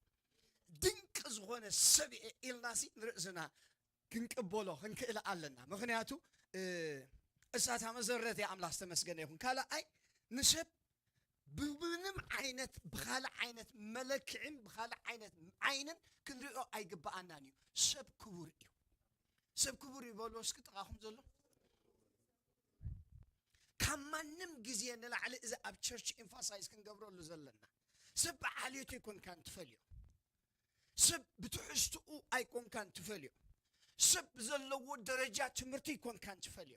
ድንቂ ዝኾነ ሰብ እየ" ኢልናሲ ንርእስና ክንቅበሎ ክንክእል ኣለና። ምኽንያቱ፣ እ፣ እሳታ መሰረት እያ። ኣምላኽ ዝተመስገነ ይኹን። ካልኣይ፣ ንሰብ ብምንም ዓይነት፣ ብኻልእ ዓይነት መለክዕን ብኻልእ ዓይነት ዓይንን ክንሪኦ ኣይግብኣናን እዩ። ሰብ ክቡር እዩ። ሰብ ክቡር እዩ በሉ እስኪ ጥቓኹም ዘሎ። ካብ ማንም ግዜ ንላዕሊ እዚ ኣብ ቸርች ኤምፋሳይዝ ክንገብረሉ ዘለና፣ ሰብ ብዓልየቱ ኣይኮንካን ትፈልዮ። ሰብ ብትሕዝትኡ ኣይኮንካን ትፈልዮ። ሰብ ብዘለዎ ደረጃ ትምህርቲ ኣይኮንካን ትፈልዮ።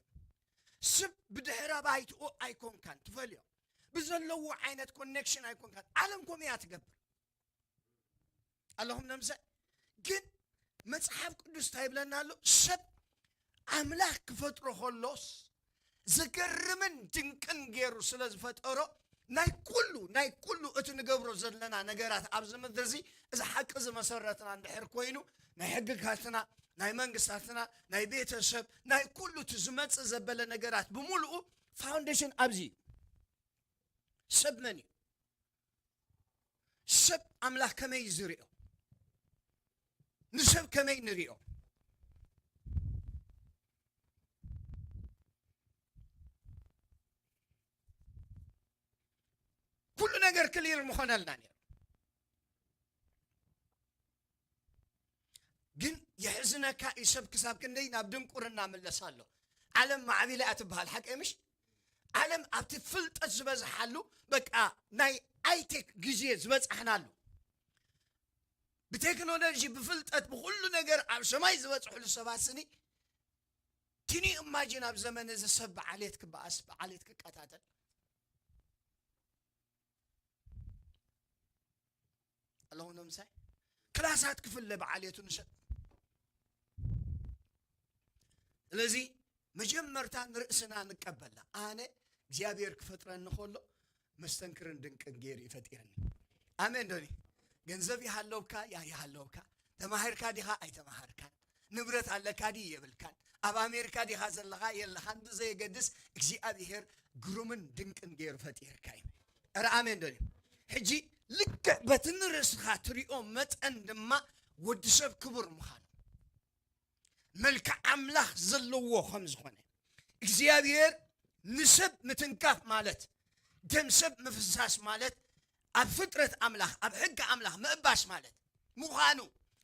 ሰብ ብድሕረ ባይትኡ ኣይኮንካን ትፈልዮ። ብዘለዎ ዓይነት ኮኔክሽን ኣይኮንካን። ዓለም ከምኡ እያ ትገብር። ኣለኹም ነምሰ? ግን መጽሓፍ ቅዱስ እንታይ ይብለና ኣሎ? ሰብ ኣምላኽ ክፈጥሮ ከሎስ ዘገርምን ድንቅን ገይሩ ስለ ዝፈጠሮ፣ ናይ ኩሉ፣ ናይ ኩሉ እቲ ንገብሮ ዘለና ነገራት ኣብዚ ምድሪ እዚ፣ እዚ ሓቂ እዚ መሰረትና እንድሕር ኮይኑ፣ ናይ ሕግታትና፣ ናይ መንግስታትና፣ ናይ ቤተሰብ፣ ናይ ኩሉ እቲ ዝመጽእ ዘበለ ነገራት ብምሉኡ ፋውንዴሽን ኣብዚ እዩ። ሰብ መን እዩ? ሰብ ኣምላኽ ከመይ ዝሪኦ? ንሰብ ከመይ ንሪኦ? ኩሉ ነገር ክሊር ምኾነልና ነይሩ። ግን የሕዝነካ እዩ፣ ሰብ ክሳብ ክንደይ ናብ ድንቁርና ምለስ ኣሎ። ዓለም ማዕቢላ እያ ትበሃል፣ ሓቂ ምሽ? ዓለም ኣብቲ ፍልጠት ዝበዝሓሉ፣ በቃ ናይ ኣይቴክ ግዜ ዝበጻሕናሉ፣ ብቴክኖሎጂ፣ ብፍልጠት፣ ብኹሉ ነገር ኣብ ሰማይ ዝበጽሕሉ ሰባት ስኒ፣ ኪኒ ኢማጂን ኣብ ዘመን እዚ ሰብ ብዓሌት ክበኣስ፣ ብዓሌት ክቀታተል ኣለኹም ዶ ምሳይ? ክላሳት ክፍለ ብዓሌቱ ንሰብ። ስለዚ መጀመርታ ንርእስና ንቀበላ። ኣነ እግዚኣብሔር ክፈጥረኒ ከሎ መስተንክርን ድንቅን ገይሩ እዩ ፈጢርኒ። ኣሜን ዶኒ? ገንዘብ ይሃለውካ ያ ይሃለውካ፣ ተማሂርካ ዲኻ ኣይተማሃርካን፣ ንብረት ኣለካ ድዩ የብልካን፣ ኣብ ኣሜሪካ ዲኻ ዘለኻ የለኻን ብዘየገድስ፣ እግዚኣብሔር ግሩምን ድንቅን ገይሩ ፈጢርካ እዩ። ኧረ ኣሜን ዶኒ? ሕጂ ልክዕ በቲ ንርእስኻ ትሪኦ መጠን ድማ ወዲ ሰብ ክቡር ምዃኑ፣ መልክዕ ኣምላኽ ዘለዎ ከም ዝኾነ፣ እግዚኣብሔር ንሰብ ምትንካፍ ማለት፣ ደም ሰብ ምፍሳስ ማለት፣ ኣብ ፍጥረት ኣምላኽ፣ ኣብ ሕጊ ኣምላኽ ምእባስ ማለት ምዃኑ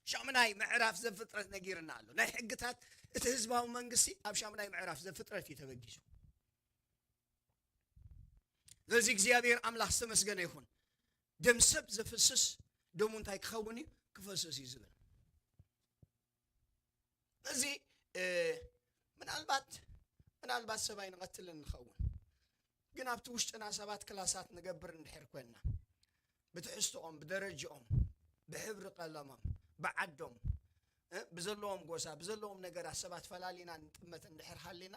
ሻሙናይ ምዕራፍ ዘፍጥረት ነጊርና ኣሎ። ናይ ሕግታት እቲ ህዝባዊ መንግስቲ ኣብ ሻሙናይ ምዕራፍ ዘፍጥረት እዩ ተበጊሱ። ስለዚ እግዚኣብሔር ኣምላኽ ዝተመስገነ ይኹን። ደም ሰብ ዘፍስስ ደሙ እንታይ ክኸውን እዩ? ክፈስስ እዩ ዝብል። እዚ፣ እ፣ ምናልባት፣ ምናልባት ሰብ ኣይንቐትልን ንኸውን። ግን ኣብቲ ውሽጥና ሰባት ክላሳት ንገብር እንድሕር ኮይንና፣ ብትሕዝትኦም፣ ብደረጅኦም፣ ብሕብሪ ቀለሞም፣ ብዓዶም፣ እ፣ ብዘለዎም ጎሳ፣ ብዘለዎም ነገራት ሰባት ፈላሊና ንጥመት እንድሕር ሃሊና፣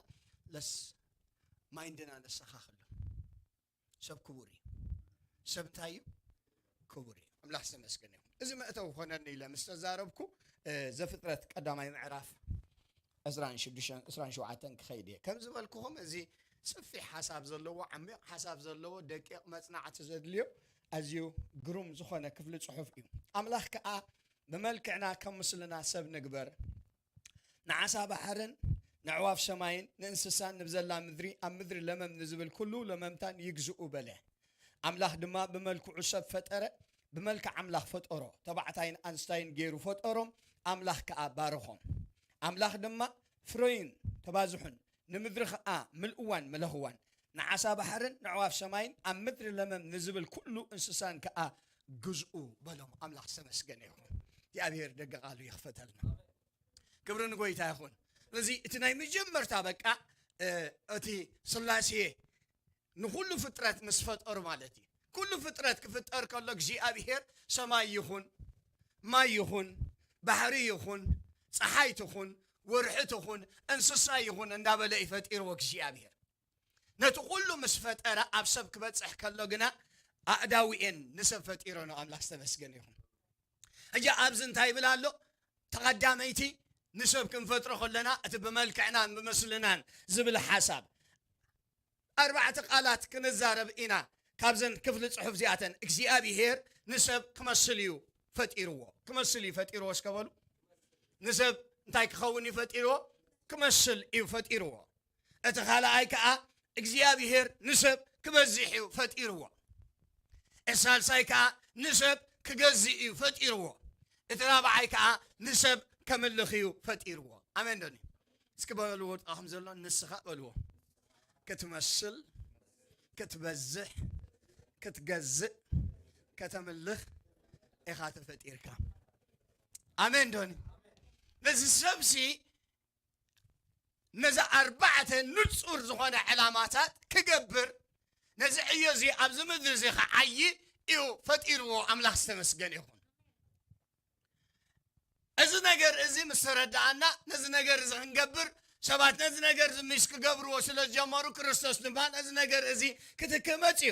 ለስ ማይንድና ነስተኻኽሎ። ሰብ ክቡር እዩ። ሰብ እንታይ እዩ? ክቡር እዩ። ኣምላኽ ዝተመስገነ ይኹን። እዚ መእተዊ ክኾነኒ ኢለ ምስ ተዛረብኩ፣ እ፣ ዘፍጥረት ቀዳማይ ምዕራፍ ዕስራን ሽዱሽተን፣ ዕስራን ሸውዓተን ክኸይድ እየ። ከም ዝበልኩኹም፣ እዚ ሰፊሕ ሓሳብ ዘለዎ፣ ዓሚቕ ሓሳብ ዘለዎ፣ ደቂቕ መጽናዕቲ ዘድልዮ፣ ኣዝዩ ግሩም ዝኾነ ክፍሊ ጽሑፍ እዩ። ኣምላኽ ከኣ፣ "ብመልክዕና ከም ምስልና ሰብ ንግበር፣ ንዓሳ ባሕርን ንኣዕዋፍ ሰማይን ንእንስሳን ንብዘላ ምድሪ፣ ኣብ ምድሪ ለመም ንዝብል ኩሉ ለመምታን ይግዝኡ" በለ። ኣምላኽ ድማ ብመልክዑ ሰብ ፈጠረ፣ ብመልክዕ ኣምላኽ ፈጠሮ፣ ተባዕታይን ኣንስታይን ገይሩ ፈጠሮም፣ ኣምላኽ ከኣ ባረኾም። ኣምላኽ ድማ፣ "ፍረዩን ተባዝሑን፣ ንምድሪ ኸኣ ምልእዋን ምለኽዋን፣ ንዓሳ ባሕርን ንኣዕዋፍ ሰማይን ኣብ ምድሪ ለመም ንዝብል ኩሉ እንስሳን ከኣ ግዝኡ" በሎም። ኣምላኽ ዝተመስገነ ይኹን። እግዚኣብሔር ደገ ቃሉ ይኽፈተልና። ክብሪ ንጎይታ ይኹን። ስለዚ እቲ ናይ መጀመርታ በቃ፣ እ፣ እቲ ስላሴ ንኹሉ ፍጥረት ምስ ፈጠሩ ማለት እዩ። ኩሉ ፍጥረት ክፍጠር ከሎ እግዚኣብሔር ሰማይ ይኹን፣ ማይ ይኹን፣ ባሕሪ ይኹን፣ ፀሓይ ትኹን፣ ወርሒ ትኹን፣ እንስሳ ይኹን እንዳበለ እዩ ፈጢርዎ እግዚኣብሔር። ነቲ ኩሉ ምስ ፈጠረ ኣብ ሰብ ክበጽሕ ከሎ ግና ኣእዳዊኤን ንሰብ ፈጢሮ ነው። ኣምላኽ ዝተመስገነ ይኹን። ሕጂ ኣብዚ እንታይ ይብል ኣሎ? ተቐዳመይቲ ንሰብ ክንፈጥሮ ከለና እቲ ብመልክዕናን ብምስልናን ዝብል ሓሳብ ኣርባዕተ ቃላት ክንዛረብ ኢና። ካብዘን ክፍሊ ጽሑፍ እዚኣተን እግዚኣብሔር ንሰብ ክመስል እዩ ፈጢርዎ። ክመስል እዩ ፈጢርዎ እስከ በሉ። ንሰብ እንታይ ክኸውን እዩ ፈጢርዎ? ክመስል እዩ ፈጢርዎ። እቲ ካልኣይ ከኣ እግዚኣብሔር ንሰብ ክበዝሕ እዩ ፈጢርዎ። እቲ ሳልሳይ ከኣ ንሰብ ክገዝእ እዩ ፈጢርዎ። እቲ ራብዓይ ከኣ ንሰብ ከምልኽ እዩ ፈጢርዎ። ኣሜን ዶኒ? እስኪ በልዎ፣ ጥቓኹም ዘሎ ንስኻ በልዎ። ክትመስል፣ ክትበዝሕ፣ ክትገዝእ፣ ከተምልኽ ኢኻ ተፈጢርካ። ኣሜን ዶኒ? ነዚ ሰብሲ ነዚ ኣርባዕተ ንጹር ዝኾነ ዕላማታት ክገብር፣ ነዚ ዕዮ እዚ ኣብዚ ምድሪ እዚ ክዓዪ እዩ ፈጢርዎ። ኣምላኽ ዝተመስገነ ይኹን። እዚ ነገር እዚ ምስ ተረዳኣና፣ ነዚ ነገር እዚ ክንገብር፣ ሰባት ነዚ ነገር እዚ ምስ ክገብርዎ ስለ ዝጀመሩ፣ ክርስቶስ ድማ ነዚ ነገር እዚ ክትክእ መጽዩ።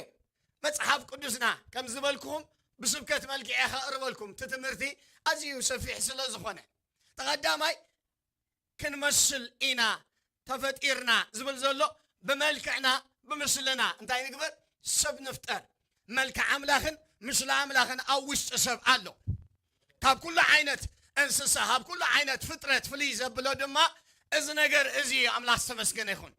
መጽሓፍ ቅዱስና ከም ዝበልኩኹም ብስብከት መልክዕ ከቕርበልኩም፣ እቲ ትምህርቲ ኣዝዩ ሰፊሕ ስለ ዝኾነ፣ ተቐዳማይ ክንመስል ኢና ተፈጢርና ዝብል ዘሎ፣ ብመልክዕና ብምስልና እንታይ ንግበር? ሰብ ንፍጠር። መልክዕ ኣምላኽን ምስለ ኣምላኽን ኣብ ውሽጢ ሰብ ኣሎ። ካብ ኩሉ ዓይነት እንስሳ፣ ካብ ኩሉ ዓይነት ፍጥረት ፍልይ ዘብሎ ድማ እዚ ነገር እዚ እዩ። ኣምላኽ ዝተመስገነ ይኹን።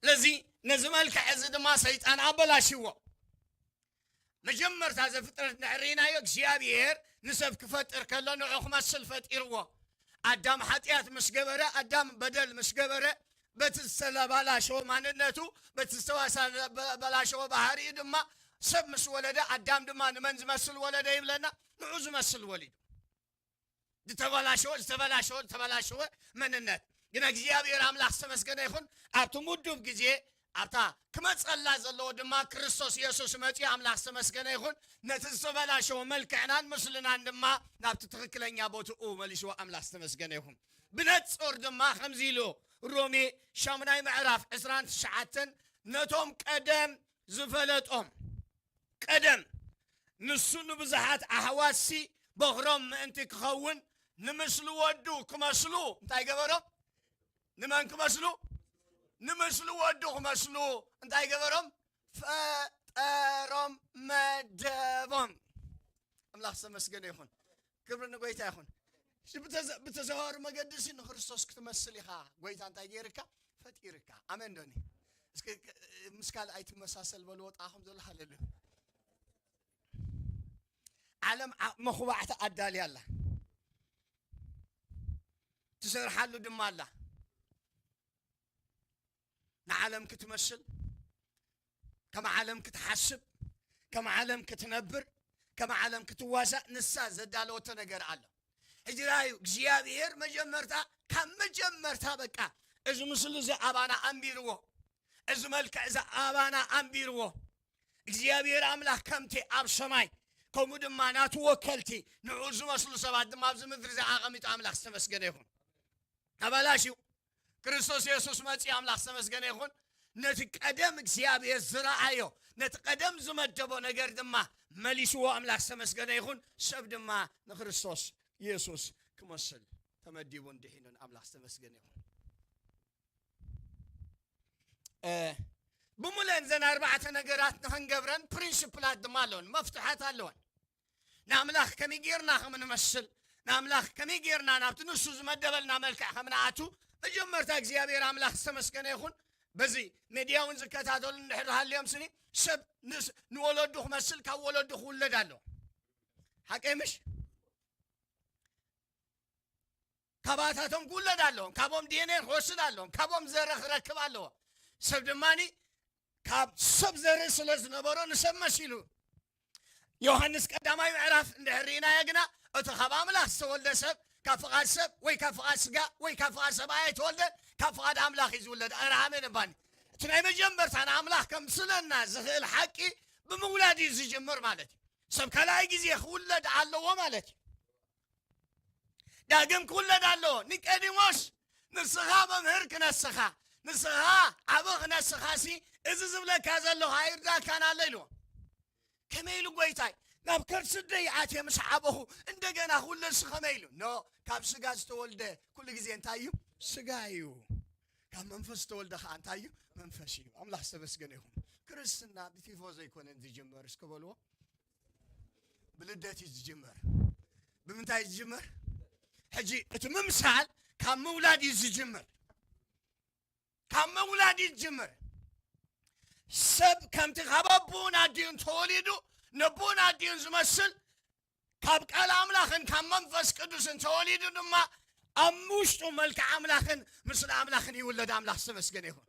ስለዚ ነዚ መልክዕ እዚ ድማ ሰይጣን ኣበላሽዎ። መጀመርታ ዘፍጥረት እንድሕር ርኢናዮ፣ እግዚኣብሔር ንሰብ ክፈጥር ከሎ ንዑ ክመስል ፈጢርዎ። ኣዳም ሓጢኣት ምስ ገበረ፣ ኣዳም በደል ምስ ገበረ፣ በቲ ዝተበላሸወ ማንነቱ፣ በቲ ዝተበላሸወ ባህሪኡ ድማ ሰብ ምስ ወለደ፣ ኣዳም ድማ ንመን ዝመስል ወለደ ይብለና? ንዑ ዝመስል ወሊዱ። ዝተበላሸወ፣ ዝተበላሸወ፣ ዝተበላሸወ መንነት። ግን እግዚኣብሔር ኣምላኽ ዝተመስገነ ይኹን፣ ኣብቲ ምዱብ ግዜ፣ ኣብታ ክመጸላ ዘለዎ ድማ ክርስቶስ የሱስ መጺኡ፣ ኣምላኽ ዝተመስገነ ይኹን፣ ነቲ ዝተበላሸወ መልክዕናን ምስልናን ድማ ናብቲ ትኽክለኛ ቦትኡ መሊስዎ። ኣምላኽ ዝተመስገነ ይኹን። ብነጾር ድማ ከምዚ ኢሉ፣ ሮሜ ሻሙናይ ምዕራፍ ዕስራን ትሽዓተን፣ ነቶም ቀደም ዝፈለጦም፣ ቀደም ንሱ ንብዙሓት ኣሕዋትሲ በኹሮም ምእንቲ ክኸውን፣ ንምስሊ ወዱ ክመስሉ እንታይ ገበሮም? ንመን ክመስሉ? ንምስሊ ወዱ ክመስሉ እንታይ ገበሮም? ፈጠሮም፣ መደቦም። ኣምላኽ ዝተመስገነ ይኹን። ክብሪ ንጎይታ ይኹን። እሺ፣ ብተዘ-፣ ብተዘዋዋሪ መገዲ እሲ ንክርስቶስ ክትመስል ኢኻ። ጎይታ እንታይ ገይርካ? ፈጢርካ። ኣሜን ዶኒ? እስኪ ምስ ካልእ ኣይትመሳሰል በልዎ፣ ጥቓኹም ዘሎ። ሃሌሉያ። ዓለም ዓ-፣ መኹባዕቲ ኣዳልያ ኣላ። ትሰርሓሉ ድማ ኣላ። ንዓለም ክትመስል፣ ከም ዓለም ክትሓስብ፣ ከም ዓለም ክትነብር፣ ከም ዓለም ክትዋሳእ ንሳ ዘዳለወቶ ነገር ኣሎ። ሕጂ ራእዩ እግዚኣብሔር መጀመርታ፣ ካብ መጀመርታ በቃ እዚ ምስሊ እዚ ኣባና ኣንቢርዎ፣ እዚ መልክዕ እዚ ኣባና ኣንቢርዎ። እግዚኣብሔር ኣምላኽ ከምቲ ኣብ ሰማይ፣ ከምኡ ድማ ናቱ ወከልቲ ንዑ ዝመስሉ ሰባት ድማ ኣብዚ ምድሪ እዚ ኣቐሚጡ ኣምላኽ ዝተመስገነ ይኹን። ኣባላሽው ክርስቶስ የሱስ መጺኡ፣ ኣምላኽ ዝተመስገነ ይኹን። ነቲ ቀደም እግዚኣብሔር ዝረኣዮ፣ ነቲ ቀደም ዝመደቦ ነገር ድማ መሊስዎ፣ ኣምላኽ ዝተመስገነ ይኹን። ሰብ ድማ ንክርስቶስ የሱስ ክመስል ተመዲቡን ድሒኑን፣ ኣምላኽ ዝተመስገነ ይኹን። እ፣ ብምሉአን ዘን ኣርባዕተ ነገራት ንኽንገብረን ፕሪንስፕላት ድማ ኣለወን፣ መፍትሓት ኣለወን። ንኣምላኽ ከመይ ጌርና ከም እንመስል፣ ንኣምላኽ ከመይ ጌርና ናብቲ ንሱ ዝመደበልና መልክዕ ከም ንኣቱ፣ መጀመርታ እግዚኣብሔር ኣምላኽ ዝተመስገነ ይኹን። በዚ ሜድያ እውን ዝከታተሉ እንድሕር ሃልዮም ስኒ፣ ሰብ ንስ-፣ ንወለዱ ክመስል ካብ ወለዱ ክውለድ ኣለዎ። ሓቀይ ምሽ? ካባታቶም ክውለድ ኣለዎም፣ ካቦም ዲ ኤን ኤ ክወስድ ኣለዎም፣ ካቦም ዘረ ክረክብ ኣለዎ። ሰብ ድማኒ ካብ ሰብ ዘርኢ ስለ ዝነበሮ ንሰብ መሲሉ። ዮሃንስ ቀዳማይ ምዕራፍ እንድሕር ርኢናዮ ግና፣ እቲ ካብ ኣምላኽ ዝተወልደ ሰብ ካብ ፍቓድ ሰብ ወይ ካብ ፍቓድ ስጋ ወይ ካብ ፍቓድ ሰብኣይ ኣይተወልደን፣ ካብ ፍቓድ ኣምላኽ እዩ ዝውለድ። ኣረ ኣሜን እባኒ። እቲ ናይ መጀመርታ ንኣምላኽ ከምስለና ዝኽእል ሓቂ ብምውላድ እዩ ዝጅምር ማለት እዩ። ሰብ ካልኣይ ግዜ ክውለድ ኣለዎ ማለት እዩ። ዳግም ክውለድ ኣለዎ። ኒቆዲሞስ፣ ንስኻ መምህር ክነስኻ፣ ንስኻ ዓበ ክነስኻሲ፣ እዚ ዝብለካ ዘለኹ ኣይርዳእካን ኣሎ ኢልዎ። ከመይ ኢሉ ጎይታይ? ናብ ከርሲ ኣደይ ኣትየ ምስ ዓበኹ እንደገና ክውለድሲ ከመይ ኢሉ? ኖ፣ ካብ ስጋ ዝተወልደ ኩሉ ግዜ እንታይ እዩ? ስጋ እዩ። ካብ መንፈስ ዝተወልደ ኸዓ እንታይ እዩ? መንፈስ እዩ። ኣምላኽ ዝተመስገነ ይኹን። ክርስትና ብቲፎዞ ኣይኮነን ዝጅመር፣ እስከ በልዎ። ብልደት እዩ ዝጅመር። ብምንታይ እዩ ዝጅመር? ሕጂ እቲ ምምሳል ካብ ምውላድ እዩ ዝጅመር። ካብ ምውላድ እዩ ዝጅመር። ሰብ ከምቲ ካብ ኣቦን ኣዲኡን ተወሊዱ ነቦን ኣዲኡን ዝመስል፣ ካብ ቃል ኣምላኽን ካብ መንፈስ ቅዱስን ተወሊዱ ድማ ኣብ ውሽጡ መልክዕ ኣምላኽን ምስሊ ኣምላኽን ይውለድ። ኣምላኽ ዝተመስገነ ይኹን።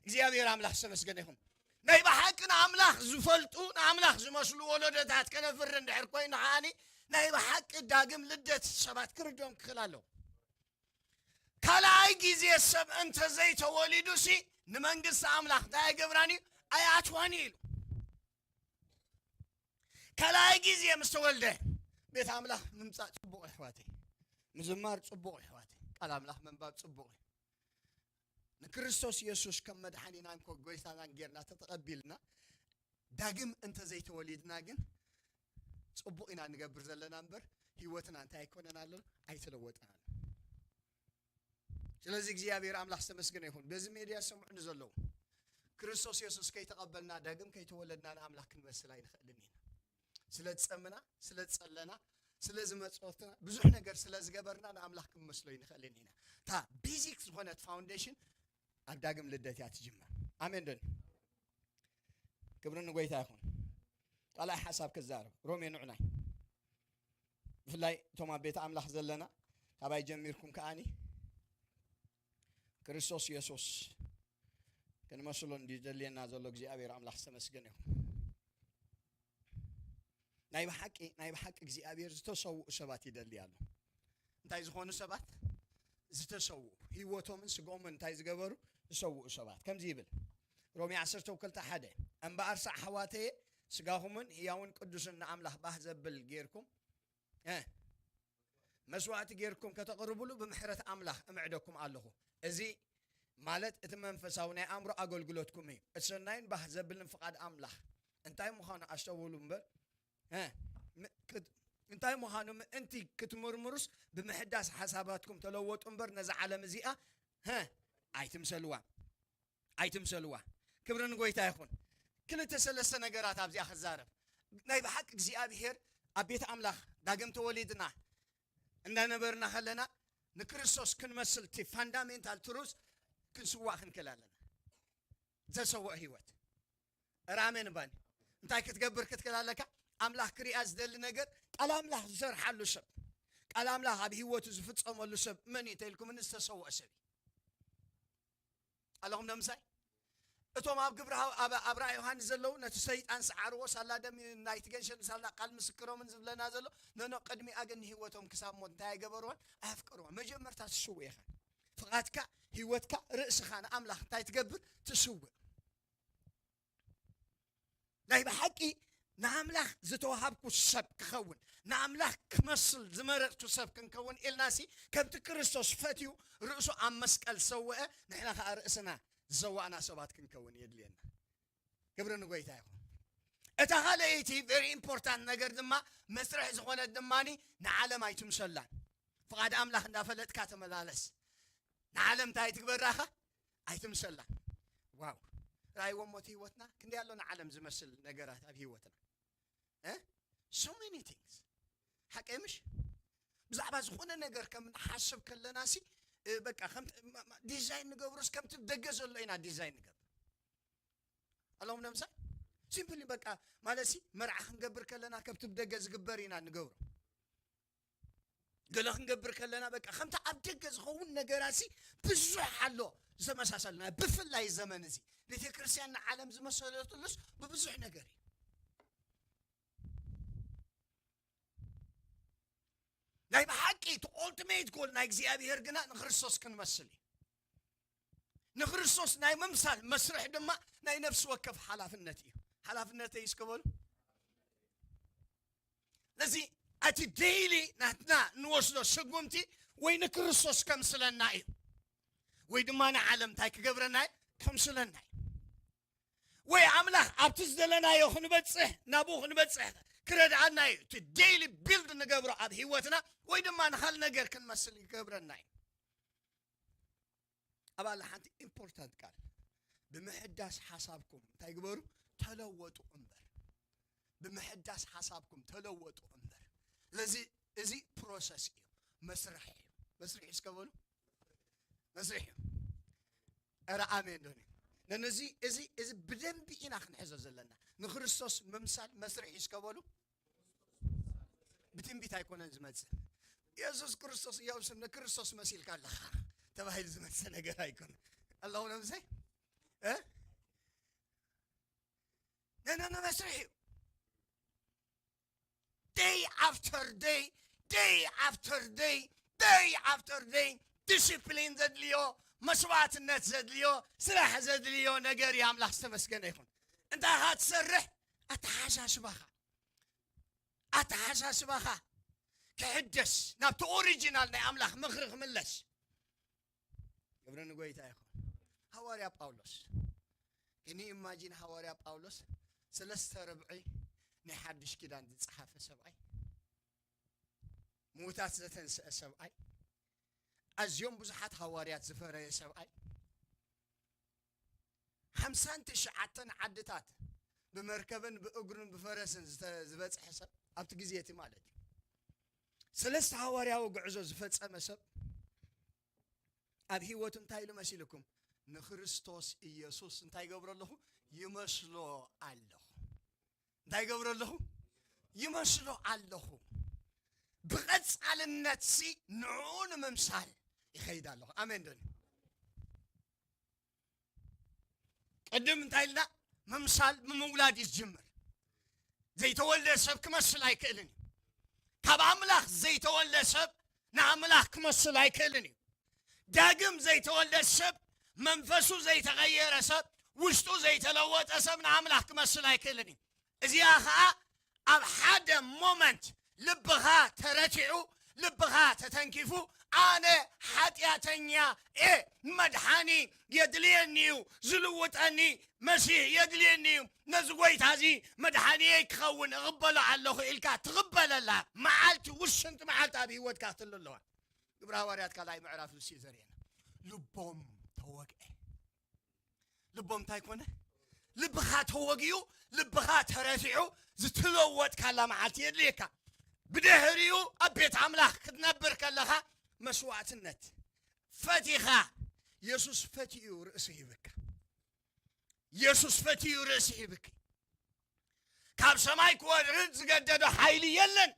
እግዚኣብሔር ኣምላኽ ዝተመስገነ ይኹን። ናይ ብሓቂ ንኣምላኽ ዝፈልጡ፣ ንኣምላኽ ዝመስሉ ወለዶታት ከነፍሪ እንድሕር ኮይኑ ከዓኒ፣ ናይ ብሓቂ ዳግም ልደት ሰባት ክርድኦም ክኽእል ኣለዎ። ካልኣይ ግዜ ሰብ እንተዘይተወሊዱሲ ንመንግስቲ ኣምላኽ እንታይ ኣይገብራን እዩ? ኣይኣትዋን እዩ ኢሉ። ካልኣይ ግዜ ምስ ተወልደ ቤት ኣምላኽ ምምጻእ ጽቡቕ እዩ ኣሕዋተይ። ምዝማር ጽቡቕ እዩ ኣሕዋተይ። ቃል ኣምላኽ ምንባብ ጽቡቕ እዩ። ንክርስቶስ የሱስ ከም መድሓኒናን ከም ጎይታናን ጌርና ተተቐቢልና፣ ዳግም እንተዘይተወሊድና ግን ጽቡቕ ኢና ንገብር ዘለና እምበር፣ ህይወትና እንታይ ኣይኮነን ኣሎ? ኣይተለወጠን ኣሎ። ስለዚ እግዚኣብሔር ኣምላኽ ዝተመስገነ ይኹን። በዚ ሜድያ ዝሰምዑኒ ዘለዉ፣ ክርስቶስ የሱስ ከይተቐበልና፣ ዳግም ከይተወለድና ንኣምላኽ ክንመስል ኣይንኽእልን ኢና። ስለ ዝጸምና፣ ስለ ዝጸለና፣ ስለ ዝመጾትና፣ ብዙሕ ነገር ስለ ዝገበርና ንኣምላኽ ክንመስሎ ኣይንኽእልን ኢና። እታ ቤዚክ ዝኾነት ፋውንዴሽን ኣብ ዳግም ልደት እያ ትጅመር። ኣሜን ዶ? ክብሪ ንጎይታ ይኹን። ካልኣይ ሓሳብ ክዛረብ፣ ሮሜ ንዑናይ። ብፍላይ እቶም ኣብ ቤት ኣምላኽ ዘለና፣ ካባይ ጀሚርኩም ከኣኒ ክርስቶስ የሱስ ክንመስሎ እንድዩ ዘድልየና ዘሎ። እግዚኣብሔር ኣምላኽ ዝተመስገነ ይኹን። ናይ ብሓቂ፣ ናይ ብሓቂ እግዚኣብሔር ዝተሰውኡ ሰባት ይደሊ ኣሎ። እንታይ ዝኾኑ ሰባት? ዝተሰውኡ፣ ህይወቶምን ስግኦምን እንታይ ዝገበሩ? ዝሰውኡ ሰባት። ከምዚ ይብል ሮሜ ዓሰርተ ክልተ ሓደ፣ "እምበኣርስ ኣሕዋተየ፣ ስጋኹምን ህያውን ቅዱስን ንኣምላኽ ባህ ዘብል ጌርኩም፣ እ፣ መስዋእቲ ጌርኩም ከተቕርቡሉ ብምሕረት ኣምላኽ እምዕደኩም ኣለኹ። እዚ ማለት እቲ መንፈሳዊ ናይ ኣእምሮ ኣገልግሎትኩም እዩ። እቲ ሰናይን ባህ ዘብልን ፍቓድ ኣምላኽ እንታይ ምዃኑ ኣስተውሉ እምበር፣ እ፣ ም-፣ ክት-፣ እንታይ ምዃኑ ምእንቲ ክትምርምሩስ ብምሕዳስ ሓሳባትኩም ተለወጡ እምበር ነዛ ዓለም እዚኣ፣ እ፣ ኣይትምሰልዋ፣ ኣይትምሰልዋ።" ክብሪ ንጎይታ ይኹን። ክልተ ሰለስተ ነገራት ኣብዚኣ ክዛረብ። ናይ ብሓቂ እግዚኣብሔር ኣብ ቤት ኣምላኽ ዳግም ተወሊድና እንዳነበርና ከለና ንክርስቶስ ክንመስል እቲ ፋንዳሜንታል ትሩዝ ክንስዋእ ክንክእል ኣለና። ዝተሰወአ ህይወት። ራሜን ባኒ። እንታይ ክትገብር ክትክእል ኣለካ? ኣምላኽ ክሪኣ ዝደሊ ነገር፣ ቃል ኣምላኽ ዝሰርሓሉ ሰብ፣ ቃል ኣምላኽ ኣብ ህይወቱ ዝፍጸመሉ ሰብ መን እዩ ተኢልኩምኒ? ዝተሰወአ ሰብ እዩ። ኣለኹም ዶ ምሳይ? እቶም ኣብ ግብረ ሃው-፣ ኣብ፣ ኣብ ራእይ ዮሃንስ ዘለዉ ነቲ ሰይጣን ሰዓርዎ፣ ሳላ ደም ናይቲ ገንሸል፣ ሳላ ቃል ምስክሮምን ዝብለና ዘሎ፣ ኖኖ፣ ቅድሚኣ ግን ንህይወቶም ክሳብ ሞት እንታይ ኣይገበርዎን? ኣየፍቀርዎን። መጀመርታ ትስውእ ኢኻ። ፍቓድካ፣ ህይወትካ፣ ርእስኻ ንኣምላኽ እንታይ ትገብር? ትስውእ። ናይ ብሓቂ ንኣምላኽ ዝተዋሃብኩ ሰብ ክኸውን፣ ንኣምላኽ ክመስል ዝመረጽኩ ሰብ ክንከውን ኢልናሲ፣ ከምቲ ክርስቶስ ፈትዩ ርእሱ ኣብ መስቀል ዝሰውአ፣ ንሕና ኸኣ ርእስና ዝሰዋእና ሰባት ክንከውን የድልየና። ክብሪ ንጎይታ ይኹን። እታ ካልኣይቲ ቨሪ ኢምፖርታንት ነገር ድማ፣ መስርሕ ዝኾነት ድማኒ፣ ንዓለም ኣይትምሰላን። ፍቓድ ኣምላኽ እንዳፈለጥካ ተመላለስ። ንዓለም እንታይ ትግበራኻ? ኣይትምሰላን። ዋው! ረኣይዎ እሞ እቲ ህይወትና ክንደይ ኣሎ ንዓለም ዝመስል ነገራት ኣብ ህይወትና። እ? So many things። ሓቀይ ምሽ? ብዛዕባ ዝኾነ ነገር ከም ንሓስብ ከለናሲ፣ እ፣ በቃ ከምቲ፣ ማ-፣ ማ-፣ ዲዛይን ንገብሮስ ከምቲ ደገ ዘሎ ኢና ዲዛይን ንገብር። ኣለኹም ዶ ምሳይ? ሲምፕሊ በቃ ማለትሲ መርዓ ክንገብር ከለና ከምቲ ብደገ ዝግበር ኢና ንገብሮ። ገለ ክንገብር ከለና በቃ ከምቲ ኣብ ደገ ዝኸውን ነገራሲ ብዙሕ ኣሎ ዝተመሳሰልና፣ ብፍላይ ዘመን እዚ ቤተ ክርስቲያን ንዓለም ዝመሰለትሉስ ብብዙሕ ነገር እዩ። ናይ ብሓቂ እቲ ኦልቲሜት ጎል ናይ እግዚኣብሔር ግና ንክርስቶስ ክንመስል እዩ። ንክርስቶስ ናይ ምምሳል መስርሕ ድማ ናይ ነፍሲ ወከፍ ሓላፍነት እዩ። ሓላፍነተይ እስከ በሉ። ስለዚ እቲ ዴይሊ ናትና ንወስዶ ስጉምቲ ወይ ንክርስቶስ ከምስለና እዩ፣ ወይ ድማ ንዓለም እንታይ ክገብረና እዩ? ከምስለና እዩ። ወይ ኣምላኽ ኣብቲ ዝደለናዮ ክንበጽሕ፣ ናብኡ ክንበጽሕ ክረድኣና እዩ። እቲ ዴይሊ ቢልድ ንገብሮ ኣብ ህይወትና፣ ወይ ድማ ንኻል ነገር ክንመስል ይገብረና እዩ። ኣብ ኣላ ሓንቲ ኢምፖርታንት ቃል፣ ብምሕዳስ ሓሳብኩም እንታይ ግበሩ? ተለወጡ እምበር። ብምሕዳስ ሓሳብኩም ተለወጡ እምበር። ስለዚ እዚ ፕሮሰስ እዩ፣ መስርሕ እዩ። መስርሕ እዩ እስከ በሉ፣ መስርሕ እዩ። ኧረ ኣሜን ዶ? ነነዚ እዚ እዚ ብደንቢ ኢና ክንሕዞ ዘለና። ንክርስቶስ ምምሳል መስርሕ እዩ እስከ በሉ። ብትንቢት ኣይኮነን ዝመጽእ። የሱስ ክርስቶስ እያው ስም ንክርስቶስ መሲልካ ኣለኻ ተባሂሉ ዝመጽእ ነገር ኣይኮነን። ኣለኹም ነምሰይ? እ? ነነነ መስርሕ እዩ። ደይ ኣፍተር ደይ፣ ደይ ኣፍተር ደይ፣ ደይ ኣፍተር ደይ፣ ዲስፕሊን ዘድልዮ፣ መስዋዕትነት ዘድልዮ፣ ስራሕ ዘድልዮ ነገር እዩ። ኣምላኽ ዝተመስገነ ይኹን። እንታይ ኢኻ ትሰርሕ? ኣተሓሳስባኻ፣ ኣተሓሳስባኻ ክሕደስ፣ ናብቲ ኦሪጂናል ናይ ኣምላኽ ምኽሪ ክምለስ። ክብሪ ንጎይታ ይኹን። ሃዋርያ ጳውሎስ፣ ከን ዩ ኢማጂን? ሃዋርያ ጳውሎስ ሰለስተ ርብዒ ናይ ሓድሽ ኪዳን ዝጸሓፈ ሰብኣይ፣ ምዉታት ዘተንስአ ሰብኣይ፣ ኣዝዮም ብዙሓት ሃዋርያት ዝፈረየ ሰብኣይ፣ ሓምሳን ትሽዓተን ዓድታት ብመርከብን ብእግሩን ብፈረስን ዝተ-፣ ዝበጽሐ ሰብ፣ ኣብቲ ግዜ እቲ ማለት እዩ። ሰለስተ ሃዋርያዊ ጉዕዞ ዝፈጸመ ሰብ፣ ኣብ ህይወቱ እንታይ ኢሉ መሲልኩም? ንክርስቶስ ኢየሱስ እንታይ ይገብሮ ኣለኹ? ይመስሎ ኣለኹ። እንታይ ይገብሮ ኣለኹ? ይመስሎ ኣለኹ። ብቐጻልነትሲ ንዕኡ ንምምሳል ይኸይድ ኣለኹ። ኣሜን ዶ? ቅድም እንታይ ኢልና? ምምሳል ብምውላድ እዩ ዝጅምር። ዘይተወልደ ሰብ ክመስል ኣይክእልን እዩ። ካብ ኣምላኽ ዘይተወልደ ሰብ ንኣምላኽ ክመስል ኣይክእልን እዩ። ዳግም ዘይተወልደ ሰብ፣ መንፈሱ ዘይተቐየረ ሰብ፣ ውሽጡ ዘይተለወጠ ሰብ ንኣምላኽ ክመስል ኣይክእልን እዩ። እዚኣ ኸኣ ኣብ ሓደ ሞመንት ልብኻ ተረቲዑ፣ ልብኻ ተተንኪፉ፣ ኣነ ሓጢኣተኛ እየ፣ መድሓኒ የድልየኒ እዩ፣ ዝልውጠኒ መሲሕ የድልየኒ እዩ፣ ነዚ ጎይታ እዚ መድሓኒየይ ክኸውን እቕበሎ ኣለኹ ኢልካ ትቕበለላ መዓልቲ፣ ውስንቲ መዓልቲ ኣብ ህይወትካ ክትህሉ ኣለዋ። ግብረ ሃዋርያት ካልኣይ ምዕራፍ ንሱ እዩ ዘርእየና። ልቦም ተወግአ። ልቦም እንታይ ኮነ? ልብኻ ተወጊኡ፣ ልብኻ ተረቲዑ፣ ዝተለወጥካላ መዓልቲ የድልየካ። ብድሕሪኡ ኣብ ቤት ኣምላኽ ክትነብር ከለኻ መስዋዕትነት ፈቲኻ፣ የሱስ ፈቲኡ ርእሲ ሂብካ። የሱስ ፈቲኡ ርእሲ ሂብኪ። ካብ ሰማይ ክወርድ ዝገደዶ ሓይሊ የለን።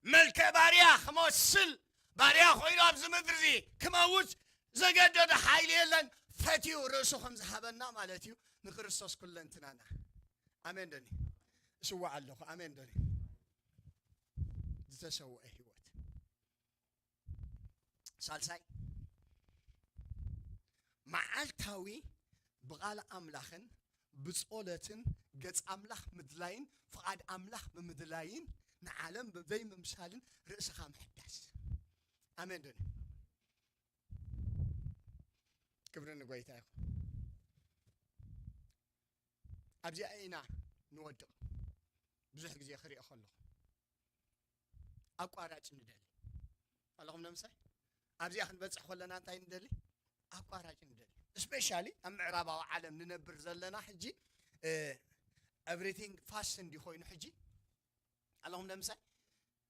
መልክዕ ባርያ ክመስል፣ ባርያ ኮይኑ ኣብዚ ምድሪ እዚ ክመውት ዘገደዶ ሓይሊ የለን። ፈትዩ ርእሱ ከም ዝሃበና ማለት እዩ። ንክርስቶስ ኩለንትናና። ኣሜን ዶኒ? እስዋዕ ኣለኹ። ኣሜን ዶኒ? ዝተሰውአ ህይወት። ሳልሳይ፣ መዓልታዊ ብቓል ኣምላኽን ብጸሎትን ገጽ ኣምላኽ ምድላይን ፍቓድ ኣምላኽ ብምድላይን ንዓለም ብዘይምምሳልን ርእስኻ ምሕዳስ። ኣሜን ዶ? ክብሪ ንጎይታ ይኹን። ኣብዚኣ ኢና ንወድቕ። ብዙሕ ግዜ ክሪኦ ከለኹ ኣቋራጭ ንደሊ ኣለኹም። ነምሳይ ኣብዚኣ ክንበጽሕ ከለና እንታይ ንደሊ? ኣቋራጭ ንደሊ። ስፔሻሊ ኣብ ምዕራባዊ ዓለም ንነብር ዘለና ሕጂ፣ እ፣ ኤቭሪቲንግ ፋስት እንዲ ኮይኑ ሕጂ ኣለኹም። ነምሳይ፣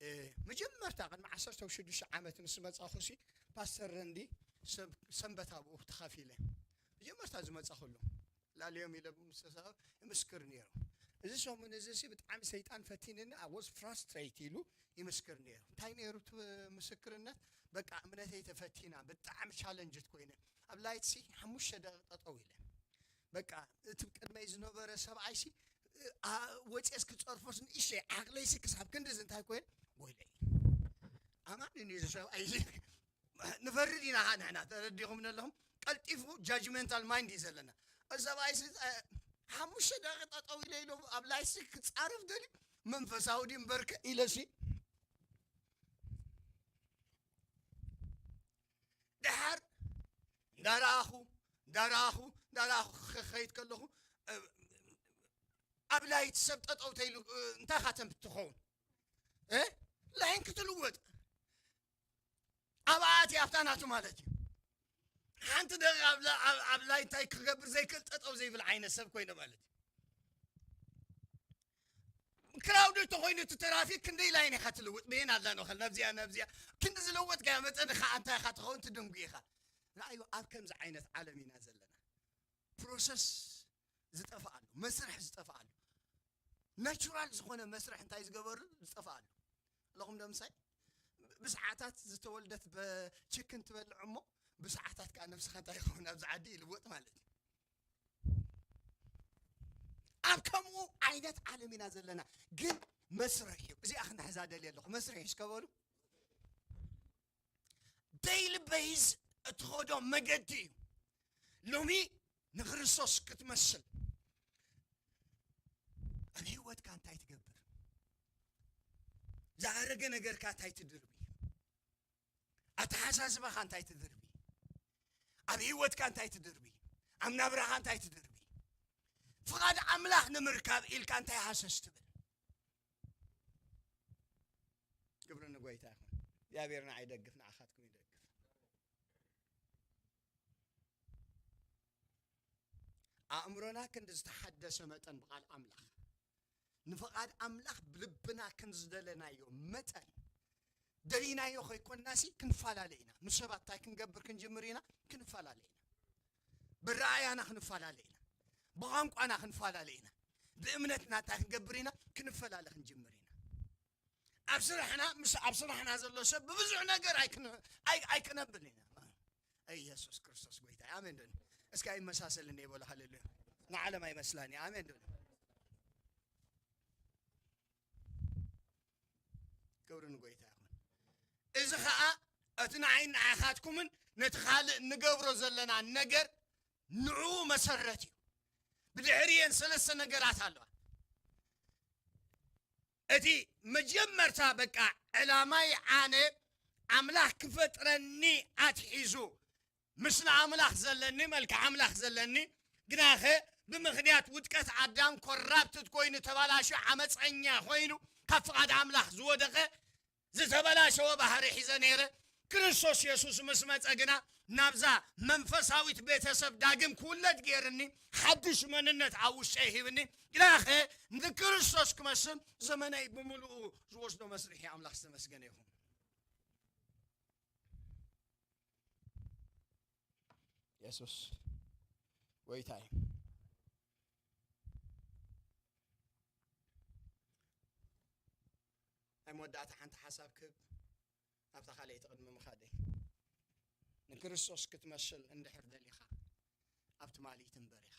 እ፣ መጀመርታ ቅድሚ ዓሰርተ ሽዱሽተ ዓመት ምስ መጻኹ ሲ ፓስተር ረንዲ ሰብ-፣ ሰንበት ኣብኡ ተኻፊለ። መጀመርታ ዝመጻኹሉ ላልዮም ኢለ ምስ ተዛረብ ይምስክር ነይሩ። እዚ ሰሙን እዚ ሲ ብጣዕሚ ሰይጣን ፈቲንኒ፣ I was frustrate ኢሉ ይምስክር ነይሩ። እንታይ ነይሩ እቲ ምስክርነት? በቃ እምነተይ ተፈቲና፣ ብጣዕሚ ቻለንጅድ ኮይነ። ኣብ ላይት ሲ ሓሙሽተ ደቂቕ ጠጠው ኢለ። በቃ እቲ ቅድመይ ዝነበረ ሰብኣይ ሲ፣ እ፣ ኣ-፣ ወፅየስ ክፀርፎስ ንእሽተይ ዓቕለይ ሲ ክሳብ ክንድዚ እንታይ ኮይነ? ወይለይ። ኣማን እዩ እዚ ሰብኣይ እዚ። ንፈርድ ኢና ኸዓ ንሕና፣ ተረዲኹም ኣለኹም? ቀልጢፉ ጃጅመንታል ማይንድ እዩ ዘለና። እዚ ሰብኣይ ሲ፣ እ፣ ሓሙሽተ ደቂቕ ጠጠው ኢለ ኢሉ ኣብ ላይት ሲ ክፃረፍ ደልዩ መንፈሳዊ ድዩ እምበርከ ኢለ ሲ ደሓር እንዳረኣኹ እንዳረኣኹ እንዳረኣኹ ክኸይድ ከለኹ ኣብ ላይት ሰብ ጠጠው ተይሉ እንታይ ኻተም ትኸውን ላይን ክትልወጥ ኣብኣ ኣትየ ኣብታ ናቱ ማለት እዩ። ሓንቲ ደቂቕ ኣብ ላ- ኣብ- ኣብ ላይ እንታይ ክገብር ዘይክእል ጠጠው ዘይብል ዓይነት ሰብ ኮይነ ማለት እዩ። ክራውድ ተኮይኑ እቲ ትራፊክ ክንደይ ላይን ኢኻ ትልውጥ ብሄን ኣላ ነው ከል ነብዚያ ነብዚያ ክንዲ ዝለወጥካዮ መጠን ኢኻ እንታይ ኢኻ ትኸውን ትድንጉ ኢኻ። ንኣዩ ኣብ ከምዚ ዓይነት ዓለም ኢና ዘለና። ፕሮሰስ ዝጠፍኣሉ መስርሕ ዝጠፍኣሉ ናቹራል ዝኾነ መስርሕ እንታይ ዝገበሩ ዝጠፍኣሉ ኣለኹም ደምሳይ ብሰዓታት ዝተወልደት ችክን ትበልዕ እሞ ብሰዓታት ከዓ ነብስኻ እንታይ ይኸውን ኣብዚ ዓዲ ይልወጥ ማለት እዩ። ኣብ ከምኡ ዓይነት ዓለም ኢና ዘለና። ግን መስርሕ እዩ እዚኣ ክንሕዛ ደልየ ኣለኹ መስርሕ እዩ እስከበሉ ዴይሊ ቤይዝ እትኸዶ መገዲ እዩ። ሎሚ ንክርስቶስ ክትመስል ኣብ ህይወትካ እንታይ ትገብር? ዝኣረገ ነገርካ እንታይ ትድርቢ? ኣተሓሳስባኻ እንታይ ትድርቢ? ኣብ ህይወትካ እንታይ ትድርቢ? ኣብ ናብራኻ እንታይ ትድርቢ? ፍቓድ ኣምላኽ ንምርካብ ኢልካ እንታይ ሃሰስ ትብል? ክብሪ ንጎይታ ይኹን። እግዚኣብሔር ንዓይ ይደግፍ፣ ንዓኻትኩም ይደግፍ። ኣእምሮና ክንዲ ዝተሓደሰ መጠን ብቓል ኣምላኽ ንፍቓድ ኣምላኽ ብልብና ክንዝደለናዮ መጠን ደሊናዮ ከይኮንናሲ ክንፈላለ ኢና። ምስ ሰባት እንታይ ክንገብር ክንጅምር ኢና? ክንፈላለ ኢና። ብረኣያና ክንፈላለ ኢና። ብቋንቋና ክንፈላለ ኢና። ብእምነትና እንታይ ክንገብር ኢና? ክንፈላለ ክንጅምር ኢና። ኣብ ስራሕና ምስ ኣብ ስራሕና ዘሎ ሰብ ብብዙሕ ነገር ኣይክነ- ኣይ- ኣይክነብል ኢና። ኢየሱስ ክርስቶስ ጎይታ እዩ። ኣሜን ዶ? እስኪ ኣይመሳሰልን እየ በሉ። ሃሌሉያ። ንዓለም ኣይመስላን እየ። ኣሜን ዶ? ክብሪ ንጎይታ ይኹን። እዚ ኸዓ እቲ ንዓይ ንዓኻትኩምን ነቲ ካልእ እንገብሮ ዘለና ነገር ንዕኡ መሰረት እዩ። ብድሕሪየን ሰለስተ ነገራት ኣለዋ። እቲ መጀመርታ በቃ ዕላማይ ኣነ ኣምላኽ ክፈጥረኒ ኣትሒዙ ምስ ንኣምላኽ ዘለኒ መልክዕ ኣምላኽ ዘለኒ ግናኸ ብምኽንያት ውድቀት ኣዳም ኮራፕትድ ኮይኑ ተባላሹ ዓመፀኛ ኮይኑ ካብ ፍቓድ ኣምላኽ ዝወደቐ ዝተበላሸወ ባህሪ ሒዘ ነይረ። ክርስቶስ የሱስ ምስ መጸ ግና ናብዛ መንፈሳዊት ቤተሰብ ዳግም ክውለድ ገይርኒ ሓድሽ መንነት ኣብ ውሽጠይ ሂብኒ። ግናኸ ንክርስቶስ ክመስል ዘመነይ ብምልኡ ዝወስዶ መስርሒ ኣምላኽ ዝተመስገነ ይኹን። የሱስ ጎይታ እዩ። ናይ መወዳእታ ሓንቲ ሓሳብ ክብ ኣብታ ካልኣይቲ ቅድሚ ምኻደይ ንክርስቶስ ክትመስል እንድሕር ደሊኻ ኣብ ትማሊ ትንበር ኢኻ።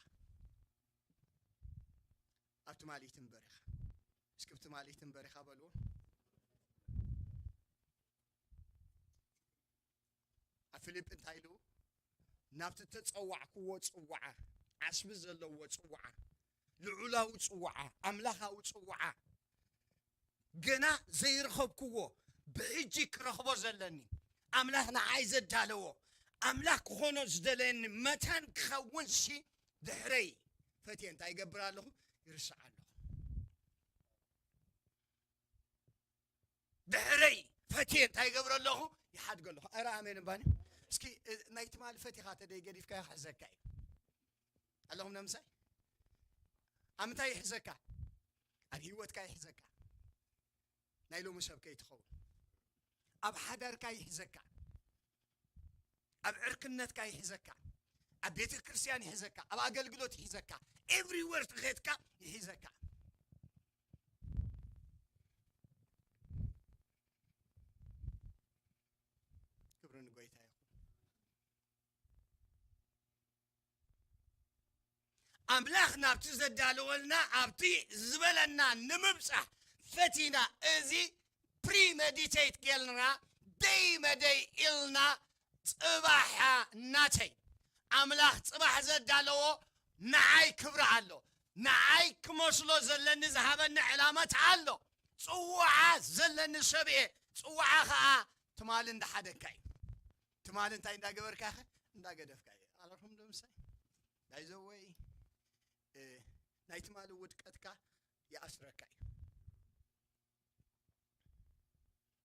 ኣብ ትማሊ ትንበር ኢኻ። እስኪ ኣብ ትማሊ ትንበር ኢኻ በልዎ። ኣብ ፊልጲ እንታይ ኢሉ? ናብቲ ተጸዋዕክዎ ጽዋዓ፣ ዓስቢ ዘለዎ ጽዋዓ፣ ልዑላዊ ጽዋዓ፣ ኣምላኻዊ ጽዋዓ ገና ዘይረኸብክዎ ብሕጂ ክረኽቦ ዘለኒ ኣምላኽ ንዓይ ዘዳለዎ ኣምላኽ ክኾኖ ዝደለየኒ መታን ክኸውንሲ ድሕረይ ፈትየ እንታይ ይገብር ኣለኹ? ይርስዕ ኣለኹ። ድሕረይ ፈትየ እንታይ ይገብር ኣለኹ? ይሓድግ ኣለኹ። ኣረ ኣሜን እባኒ። እስኪ እ፣ ናይ ትማሊ ፈቲኻ ተደይ ገዲፍካ ይሕዘካ እዩ ኣለኹም ነምሳይ ኣብ ምንታይ ይሕዘካ? ኣብ ህይወትካ ይሕዘካ። ናይ ሎሚ ሰብ ከይትኸውን ኣብ ሓዳርካ ይሕዘካ። ኣብ ዕርክነትካ ይሕዘካ። ኣብ ቤተ ክርስቲያን ይሕዘካ። ኣብ ኣገልግሎት ይሕዘካ። ኤቭሪዌር ትኸድካ ይሕዘካ። ክብሪ ንጎይታ ይኹን። ኣምላኽ ናብቲ ዘዳለወልና ኣብቲ ዝበለና ንምብጻሕ ፈቲና እዚ ፕሪመዲቴት ጌልና ደይ መደይ ኢልና ጽባሕ ናተይ ኣምላኽ ጽባሕ ዘዳለዎ ንዓይ ክብሪ ኣሎ። ንዓይ ክመስሎ ዘለኒ ዝሃበኒ ዕላመት ኣሎ። ጽዋዓ ዘለኒ ሰብ እየ። ጽዋዓ ኸዓ ትማሊ እንዳሓደካ እዩ። ትማሊ እንታይ እንዳገበርካ ኢኸ? እንዳገደፍካ እዩ። ኣለኹም ዶ ምሳይ? ናይዘወይ፣ እ፣ ናይ ትማሊ ውድቀትካ ይኣስረካ እዩ።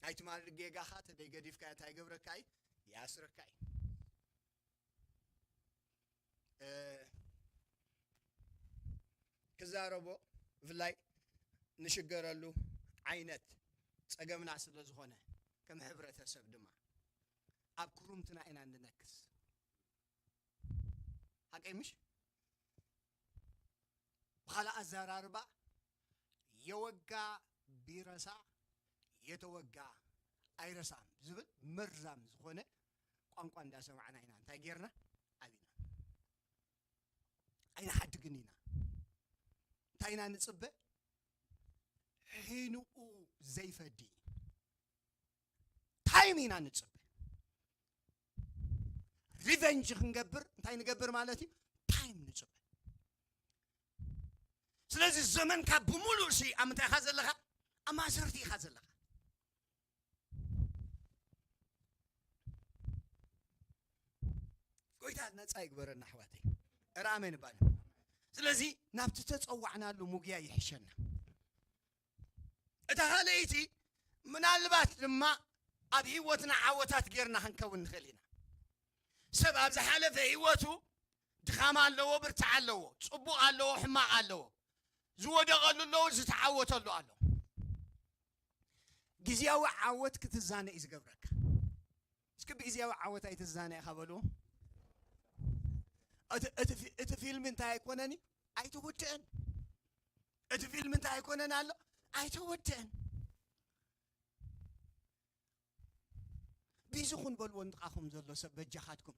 ናይ ትማሊ ጌጋኻ ተደይ ገዲፍካ እንታይ ይገብረካ እዩ? ይኣስረካ እዩ። እ፣ ክዛረቦ ብፍላይ ንሽገረሉ ዓይነት ጸገምና ስለ ዝኾነ፣ ከም ሕብረተሰብ ድማ ኣብ ክሩምትና ኢና እንነክስ። ሓቀይ ምሽ? ብኻልእ ኣዘራርባ፣ የወጋ ቢረሳ፣ የተወጋ ኣይረሳም ዝብል መርዛም ዝኾነ ቋንቋ እንዳሰማዕና ኢና እንታይ ጌርና? ዓቢና። ኣይንሓድግን ኢና። እንታይ ኢና ንጽበ? ሒንኡ ዘይፈዲ ታይም ኢና ንጽበ። ሪቨንጅ ክንገብር እንታይ ንገብር ማለት እዩ? ታይም ንጽበ። ስለዚ ዘመንካ ብምሉእ ሲ ኣብ ምንታይ ኢኻ ዘለኻ? ኣብ ማእሰርቲ ኢኻ ዘለኻ። ጎይታ ነጻ ይግበረና ኣሕዋተይ። እረ ኣሜን ባል። ስለዚ ናብቲ ተጸዋዕናሉ ሙግያ ይሕሸና። እታ ካልኣይቲ ምናልባት ድማ ኣብ ህይወትና ዓወታት ጌርና ክንከውን ንኽእል ኢና። ሰብ ኣብ ዝሓለፈ ህይወቱ ድኻም ኣለዎ፣ ብርታዕ ኣለዎ፣ ጽቡቕ ኣለዎ፣ ሕማቕ ኣለዎ፣ ዝወደቐሉ ኣለዎ፣ ዝተዓወተሉ ኣሎ። ግዝያዊ ዓወት ክትዛነ እዩ ዝገብረካ። እስኪ ብግዝያዊ ዓወት ኣይትዛነ ኢኻ በልዎ። እቲ፣ እቲ ፊ-፣ እቲ ፊልም እንታይ ኣይኮነን እዩ? ኣይተወድአን። እቲ ፊልም እንታይ ኣይኮነን ኣሎ? ኣይተወድአን። ቢዚ ኩን በልዎ ንጥቓኹም ዘሎ ሰብ በጃኻትኩም።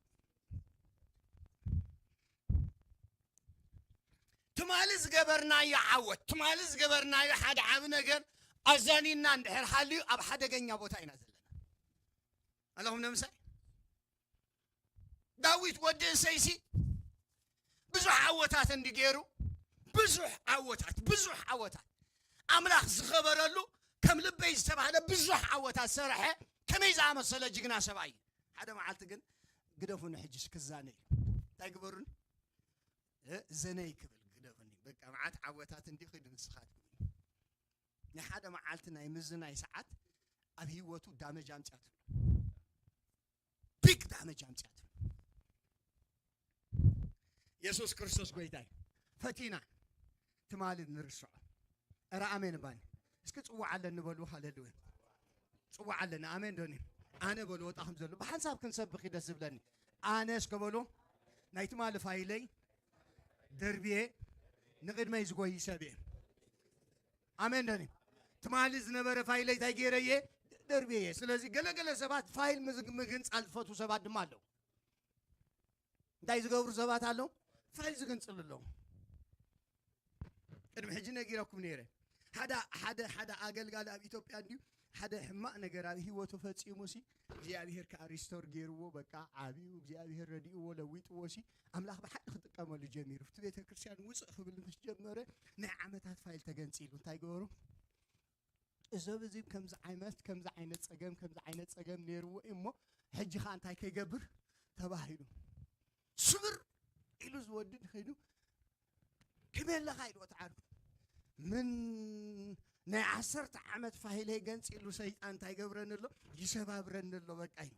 ትማሊ ዝገበርናዮ ዓወት፣ ትማሊ ዝገበርናዮ ሓደ ዓቢ ነገር ኣዛኒና እንድሕር ሃልዩ ኣብ ሓደገኛ ቦታ ኢና ዘለና። ኣለኹም ነምሳይ? ዳዊት ወዲ እሰይሲ ብዙሕ ዓወታት እንዲ ገይሩ፣ ብዙሕ ዓወታት፣ ብዙሕ ዓወታት ኣምላኽ ዝኸበረሉ ከም ልበይ ዝተባህለ ብዙሕ ዓወታት ዝሰረሐ ከመይ ዝኣመሰለ ጅግና ሰብኣይ እዩ። ሓደ መዓልቲ ግን ግደፉኒ ሕጅስ ክዛነ እዩ። እንታይ ግበሩኒ? እ፣ ዘነይ ክብል ግደፉኒ። በቃ መዓት ዓወታት እንዲ ኺዱ ንስኻትኩም። ናይ ሓደ መዓልቲ ናይ ምዝናይ ሰዓት ኣብ ህይወቱ ዳመጅ ኣምጽኣትሉ። ቢግ ዳመጅ ኣምጽኣትሉ። የሱስ ክርስቶስ ጎይታ እዩ። ፈቲና ትማሊ ንርስዖ። እረ ኣሜን ባኒ። እስኪ ጽዋዕ ኣለኒ በሉ። ሃሌሉያ። ጽዋዕ ኣለኒ። ኣሜን ዶኒ። ኣነ በሉ ወጣኹም ዘሎ። ብሓንሳብ ክንሰብኽ እዩ ደስ ዝብለኒ። ኣነ እስከ በሉ ናይ ትማሊ ፋይለይ ደርብየ ንቕድመይ ዝጎይ ሰብ እየ። ኣሜን ዶኒ። ትማሊ ዝነበረ ፋይለይ እንታይ ገይረ እየ? ደርብየ እየ። ስለዚ ገለገለ ሰባት ፋይል ምዝ-፣ ምግንጻል ዝፈትዉ ሰባት ድማ ኣለዉ። እንታይ ዝገብሩ ሰባት ኣለዉ? ፋይል ዝግንጽሉ ኣለዉ። ቅድሚ ሕጂ ነጊረኩም ነይረ። ሓደ፣ ሓደ፣ ሓደ ኣገልጋሊ ኣብ ኢትዮጵያ እንድዩ ሓደ ሕማቕ ነገር ኣብ ህይወቱ ፈጺሙ ሲ፣ እግዚኣብሔር ከኣ ሪስቶር ገይርዎ፣ በቃ ዓብዩ፣ እግዚኣብሔር ረዲእዎ፣ ለዊጥዎ ሲ፣ ኣምላኽ ብሓቂ ክጥቀመሉ ጀሚሩ። እቲ ቤተ ክርስቲያን ውጽእ ክብል ምስ ጀመረ፣ ናይ ዓመታት ፋይል ተገንጺሉ። እንታይ ገበሩ? እዚ ሰብ እዚ ከምዚ ዓይነት፣ ከምዚ ዓይነት ጸገም፣ ከምዚ ዓይነት ጸገም ነይርዎ እዩ እሞ፣ ሕጂ ኸኣ እንታይ ከይገብር ተባሂሉ። ስብር ኢሉ ዝወድድ ኸይዱ፣ ከመይ ኣለኻ ኢልዎ እቲ ዓርኩ። ምን ናይ ዓሰርተ ዓመት ፋይለይ ገንጺሉ ሰይጣን እንታይ ይገብረኒ ኣሎ? ይሰባብረኒ ኣሎ በቃ ኢሉ።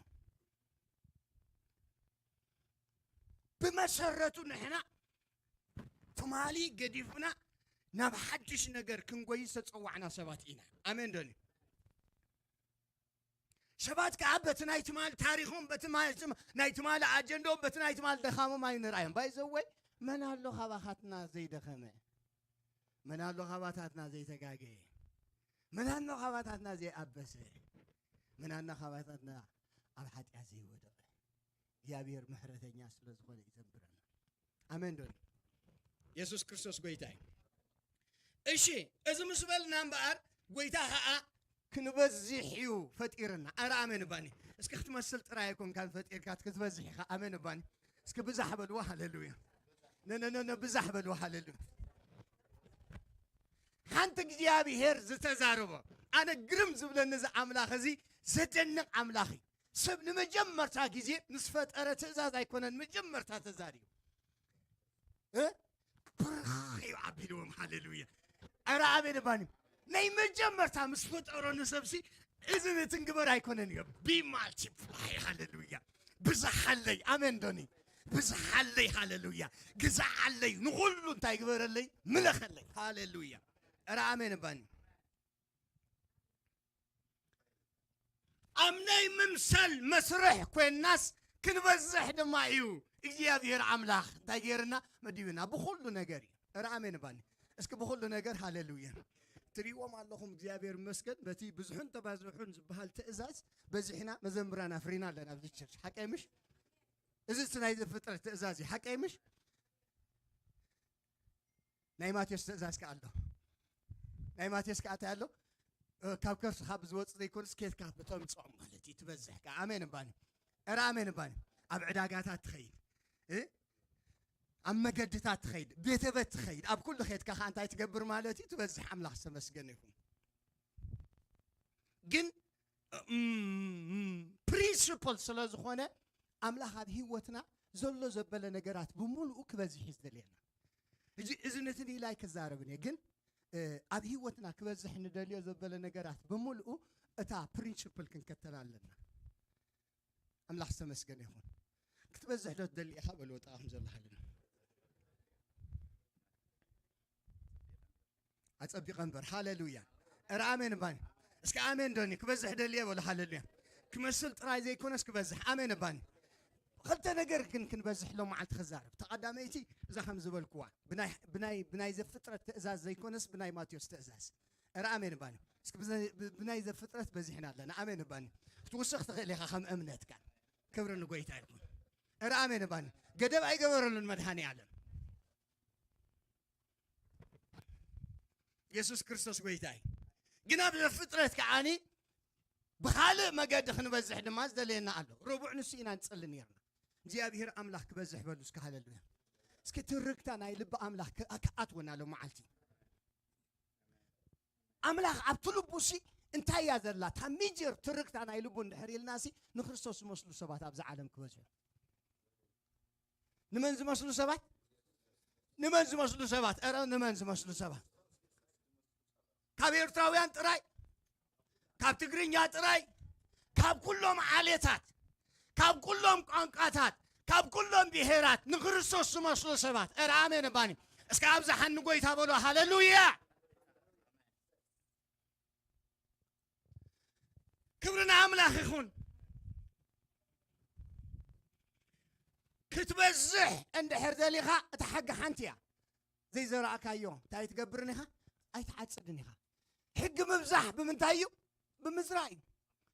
ብመሰረቱ ንሕና ትማሊ ገዲፍና ናብ ሓድሽ ነገር ክንጎይ ዝተጸዋዕና ሰባት ኢና። ኣሜን ዶኒ? ሰባት ከኣ በቲ ናይ ትማሊ ታሪኾም፣ በቲ ማይ-፣ ትም-፣ ናይ ትማሊ ኣጀንዳኦም፣ በቲ ናይ ትማሊ ድኻሞም ኣይንርኣዮም። ባይ ዘ ወይ መን ኣሎ ካባኻትና ዘይደኸመ? መን ኣሎ ካባታትና ዘይተጋገየ? መን ኣሎ ካባታትና ዘይኣበሰ? መን ኣሎ ካባታትና ኣብ ሓጢኣት ዘይወደቐ? እግዚኣብሔር ምሕረተኛ ስለ ዝኾነ ይዘምረና። ኣሜን ዶ? የሱስ ክርስቶስ ጎይታ እዩ። እሺ፣ እዚ ምስ በልና እምበኣር፣ ጎይታ ኸኣ ክንበዝሕ እዩ ፈጢርና። ኣረ ኣሜን እባኒ። እስኪ ክትመስል ጥራይ ኣይኮንካን ፈጢርካ፣ ክትበዝሕ ኢኻ። ኣሜን እባኒ። እስኪ ብዛሕ በልዎ፣ ሃሌሉያ። ነ፣ ነ፣ ነ፣ ነ፣ ብዛሕ በልዎ፣ ሃሌሉያ። ሓንቲ እግዚኣብሔር ዝተዛረቦ፣ ኣነ ግርም ዝብለኒ እዚ ኣምላኽ እዚ ዘደንቕ ኣምላኽ እዩ። ሰብ ንመጀመርታ ግዜ ምስ ፈጠረ ትእዛዝ ኣይኮነን መጀመርታ ተዛሪቡ። እ? ብርኽ እዩ ኣቢልዎም። ሃሌሉያ። ኧረ ኣሜን ባኒ። ናይ መጀመርታ ምስ ፈጠሮ ንሰብሲ እዚ ንትንግበር ኣይኮነን እዩ። Be multiply። ሃሌሉያ። ብዝሓለይ። ኣሜን ዶኒ። ብዝሓለይ። ሃሌሉያ። ግዛዓለይ። ንኹሉ እንታይ ግበረለይ? ምለኸለይ። ሃሌሉያ። ኧረ ኣሜን ባኒ። ኣብ ናይ ምምሳል መስርሕ ኮይንናስ ክንበዝሕ ድማ እዩ። እግዚኣብሔር ኣምላኽ እንታይ ገይርና? መዲብና ብኹሉ ነገር እዩ። ኧረ ኣሜን ባኒ። እስኪ ብኹሉ ነገር ሃሌሉያ። ትሪእዎም ኣለኹም እግዚኣብሔር ይመስገን። በቲ ብዝሑን ተባዝሑን ዝበሃል ትእዛዝ በዚሕና መዘምራን ኣፍሪና ኣለና ኣብዚ ቸርች። ሓቀይ ምሽ? እዚ እቲ ናይ ዘፍጥረት ትእዛዝ እዩ። ሓቀይ ምሽ? ናይ ማቴዎስ ትእዛዝ ከኣ ኣሎ። ናይ ማቴዎስ ከኣ እንታይ ኣሎ? እ፣ ካብ ከርስኻ ብዝወጽእ ዘይኮነስ ኬድካ ብተምጽኦም ማለት እዩ። ትበዝሕ ከኣ። ኣሜን እባኒ። ኧረ ኣሜን እባኒ። ኣብ ዕዳጋታት ትኸይድ። እ? ኣብ መገድታት ትኸይድ። ቤተ ቤት ትኸይድ። ኣብ ኩሉ ኬድካ ከኣ እንታይ ትገብር ማለት እዩ? ትበዝሕ። ኣምላኽ ዝተመስገነ ይኹን። ግን፣ እም፣ ፕሪንሲፕል ስለ ዝኾነ ኣምላኽ ኣብ ህይወትና ዘሎ ዘበለ ነገራት ብምሉኡ ክበዝሕ እዩ ዝደልየና። እዚ፣ እዚ ነቲ ንኢላይ ክዛረብን እየ። ግን፣ እ፣ ኣብ ህይወትና ክበዝሕ ንደልዮ ዘበለ ነገራት ብምሉኡ እታ ፕሪንሲፕል ክንከተል ኣለና። ኣምላኽ ዝተመስገነ ይኹን። ክትበዝሕ ዶ ትደሊ ኢኻ? በልዎ ጥቓኹም ዘሎ ሓለና። ኣጸቢቐ እምበር። ሃሌሉያ። ኧረ ኣሜን እባኒ። እስኪ ኣሜን ዶኒ። ክበዝሕ ደልየ በሉ። ሃሌሉያ። ክመስል ጥራይ ዘይኮነስ ክበዝሕ። ኣሜን እባኒ። ክልተ ነገር ግን ክንበዝሕ ሎም መዓልቲ ክዛረብ። ተቐዳመይቲ እዛ ከም ዝበልክዋ። ብናይ፣ ብናይ፣ ብናይ ዘፍጥረት ትእዛዝ ዘይኮነስ ብናይ ማቴዎስ ትእዛዝ። ኧረ ኣሜን እባኒ። እስኪ ብዘ-፣ ብ-፣ ብናይ ዘፍጥረት በዚሕና ኣለና። ኣሜን እባኒ። ክትውስኽ ትኽእል ኢኻ ከም እምነትካ። ክብሪ ንጎይታ ይኹን። ኧረ ኣሜን እባኒ። ገደብ ኣይገበረሉን መድኃኔ ዓለም። የሱስ ክርስቶስ ጎይታ እዩ። ግን ኣብ ዘፍጥረት ከዓኒ ብኻልእ መገዲ ክንበዝሕ ድማ ዝደለየና ኣሎ። ረቡዕ ንሱ ኢና ንጽሊ ነይርና። እግዚኣብሔር ኣምላኽ ክበዝሕ በሉ እስኪ ሃሌሉያ። እስኪ ትርግታ ናይ ልቢ ኣምላኽ ክኣ-፣ ክኣትወና ሎም መዓልቲ። ኣምላኽ ኣብቲ ልቡሲ እንታይ እያ ዘላ? እታ ሜጀር ትርግታ ናይ ልቡ እንድሕር ኢልናሲ ንክርስቶስ ዝመስሉ ሰባት ኣብዚ ዓለም ክበዝሑ። ንመን ዝመስሉ ሰባት? ንመን ዝመስሉ ሰባት? ኧረ ንመን ዝመስሉ ሰባት? ካብ ኤርትራውያን ጥራይ? ካብ ትግርኛ ጥራይ? ካብ ኩሎም ዓሌታት፣ ካብ ኩሎም ቋንቋታት፣ ካብ ኩሎም ብሄራት ንክርስቶስ ዝመስሉ ሰባት። ኧረ ኣሜን እባኒ። እስከ ኣብዝሓኒ ጎይታ በሎ። ሃሌሉያ። ክብሪ ንኣምላኽ ይኹን። ክትበዝሕ እንድሕር ደሊኻ፣ እታ ሕጊ ሓንቲ እያ። ዘይዘራእካዮ እንታይ ትገብርን ኢኻ? ኣይትዓጽድን ኢኻ። ሕጊ ምብዛሕ ብምንታይ እዩ? ብምዝራእ እዩ።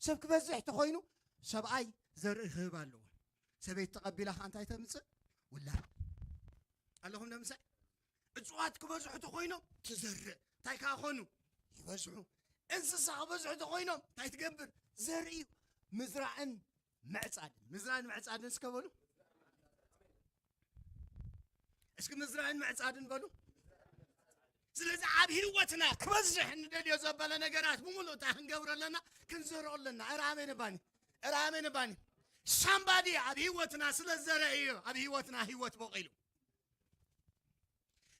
ሰብ ክበዝሕ ተኾይኑ፣ ሰብኣይ ዘርኢ ክህብ ኣለዎ። ሰበይቲ ተቐቢላ ኸዓ እንታይ ተምጽእ? ውላድ። ኣለኹም ዶ ምሳይ? እጽዋት ክበዝሑ ተኾይኖም፣ ትዘርእ። እንታይ ከኣ ኾኑ? ይበዝሑ። እንስሳ ክበዝሑ ተኾይኖም፣ እንታይ ትገብር? ዘርኢ እዩ። ምዝራእን ምዕጻድን። ምዝራእን ምዕጻድን እስከ በሉ። እስኪ ምዝራእን ምዕጻድን በሉ። ስለዚ ኣብ ህይወትና ክበዝሕ እንደልዮ ዘበለ ነገራት ብምሉእ እንታይ ክንገብሮ ኣለና? ክንዘርኦ ኣለና። ኧረ ኣሜን እባኒ። ኧረ ኣሜን እባኒ። ሳምባዲ ኣብ ህይወትና ስለ ዘርአ እዩ ኣብ ህይወትና ህይወት በቂሉ።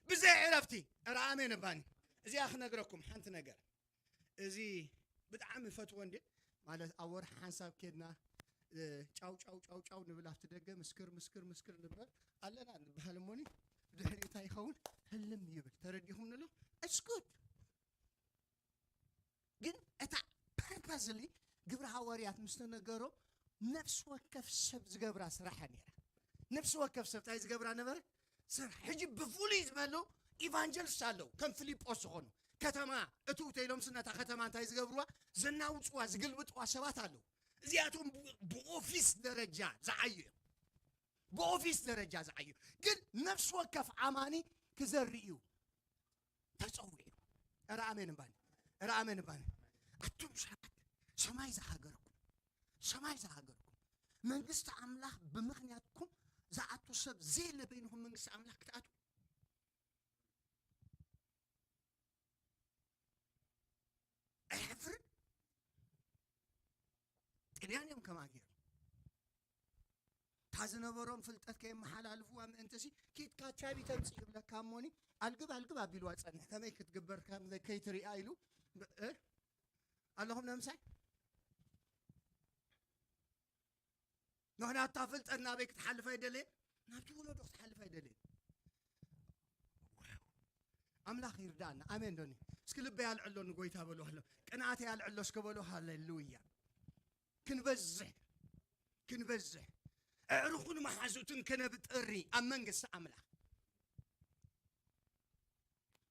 ብዘይ ዕረፍቲ። ኧረ ኣሜን እባኒ። እዚኣ ክነግረኩም ሓንቲ ነገር። እዚ ብጣዕሚ ፈትዎ እንዴ፣ ማለት ኣብ ወርሒ ሓንሳብ ኬድና፣ እ፣ ጫው፣ ጫው፣ ጫው፣ ጫው ንብል ኣብቲ ደገ፣ ምስክር፣ ምስክር፣ ምስክር ንበል ኣለና ንበሃል እሞኒ፣ ብድሕሪኡ እንታይ ይኸውን? ህልም ይብል። ተረዲኹም ንሎ? It's good። ግን እታ ፐርፐስሊ ግብረ ሃዋርያት ምስ ተነገሮም፣ ነፍሲ ወከፍ ሰብ ዝገብራ ስራሕ ነይራ። ነፍሲ ወከፍ ሰብ እንታይ ዝገብራ ነበረ? ስራሕ። ሕጂ ብፍሉይ ዝበሉ ኢቫንጀሊስት ኣለዉ፣ ከም ፊልጶስ ዝኾኑ። ከተማ እትው ተኢሎምስ ነታ ከተማ እንታይ ዝገብርዋ? ዘናውጽዋ፣ ዝግልብጥዋ ሰባት ኣለዉ። እዚኣቶም ብ-፣ ብኦፊስ ደረጃ ዝዓዩ እዮም። ብኦፊስ ደረጃ ዝዓዩ። ግን ነፍሲ ወከፍ ኣማኒ ክዘርእ እዩ ተጸዊዑ። ኧረ ኣሜን እባኒ። ኧረ ኣሜን እባኒ። ኣቱም ሰባት፣ ሰማይ ዝሃገርኩም፣ ሰማይ ዝሃገርኩም፣ መንግስቲ ኣምላኽ ብምኽንያትኩም ዝኣቱ ሰብ ዘየለ በይንኹም መንግስቲ ኣምላኽ ክትኣትዉ? ኣየሕፍርን? ጥልያን እዮም ከምኣ ገይሮም። እታ ዝነበሮም ፍልጠት ከየመሓላልፍዋ ምእንትሲ፣ ኪድካ ቻቢ ተምጽእ ይብለካ እሞኒ፣ ኣልግብ ኣልግብ ኣቢልዋ ጸንሕ፣ ከመይ ክትግበር ከም ዘይ-፣ ከይትሪኣ ኢሉ፣ ብ-፣ እ? ኣለኹም ነምሳይ? ምኽንያቱ እታ ፍልጠት ናበይ ክትሓልፍ ኣይደለየን? ናብቲ ወለዶ ክትሓልፍ ኣይደለየን። ዋው! ኣምላኽ ይርዳእና። ኣሜን ዶኒ? እስኪ ልበይ ኣልዕሎ ንጎይታ በሉ፣ ሃለ-፣ ቅንኣተይ ኣልዕሎ እስከ በሉ፣ ሃሌሉያ። ክንበዝሕ፣ ክንበዝሕ። ኣዕሩኹን መሓዙትን ከነብጥሪ ኣብ መንግስቲ ኣምላኽ።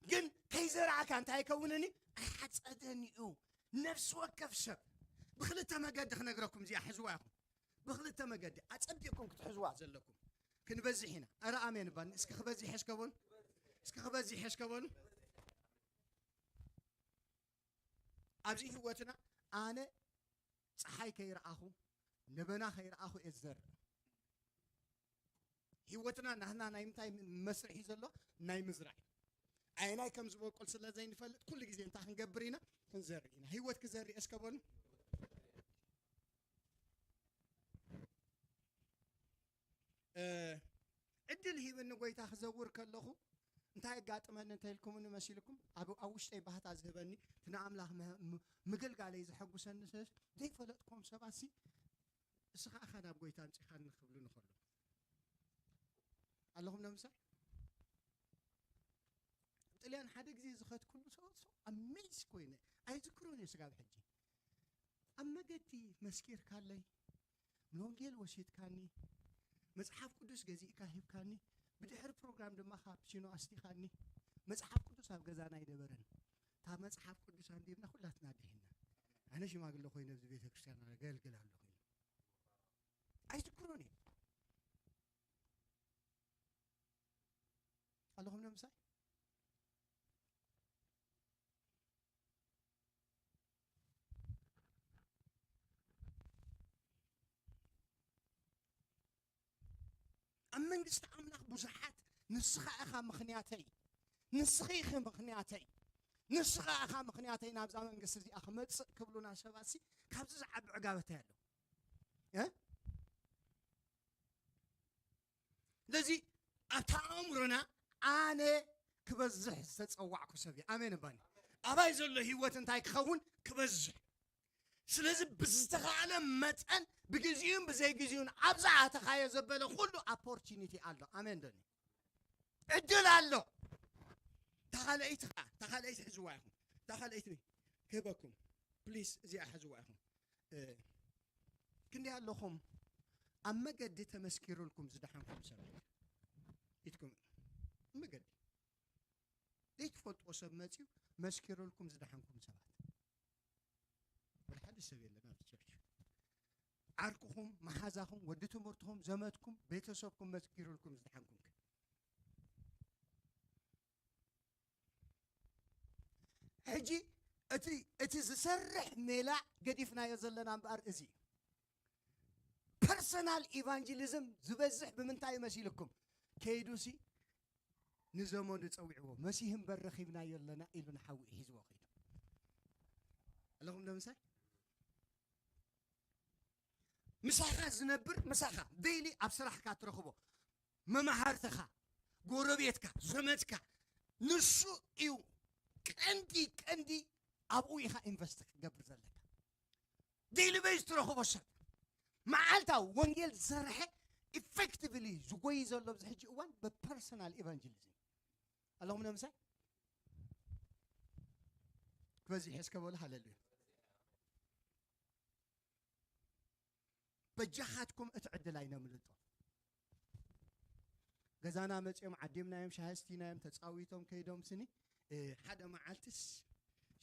ግን ከይዘራእካ እንታይ ይከውንኒ? ኣይሓጸደን እዩ። ነፍሲ ወከፍ ሰብ ብክልተ መገዲ ክነግረኩም እዚኣ ሕዝዋ ኢኹም። ብክልተ መገዲ ኣጸቢቕኩም ክትሕዝዋ ዘለኩም። ክንበዝሕ ኢና። ኣረ ኣሜን ባኒ። እስኪ ክበዝሕ እስከ በሉ። እስኪ ክበዝሕ እስከ በሉ። ኣብዚ ህይወትና ኣነ ጸሓይ ከይረኣኹ፣ ለበና ከይረኣኹ እየ ዝዘርእ። ህይወትና ናህና ናይ ምንታይ መስርሕ እዩ ዘሎ? ናይ ምዝራዕ እዩ። ኣየናይ ከም ዝበቁል ስለ ዘይንፈልጥ ኩሉ ግዜ እንታይ ክንገብር ኢና? ክንዘርእ ኢና። ህይወት ክዘርእ እስከ በሉ። እ፣ ዕድል ሂብኒ ጎይታ ክዘውር ከለኹ እንታይ የጋጥመኒ እንተኢልኩምኒ መሲልኩም? ኣብ፣ ኣብ ውሽጠይ ባህታ ዝህበኒ፣ እቲ ንኣምላኽ ም-፣ ም-፣ ምግልጋለይ ዘሐጉሰኒ፣ ሰ-፣ ዘይፈለጥኩም ሰባት ሲ፣ "እስኻ ኢኻ ናብ ጎይታ ኣምጺኻኒ" ክብሉኒ ከለዉ። ኣለኹም ነምሳይ? ጥልያን ሓደ ግዜ ዝኸድኩሉ ሰው፣ ሰው ኣሜዝ ኮይነ። ኣይዝክሮን እየ ስጋብ ሕጂ። ኣብ መገዲ መስኪርካለይ፣ ንወንጌል ወሲድካኒ፣ መጽሓፍ ቅዱስ ገዚእካ ሂብካኒ፣ ብድሕሪ ፕሮግራም ድማ ካፕቺኖ ኣስቲኻኒ። መጽሓፍ ቅዱስ ኣብ ገዛና ኣይነበረን። እታ መጽሓፍ ቅዱስ ኣንቢብና ኩላትና ድሒና። ኣነ ሽማግለ ኮይነ ኣብዚ ቤተ ክርስቲያን ኣገልግል ኣለኹ ኢሉ። ኣይዝክሮን እየ። ኣለኹም ነምሳይ? ኣብ መንግስቲ ኣምላኽ ብዙሓት ንስኻ ኢኻ ምኽንያተይ፣ ንስኺ ኢኺ ምኽንያተይ፣ ንስኻ ኢኻ ምኽንያተይ ናብዛ መንግስቲ እዚኣ ክመጽእ ክብሉና ሰባትሲ ካብዚ ዝዓቢ ዕጋበታይ ኣሎ? እ? ስለዚ ኣብታ ኣእምሮና ኣነ ክበዝሕ ዝተጸዋዕኩ ሰብ እየ። ኣሜን እባኒ። ኣባይ ዘሎ ህይወት እንታይ ክኸውን? ክበዝሕ። ስለዚ ብዝተኻእለ መጠን ብግዜኡን ብዘይግዜኡን ኣብዛ ኣተኻዮ ዘበለ ኩሉ ኦፖርቹኒቲ ኣሎ። ኣሜን ዶኒ? ዕድል ኣሎ። ተኻለኢት ኸዓ፣ ተኻለኢት ሕዝዋ ኢኹም። ተኻለኢት ክህበኩም። ፕሊስ እዚኣ ሕዝዋ ኢኹም። እ፣ ክንደይ ኣለኹም ኣብ መገዲ ተመስኪሩልኩም ዝደሓንኩም ሰባት? ኢትኩም መገዲ ዘይትፈልጥዎ ሰብ መጺኡ መስኪሩልኩም ዝደሓንኩም ሰባት። ወላ ሓደ ሰብ የለን ኣብዚ ቸርች። ዓርክኹም፣ መሓዛኹም፣ ወዲ ትምህርትኹም፣ ዘመድኩም፣ ቤተሰብኩም መስኪሩልኩም ዝደሓንኩም ከ? ሕጂ እቲ፣ እቲ ዝሰርሕ ሜላ ገዲፍናዮ ዘለና እምበኣር እዚ እዩ። ፐርሰናል ኢቫንጀሊዝም ዝበዝሕ ብምንታይ እዩ መሲልኩም? ከይዱሲ ንዘመዱ ጸዊዕዎ፣ "መሲህ እምበር ረኺብናዮ ኣለና" ኢሉ ንሓዊ ሒዝዎ ከይዱ። ኣለኹም ዶ ምሳይ? ምሳኻ ዝነብር፣ ምሳኻ ዴይሊ ኣብ ስራሕካ ትረኽቦ፣ መማህርትኻ፣ ጎረቤትካ፣ ዘመድካ፣ ንሱ እዩ ቀንዲ፣ ቀንዲ ኣብኡ ኢኻ ኢንቨስት ክትገብር ዘለካ። ዴይሊ ቤዝ ትረኽቦ ሰብ፣ መዓልታዊ ወንጌል ዝሰርሐ፣ ኢፌክቲቭሊ ዝጎይ ዘሎ ኣብዚ ሕጂ እዋን ብፐርሰናል ኢቫንጀሊዝም። ኣለኹም ነምሳይ? ክበዝሕ እስከ በሉ ሃሌሉያ። በጃኻትኩም እቲ ዕድል ኣይነምልጦ። ገዛና መጺኦም ዓዲምናዮም፣ ሻሂ ኣስቲናዮም፣ ተጻዊቶም ከይዶም ስኒ፣ እ፣ ሓደ መዓልትስ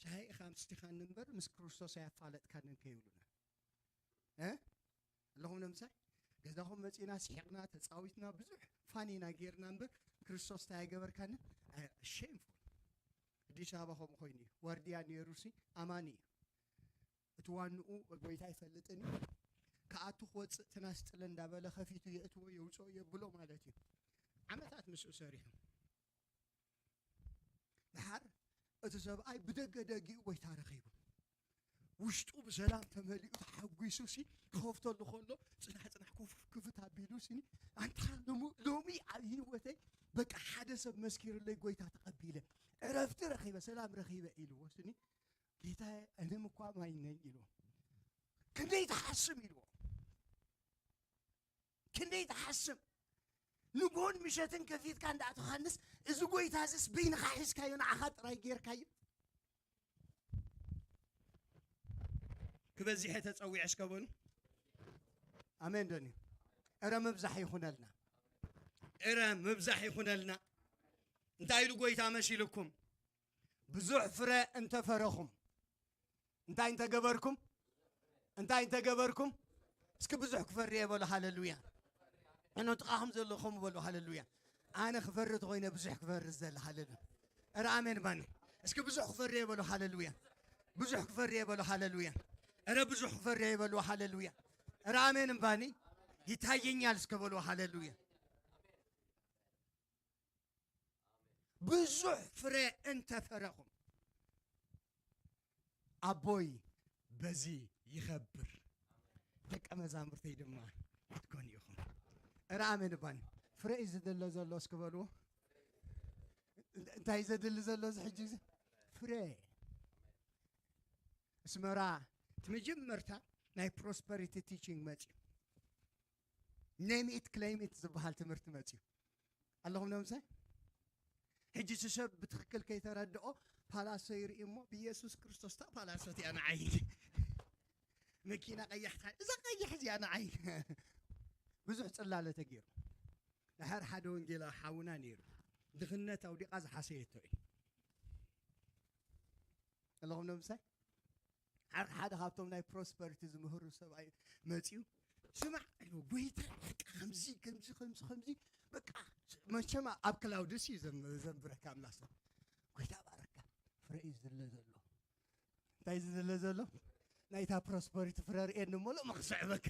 "ሻሂ ኢኻ ኣምስቲኻኒ እምበር ምስ ክርስቶስ ኣያፋለጥካንን" ከይብሉና። እ? ኣለኹም ነምሳይ? ገዛኹም መጺና፣ ስሒቕና፣ ተጻዊትና፣ ብዙሕ ፋን ኢና ጌርና እምበር ክርስቶስ እንታይ ኣይገበርካንን? ኣይ፣ ሼምፉል። ኣዲስ ኣበባ ከምኡ ኮይኑ እዩ። ዋርድያ ነይሩሲ ኣማኒ እዩ። እቲ ዋንኡ ጎይታ ኣይፈልጥን እዩ። ክኣቱ ክወጽእ ትናስጥለ እንዳበለ ከፊቱ የእትዎ የውጽኦ የብሎ ማለት እዩ። ዓመታት ምስኡ ሰሪሑ። ድሓር እቲ ሰብኣይ ብደገ ደጊኡ ጎይታ ረኺቡ። ውሽጡ ብሰላም ተመሊኡ ተሓጒሱ ሲ ክኸፍተሉ ከሎ ጽናሕ ጽናሕ ኮፍ ክፍት ኣቢሉ ሲኒ ኣንታ ሎሚ ሎሚ ኣብ ህይወተይ በቃ ሓደ ሰብ መስኪርለይ ጎይታ ተቐቢለ ዕረፍቲ ረኺበ ሰላም ረኺበ ኢልዎ ስኒ ጌታ እኔም እኮ አማኝ ነኝ ኢልዎ ክንደይ ተሓስም ኢልዎ ክንደይ ትሓስም ንጎን ምሸትን ከፊትካ እንዳእተኻንስ እዚ ጎይታ እዚስ በይንኻ ሒዝካዮ ንዓኻ ጥራይ ጌርካዮ ክበዚሐ ተጸዊዐ እስከ በሉ ኣሜን ዶኒ እረ ምብዛሕ ይኹነልና እረ ምብዛሕ ይኹነልና እንታይ ኢሉ ጎይታ መሲልኩም ብዙሕ ፍረ እንተፈረኹም እንታይ እንተገበርኩም እንታይ እንተገበርኩም እስኪ ብዙሕ ክፈሪ የበሉ ሃለሉያ እኖ ጥቓኹም ዘለኹም በሉ ሃለሉያ ኣነ ክፈሪ ተኾይነ ብዙሕ ክፈሪ ዘለ ሃለሉ እረ ኣሜን ባኒ እስኪ ብዙሕ ክፈሪ የበሉ ሃለሉያ ብዙሕ ክፈሪ የበሉ ሃለሉያ እረ ብዙሕ ክፈሪ የበሉ ሃለሉያ እረ ኣሜን ባኒ ይታየኛል እስከ በሉ ሃለሉያ ብዙሕ ፍረ እንተፈረኹም ኣቦይ በዚ ይኸብር ደቀ መዛሙርተይ ድማ ክትኮኑ ኢኹም እረ ኣሜን ባኒ ፍረ እዩ ዝደለ ዘሎ እስኪ በልዎ እንታይ ዘድሊ ዘሎ እዚ ሕጂ ፍረ እስመራ እቲ መጀመርታ ናይ ፕሮስፐሪቲ ቲቺንግ መፅዩ ኔም ኢት ክሌም ኢት ዝበሃል ትምህርቲ መፅዩ ኣለኹም ነምሳይ ሕጂ እቲ ሰብ ብትኽክል ከይተረድኦ ፓላሶ ይርኢ እሞ ብኢየሱስ ክርስቶስ እታ ፓላሶ እቲኣ ንዓይ መኪና ቀያሕታ እዛ ቀያሕ እዚኣ ንዓይ ብዙሕ ጽላለ ተገይሩ ድሓር ሓደ ወንጌላ ሓውና ነይሩ ድኽነት ኣውዲቓ ዝሓሰየቶ እዩ ኣለኹም ነምሳይ ሓደ ሓደ ካብቶም ናይ ፕሮስፐሪቲ ዝምህሩ ሰብኣይ መፅዩ ስማዕ ጎይታ ከምዚ ከምዚ ከምዚ ከምዚ በቃ መቸማ ኣብ ክላውድስ እዩ ዘንብረካ ኣምላክ ጎይታ ባረካ ፍረ እዩ ዝድለ ዘሎ እንታይ ዝድለ ዘሎ ናይታ ፕሮስፐሪቲ ፍረ ርእየኒ እሞ ሎሚ ክስዕበካ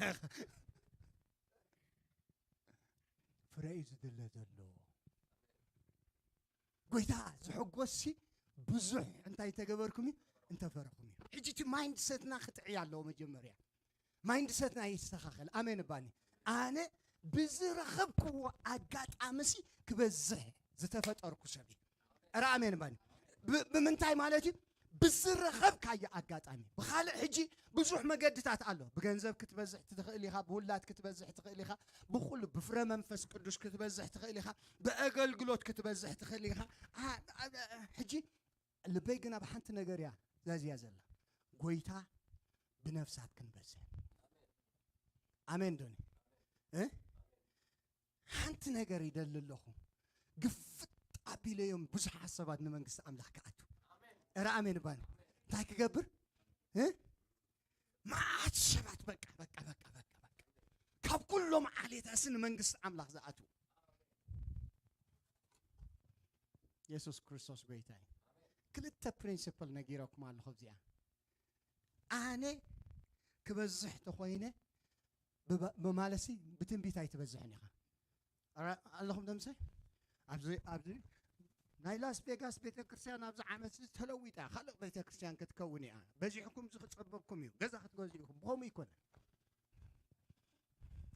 ፍረ እዩ ዝድለ ዘሎ ጎይታ ዝሕጎስሲ ብዙሕ እንታይ ተገበርኩም እዩ እንተፈረኹም እዩ ሕጂ እቲ ማይንድሰትና ክጥዕይ ኣለዎ መጀመርያ ማይንድሰትና ይስተኻኸል ኣሜን ባኒ ኣነ ብዝረኸብክዎ ኣጋጣምሲ ክበዝሕ ዝተፈጠርኩ ሰብ እዩ ረ ኣሜን ባኒ ብምንታይ ማለት እዩ ብዝረኸብካዮ ኣጋጣሚ ብኻልእ ሕጂ ብዙሕ መገድታት ኣሎ ብገንዘብ ክትበዝሕ ትኽእል ኢኻ ብውላድ ክትበዝሕ ትኽእል ኢኻ ብኩሉ ብፍረ መንፈስ ቅዱስ ክትበዝሕ ትኽእል ኢኻ ብኣገልግሎት ክትበዝሕ ትኽእል ኢኻ ሕጂ ልበይ ግን ኣብ ሓንቲ ነገር እያ ዛዝያ ዘላ ጎይታ ብነፍሳት ክንበዝሕ ኣሜን ዶኒ ሓንቲ ነገር ይደሊ ኣለኹ ግፍጥ ኣቢለዮም ብዙሓት ሰባት ንመንግስቲ ኣምላኽ ክኣቱ እረ ኣሜን ባን እንታይ ክገብር መዓት ሰባት በቃ በቃ በቃ በቃ በቃ ካብ ኩሎም ዓሌታሲ ንመንግስቲ ኣምላኽ ዝኣትዉ የሱስ ክርስቶስ ጎይታ እዩ ክልተ ፕሪንሲፕል ነጊረኩም ኣለኹ ኣብዚኣ ኣነ ክበዝሕ ተኾይነ ብማለሲ ብትንቢት ኣይትበዝሕን ኢኻ ኣለኹም ደምሰ ኣብዚ ኣብዚ ናይ ላስ ቬጋስ ቤተክርስትያን ኣብዚ ዓመት ተለዊጣ ካልእ ቤተክርስትያን ክትከውን እያ በዚሕኩም ዝክፀበብኩም እዩ ገዛ ክትገዝኡ ኢኹም ብኸምኡ ይኮነ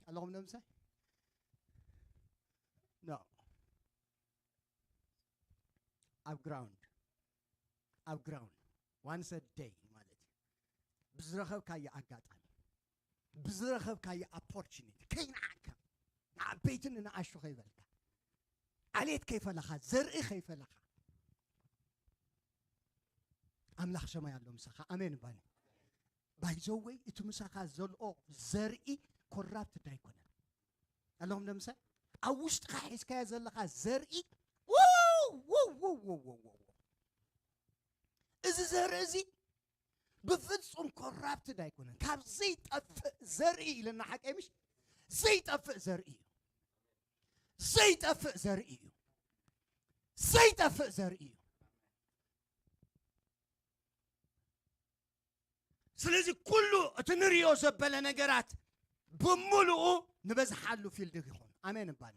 ኣለኹም ደምሰ ኖ ኣብ ግራውንድ ኣብ ግራውንድ ዋንስ ደይ ማለት እዩ ብዝረኸብካዮ ኣጋጣሚ ብዝረኸብካዮ ኣፖርቹኒቲ ከይንዓካ ንዓበይትን ንኣሹ ከይበልካ ዓሌት ከይፈለኻ ዘርኢ ከይፈለኻ ኣምላኽ ሰማይ ኣሎ ምሳኻ ኣሜን ባኒ ባይዘወይ እቲ ምሳኻ ዘልኦ ዘርኢ ኮራፕትድ ኣይኮነን ኣለኹም ደምሰ ኣብ ውሽጥኻ ሒዝካዮ ዘለኻ ዘርኢ እዚ ዘርኢ እዚ ብፍጹም ኮራፕትድ ኣይኮነን ካብ ዘይጠፍእ ዘርኢ ኢለና ሓቀይ ምሽ ዘይጠፍእ ዘርኢ እዩ ዘይጠፍእ ዘርኢ እዩ ዘይጠፍእ ዘርኢ እዩ ስለዚ ኩሉ እቲ ንሪኦ ዘበለ ነገራት ብምሉኡ ንበዝሓሉ ፊልድ ይኹን ኣሜን እባል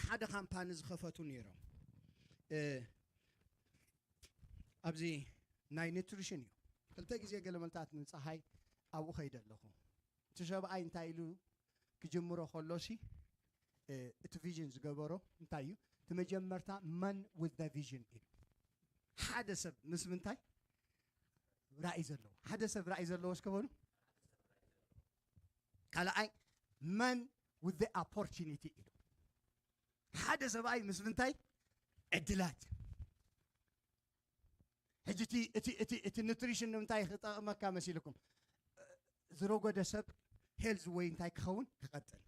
ሓደ ካምፓኒ ዝኸፈቱ ነይሮም ኣብዚ ናይ ኒትሪሽን እዩ ክልተ ግዜ ገለመልታት ንፀሓይ ኣብኡ ከይደ ኣለኹ። እቲ ሰብኣይ እንታይ ኢሉ ክጅምሮ ከሎሲ እቲ ቪዥን ዝገበሮ እንታይ እዩ? እቲ መጀመርታ man with the vision ኢሉ። ሓደ ሰብ ምስ ምንታይ ራእይ ዘለዎ? ሓደ ሰብ ራእይ ዘለዎ እስከ በሉ። ካልኣይ man with the opportunity ኢሉ። ሓደ ሰብኣይ ምስ ምንታይ ዕድላት። ሕጂ እቲ እቲ እቲ እቲ ኒትሪሽን ንምንታይ ክጠቕመካ መሲልኩም? ዝረጎደ ሰብ ሄልዝ ወይ እንታይ ክኸውን ክቐጥን፣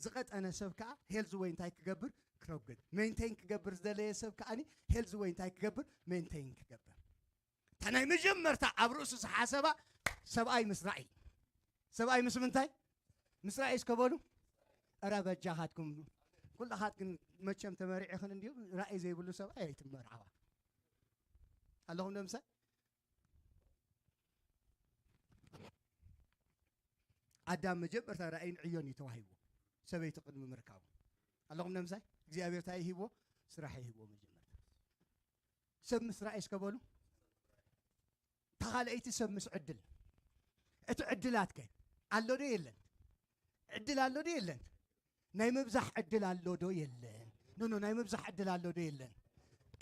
ዝቐጠነ ሰብ ከዓ ሄልዝ ወይ እንታይ ክገብር ክረጉድ፣ ሜንቴን ክገብር ዝደለየ ሰብ ከዓኒ ሄልዝ ወይ እንታይ ክገብር ሜንቴን ክገብር። እታ ናይ መጀመርታ ኣብ ርእሱ ዝሓሰባ ሰብኣይ ምስ ራእይ፣ ሰብኣይ ምስ ምንታይ ምስ ራእይ እስከ በሉ። እረ በጃኻትኩም ኩላኻት ግን መቸም ተመሪዕኽን እንዲዩ ራእይ ዘይብሉ ሰብኣይ ኣይትመርዓዋ ኣለኹም ደምሰ ኣዳም መጀመርታ ራእይን ዕዮን እዩ ተዋሂብዎ ሰበይቲ ቅድሚ ምርካቡ ኣለኹም ነምሳይ እግዚኣብሔር እንታይ ይሂብዎ ስራሕ ይሂብዎ መጀመርታ ሰብ ምስ ራእይ እስከ በሉ ተኻልአይቲ ሰብ ምስ ዕድል እቲ ዕድላትከ ኣሎ ዶ የለን ዕድል ኣሎ ዶ የለን ናይ ምብዛሕ ዕድል ኣሎ ዶ የለን ኖ ኖ ናይ ምብዛሕ ዕድል ኣሎ ዶ የለን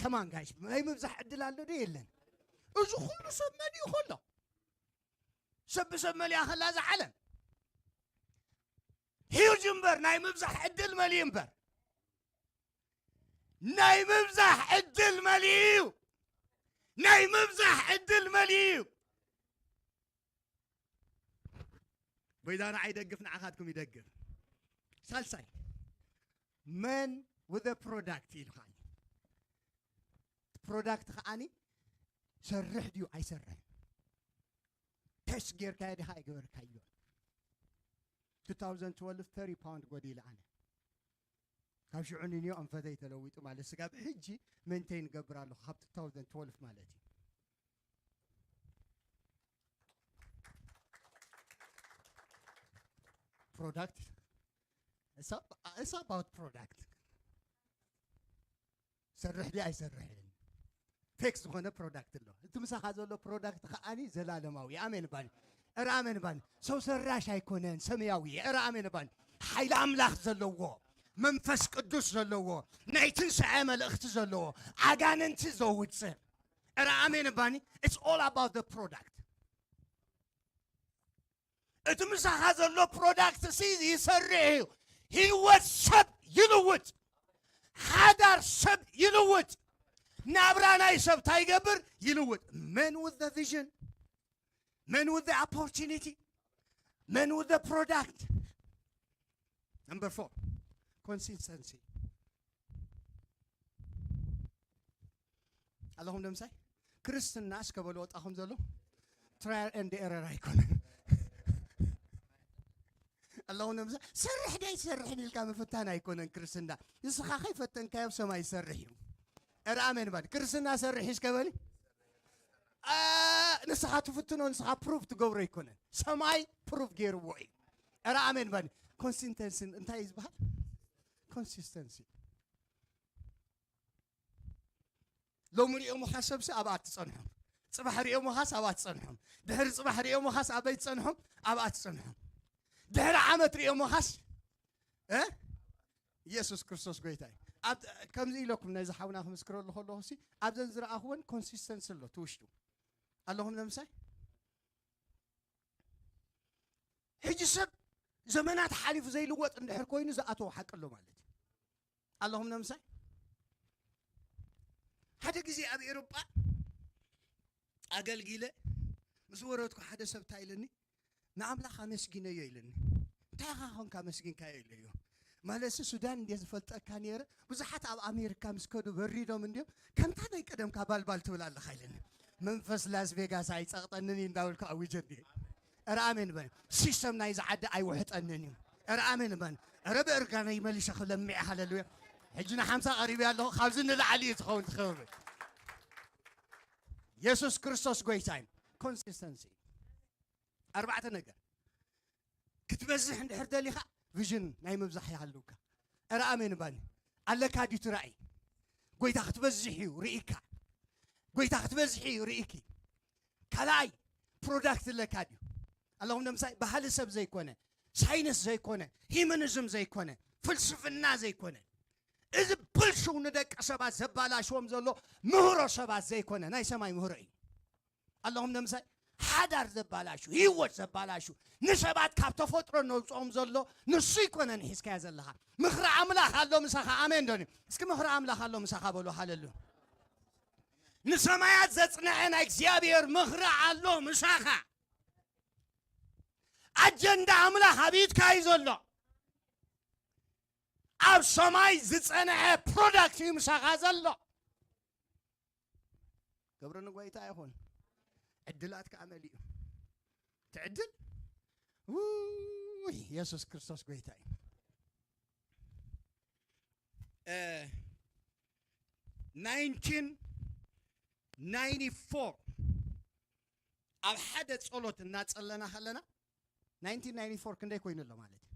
ከማን ጋይስ ናይ ምብዛሕ ዕድል ኣሎ ዶ የለን እዚ ኩሉ ሰብ መሊኡ ከሎ ሰብ ብሰብ መሊኣ ከላ እዛ ዓለም ሂዩጅ እምበር ናይ ምብዛሕ ዕድል መሊኡ እምበር ናይ ምብዛሕ ዕድል መሊኡ እዩ ናይ ምብዛሕ ዕድል መሊኡ እዩ በይዛ ንዓይ ደግፍ ንዓኻትኩም ይደግፍ ሳልሳይ መን with product ኢልካ product ከዓኒ ሰርሕ ድዩ ኣይሰርሕን ቴስት ጌርካዮ ዲኻ ኣይገበርካዮ two thousand twelve thirty pound ጎዲለ ኣነ ካብ ሽዑ ንንዮ ኣንፈተይ ተለዊጡ ማለት ስጋብ ሕጂ ሜንቴን ገብር ኣለኹ ካብ two thousand twelve ማለት እዩ product it's about product ሰርሕ ድዩ ኣይሰርሕን ፌክ ዝኾነ ፕሮዳክት ኣሎ እቲ ምሳኻ ዘሎ ፕሮዳክት ከዓኒ ዘላለማዊ ኣሜን ባኒ እረ ኣሜን ባኒ ሰው ሰራሽ ኣይኮነን ሰማያዊ እረ ኣሜን ባኒ ሓይሊ ኣምላኽ ዘለዎ መንፈስ ቅዱስ ዘለዎ ናይ ትንስዐ መልእኽቲ ዘለዎ ኣጋንንቲ ዘውፅእ እረ ኣሜን ባኒ it's all about the product እቲ ምሳኻ ዘሎ ፕሮዳክት ሲ ይሰርሕ እዩ ህይወት ሰብ ይልውጥ ሓዳር ሰብ ይልውጥ ናብራ ናይ ሰብ እንታይ ይገብር ይልውጥ men with the vision men with the opportunity men with the product number four consistency ኣለኹም ደምሳይ ክርስትና እስከ በሉ ወጣኹም ዘሎ trial and error ኣይኮነን ኣለኹም ደምሳይ ሰርሕ ዳይ ሰርሕን ኢልካ ምፍታን ኣይኮነን ክርስትና ንስኻ ከይፈተንካዮ ሰማይ ይሰርሕ እዩ ኧረ ኣሜን ባል ክርስትና ሰርሕ እስከ በሊ ንስኻ ትፍትኖ ንስኻ ፕሩፍ ትገብሮ ኣይኮነን ሰማይ ፕሩፍ ገይርዎ እዩ ኧረ ኣሜን ባል ኮንሲስተንሲ እንታይ እዩ ዝበሃል ኮንሲስተንሲ ሎሚ ሪኦምኻ ሰብሲ ኣብኣ ትጸንሖም ጽባሕ ሪኦምኻስ ኣብኣ ትጸንሖም ድሕሪ ጽባሕ ሪኦምኻስ ኣበይ ትጸንሖም ኣብኣ ትጸንሖም ድሕሪ ዓመት ሪኦምኻስ እ ኢየሱስ ክርስቶስ ጎይታ እዩ ኣብ ከምዚ ኢለኩም ነዚ ሓውና ክምስክረሉ ከለኹ ሲ ኣብዘን ዝረኣኽወን ኮንሲስተንሲ ኣሎ ትውሽጡ ኣለኹም ነምሳይ ሕጂ ሰብ ዘመናት ሓሊፉ ዘይልወጥ እንድሕር ኮይኑ ዝኣተዎ ሓቂ ኣሎ ማለት እዩ ኣለኹም ነምሳይ ሓደ ግዜ ኣብ ኤሮጳ ኣገልጊለ ምስ ወረድኩ ሓደ ሰብ እንታይ ኢለኒ ንኣምላኽ ኣመስጊነዮ ኢለኒ እንታይ ኢኻ ኾንካ ኣመስጊንካዮ ኢለዮ ማለሲ ሱዳን እንደ ዝፈልጠካ ነይረ ብዙሓት ኣብ ኣሜሪካ ምስ ከዱ በሪዶም እንዲዮም ከምታ ናይ ቀደምካ ባልባል ትብል ኣለኻ ኢለኒ መንፈስ ላስ ቬጋስ ኣይፀቕጠንን እዩ እንዳበልኩ ኣዊጀ እንዲ ኧረ ኣሜን በል ሲስተም ናይዚ ዓዲ ኣይውሕጠንን እዩ ኧረ ኣሜን በል ኧረ ብእርጋነይ መሊሸ ክለምዕ ሃለሉያ ሕጂ ንሓምሳ ቀሪበ ኣለኹ ካብዚ ንላዕሊ እዩ ዝኸውን ትኸብብል የሱስ ክርስቶስ ጎይታ እዩ ኮንሲስተንሲ ኣርባዕተ ነገር ክትበዝሕ እንድሕር ደሊኻ ቪዥን ናይ ምብዛሕ ይሃልውካ ኧረ ኣሜን ባኒ ኣለካ ድዩ እቲ ራእይ ጎይታ ክትበዝሕ እዩ ርኢካ ጎይታ ክትበዝሕ እዩ ርኢኪ ካልኣይ ፕሮዳክት ኣለካ ድዩ? ኣለኹም ንምሳይ ባህሊ ሰብ ዘይኮነ፣ ሳይንስ ዘይኮነ፣ ሂዩማኒዝም ዘይኮነ፣ ፍልስፍና ዘይኮነ፣ እዚ ብልሽው ንደቂ ሰባት ዘባላሽዎም ዘሎ ምህሮ ሰባት ዘይኮነ ናይ ሰማይ ምህሮ እዩ። ኣለኹም ንምሳይ ሓዳር ዘባላሹ፣ ህይወት ዘባላሹ፣ ንሰባት ካብ ተፈጥሮ ነውፅኦም ዘሎ ንሱ ኣይኮነን ሒዝካዮ ዘለኻ። ምኽሪ ኣምላኽ ኣሎ ምሳኻ። ኣሜን ዶኒ? እስኪ ምኽሪ ኣምላኽ ኣሎ ምሳኻ በሉ። ሃለሉ። ንሰማያት ዘጽንዐ ናይ እግዚኣብሔር ምኽሪ ኣሎ ምሳኻ። ኣጀንዳ ኣምላኽ ኣብ ኢድካ እዩ ዘሎ። ኣብ ሰማይ ዝጸንዐ ፕሮዳክት እዩ ምሳኻ ዘሎ። ክብሪ ንጎይታ ይኹን። ዕድላት ከኣ መሊኡ። ትዕድል? ውይ፣ የሱስ ክርስቶስ ጎይታ እዩ። እ፣ ናይንቲን ናይንቲ ፎር ኣብ ሓደ ጸሎት እናጸለና ከለና፣ ናይንቲን ናይንቲ ፎር ክንደይ ኮይኑ ኣሎ ማለት እዩ?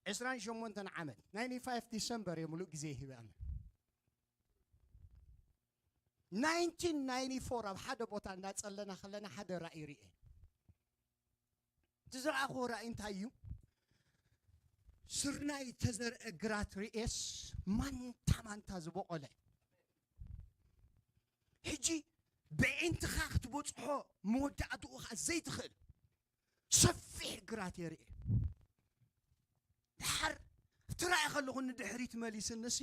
ዕስራን ሸሞንተን ዓመት፣ ናይንቲ ፋይቭ ዲሰምበር እየ ሙሉእ ግዜ ሂበ ኣነ። ናይንቲን ናይንቲ ፎር ኣብ ሓደ ቦታ እናጸለና ከለና ሓደ ራእይ ርኤ። እቲ ዝረኣኽዎ ራእይ እንታይ እዩ? ስርናይ ተዘርአ ግራት ርኤስ ማንታ ማንታ ዝበቖለ። ሕጂ ብዒንትኻ ክትበጽሖ መወዳእትኡ ኸኣ ዘይትኽእል ሰፊሕ ግራት የርኢ። ድሓር እቲ ራእይ ከለኹ ንድሕሪት መሊስንሲ፣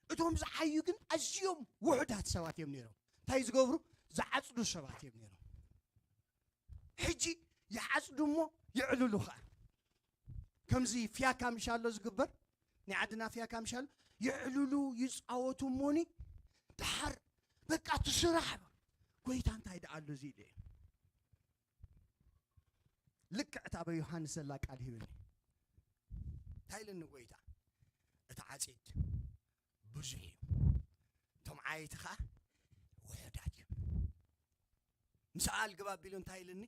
እቶም ዝዓዩ ግን ኣዝዮም ውሑዳት ሰባት እዮም ነይሮም። እንታይ ዝገብሩ? ዝዓጽዱ ሰባት እዮም ነይሮም። ሕጂ ይዓጽዱ እሞ የዕልሉ ኸኣ። ከምዚ ፊያካ ምሻሎ ዝግበር፣ ናይ ዓድና ፊያካ ምሻሎ፣ የዕልሉ፣ ይጻወቱ እሞኒ፣ ድሓር በቃ እቲ ስራሕ፣ ጎይታ እንታይ ደኣ ኣሎ እዚ ኢለ። ልክዕ እታ ኣበ ዮሃንስ ዘላ ቃል ሂብኒ። እንታይ ኢልኒ ጎይታ? እቲ ዓጺድ ብዙሕ እዩ፣ እቶም ዓየይቲ ኸኣ ውሑዳት እዮም። ምስ ኣልግብ ኣቢሉ እንታይ ኢልኒ?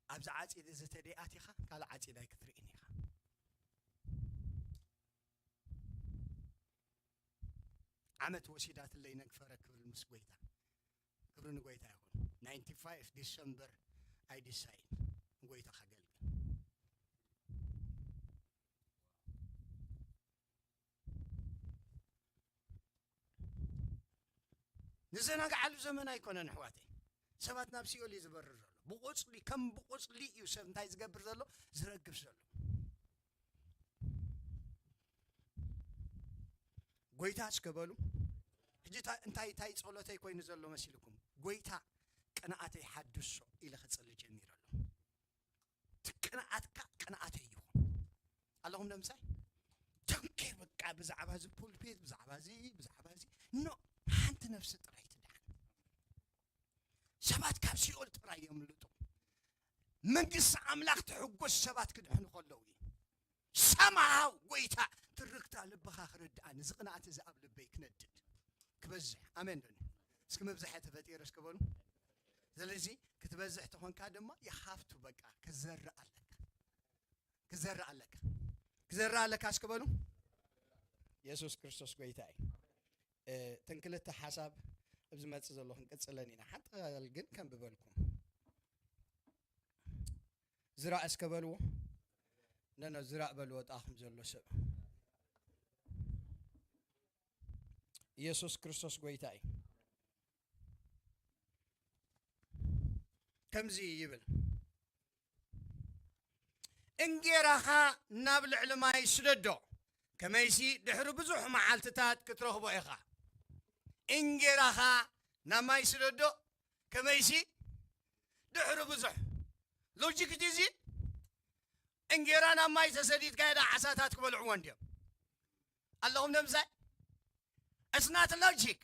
ኣብዚ ዓጺድ እዚ ተደይኣቲኻ ካልእ ዓጺድ ኣይክትርእን ኢኻ። ዓመት ወሲዳትለይ ነግፈረ ክብል ምስ ጎይታ። ክብሪ ንጎይታ ይኹን። ናይንቲ ፋይቭ ዲሰምበር ኣይ ዲሳይድ ንጎይታ ከገልግል። ንዘናግዓሉ ዘመን ኣይኮነን ኣሕዋተይ። ሰባት ናብ ሲኦል እዩ ዝበርር ዘሎ። ብቆጽሊ፣ ከም ብቆጽሊ እዩ ሰብ እንታይ ዝገብር ዘሎ? ዝረግፍ ዘሎ። ጎይታ እስከ በሉ። ሕጂ እንታይ፣ እንታይ ጸሎተይ ኮይኑ ዘሎ መሲልኩም? ጎይታ ቅንኣተይ ሓድሶ ኢለ ክጽሊ ጀሚረ ኣለኹ። እቲ ቅንኣትካ ቅንኣተይ ይኹን። ኣለኹም ንምሳይ? ተንኬ በቃ ብዛዕባ እዚ ፑልፒት፣ ብዛዕባ እዚ፣ ብዛዕባ እዚ። ኖ፣ ሓንቲ ነፍሲ ጥራይ ትድሓን። ሰባት ካብ ሲኦል ጥራይ የምልጡ። መንግስቲ ኣምላኽ ትሕጎስ ሰባት ክድሕኑ ከለዉ እዩ። ሰምሃው ጎይታ ትርክታ ልብኻ ክርድኣኒ፣ እዚ ቅንኣት እዚ ኣብ ልበይ ክነድድ፣ ክበዝሕ። ኣሜን ዶ? እስኪ መብዝሒ ተፈጢረ እስኪ በሉ። ስለዚ ክትበዝሕ ተኾንካ ድማ you have to በቃ ክዘርእ ኣለካ። ክዘርእ ኣለካ። ክዘርእ ኣለካ እስኪ በሉ። የሱስ ክርስቶስ ጎይታ እዩ። እ፣ እተን ክልተ ሓሳብ ኣብ ዝመጽእ ዘሎ ክንቅጽለን ኢና። ሓንቲ ቃል ግን ከንብበልኩም። ዝራእ እስከ በልዎ። ነ፣ ነ፣ ዝራእ በልዎ፣ ጣኹም ዘሎ ሰብ። ኢየሱስ ክርስቶስ ጎይታ እዩ። ከምዚ ይብል፣ እንጌራኻ ናብ ልዕሊ ማይ ስደዶ፣ ከመይሲ ድሕሪ ብዙሕ መዓልትታት ክትረኽቦ ኢኻ። እንጌራኻ ናብ ማይ ስደዶ፣ ከመይሲ ድሕሪ ብዙሕ። ሎጂክ እቲ እዚ፣ እንጌራ ናብ ማይ ተሰዲድካዮ ዳ ዓሳታት ክበልዕዎ እንድዮም? ኣለኹም ዶ ምሳይ? It's not logic።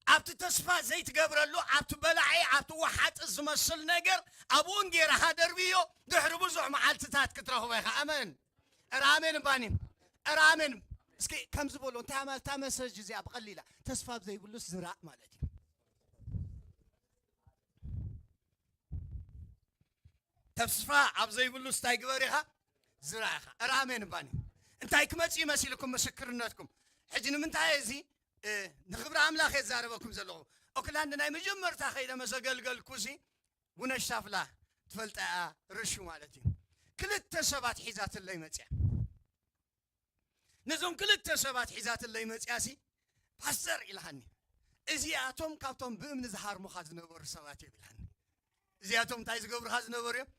ኣብቲ ተስፋ ዘይትገብረሉ፣ ኣብቲ በላዒ፣ ኣብቲ ወሓጢ ዝመስል ነገር፣ ኣብኡ እንጌራኻ ደርብዮ፣ ድሕሪ ብዙሕ መዓልትታት ክትረኽቦ ኢኻ። ኣመን። እረ ኣሜን እባኒ። እረ ኣሜን። እስኪ ከምዚ በሎ፣ እንታይ ማለት እታ መሰጅ እዚኣ ብቐሊላ? ተስፋ ኣብ ዘይብሉስ ዝራእ ማለት እዩ። ተስፋ ኣብ ዘይብሉስ እንታይ ግበር ኢኻ? ዝራእ ኢኻ። እረ ኣሜን እባኒ። እንታይ ክመጽእ እዩ መሲልኩም ምስክርነትኩም? ሕጂ ንምንታይ እዚ፣ እ፣ ንኽብሪ ኣምላኽ እየ ዝዛረበኩም ዘለኹ። ኦክላንድ ናይ መጀመርታ ከይደ መዘገልገልኩ ሲ ጉነሽ ሳፍላ ትፈልጣ እያ፣ ርሹ ማለት እዩ። ክልተ ሰባት ሒዛትለይ መፅያ። ነዞም ክልተ ሰባት ሒዛትለይ መፅያ ሲ ፓስተር ኢልሃኒ፣ እዚኣቶም ካብቶም ብእምኒ ዝሃርሙኻ ዝነበሩ ሰባት እዮም ኢልሃኒ። እዚኣቶም እንታይ ዝገብሩኻ ዝነበሩ እዮም?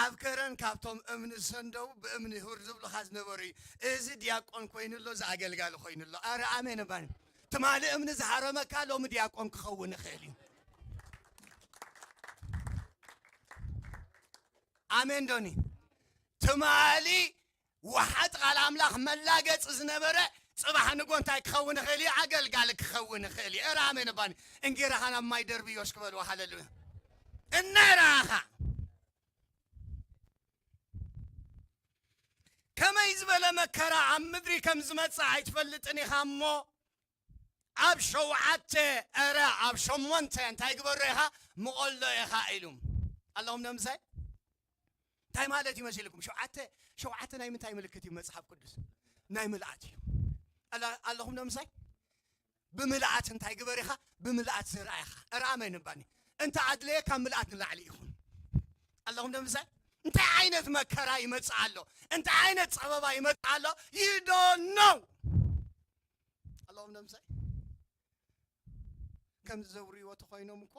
ኣብ ከረን ካብቶም እምኒ ዝሰንደው ብእምኒ ህውር ዝብሉኻ ዝነበሩ እዩ። እዚ ዲያቆን ኮይኑ ኣሎ፣ እዚ ኣገልጋሊ ኮይኑ ኣሎ። ኣረ ኣሜን እባኒ። ትማሊ እምኒ ዝሃረመካ ሎሚ ዲያቆን ክኸውን ይኽእል እዩ። ኣሜን ዶኒ? ትማሊ ወሓጥ ቃል ኣምላኽ መላገጺ ዝነበረ፣ ጽባሕ ንጎ እንታይ ክኸውን ይኽእል እዩ? ኣገልጋሊ ክኸውን ይኽእል እዩ። እረ ኣሜን እባኒ። እንጌራኻ ናብ ማይ ደርብዮስ ክበልዎ። ሃሌሉያ። እናረኣኻ ከመይ ዝበለ መከራ ኣብ ምድሪ ከም ዝመጽእ ኣይትፈልጥን ኢኻ እሞ፣ ኣብ ሸውዓተ፣ እረ ኣብ ሸሞንተ እንታይ ግበሮ ኢኻ? ምቐሎ ኢኻ ኢሉ። ኣለኹም ዶ ምሳይ? እንታይ ማለት እዩ መሲልኩም? ሸውዓተ፣ ሸውዓተ ናይ ምንታይ ምልክት እዩ? መጽሓፍ ቅዱስ ናይ ምልኣት እዩ። ኣላ-፣ ኣለኹም ዶ ምሳይ? ብምልኣት እንታይ ግበር ኢኻ? ብምልኣት ዝርኣ ኢኻ። እረ ኣሜን እባኒ። እንተ ኣድለየ ካብ ምልኣት ንላዕሊ ይኹን። ኣለኹም ዶ ምሳይ? እንታይ ዓይነት መከራ ይመጽእ ኣሎ? እንታይ ዓይነት ጸበባ ይመጽእ ኣሎ? You don't know። ኣለኹም ዶ ምሳይ? ከምዚ ዘውርይዎ ተኾይኖም እኮ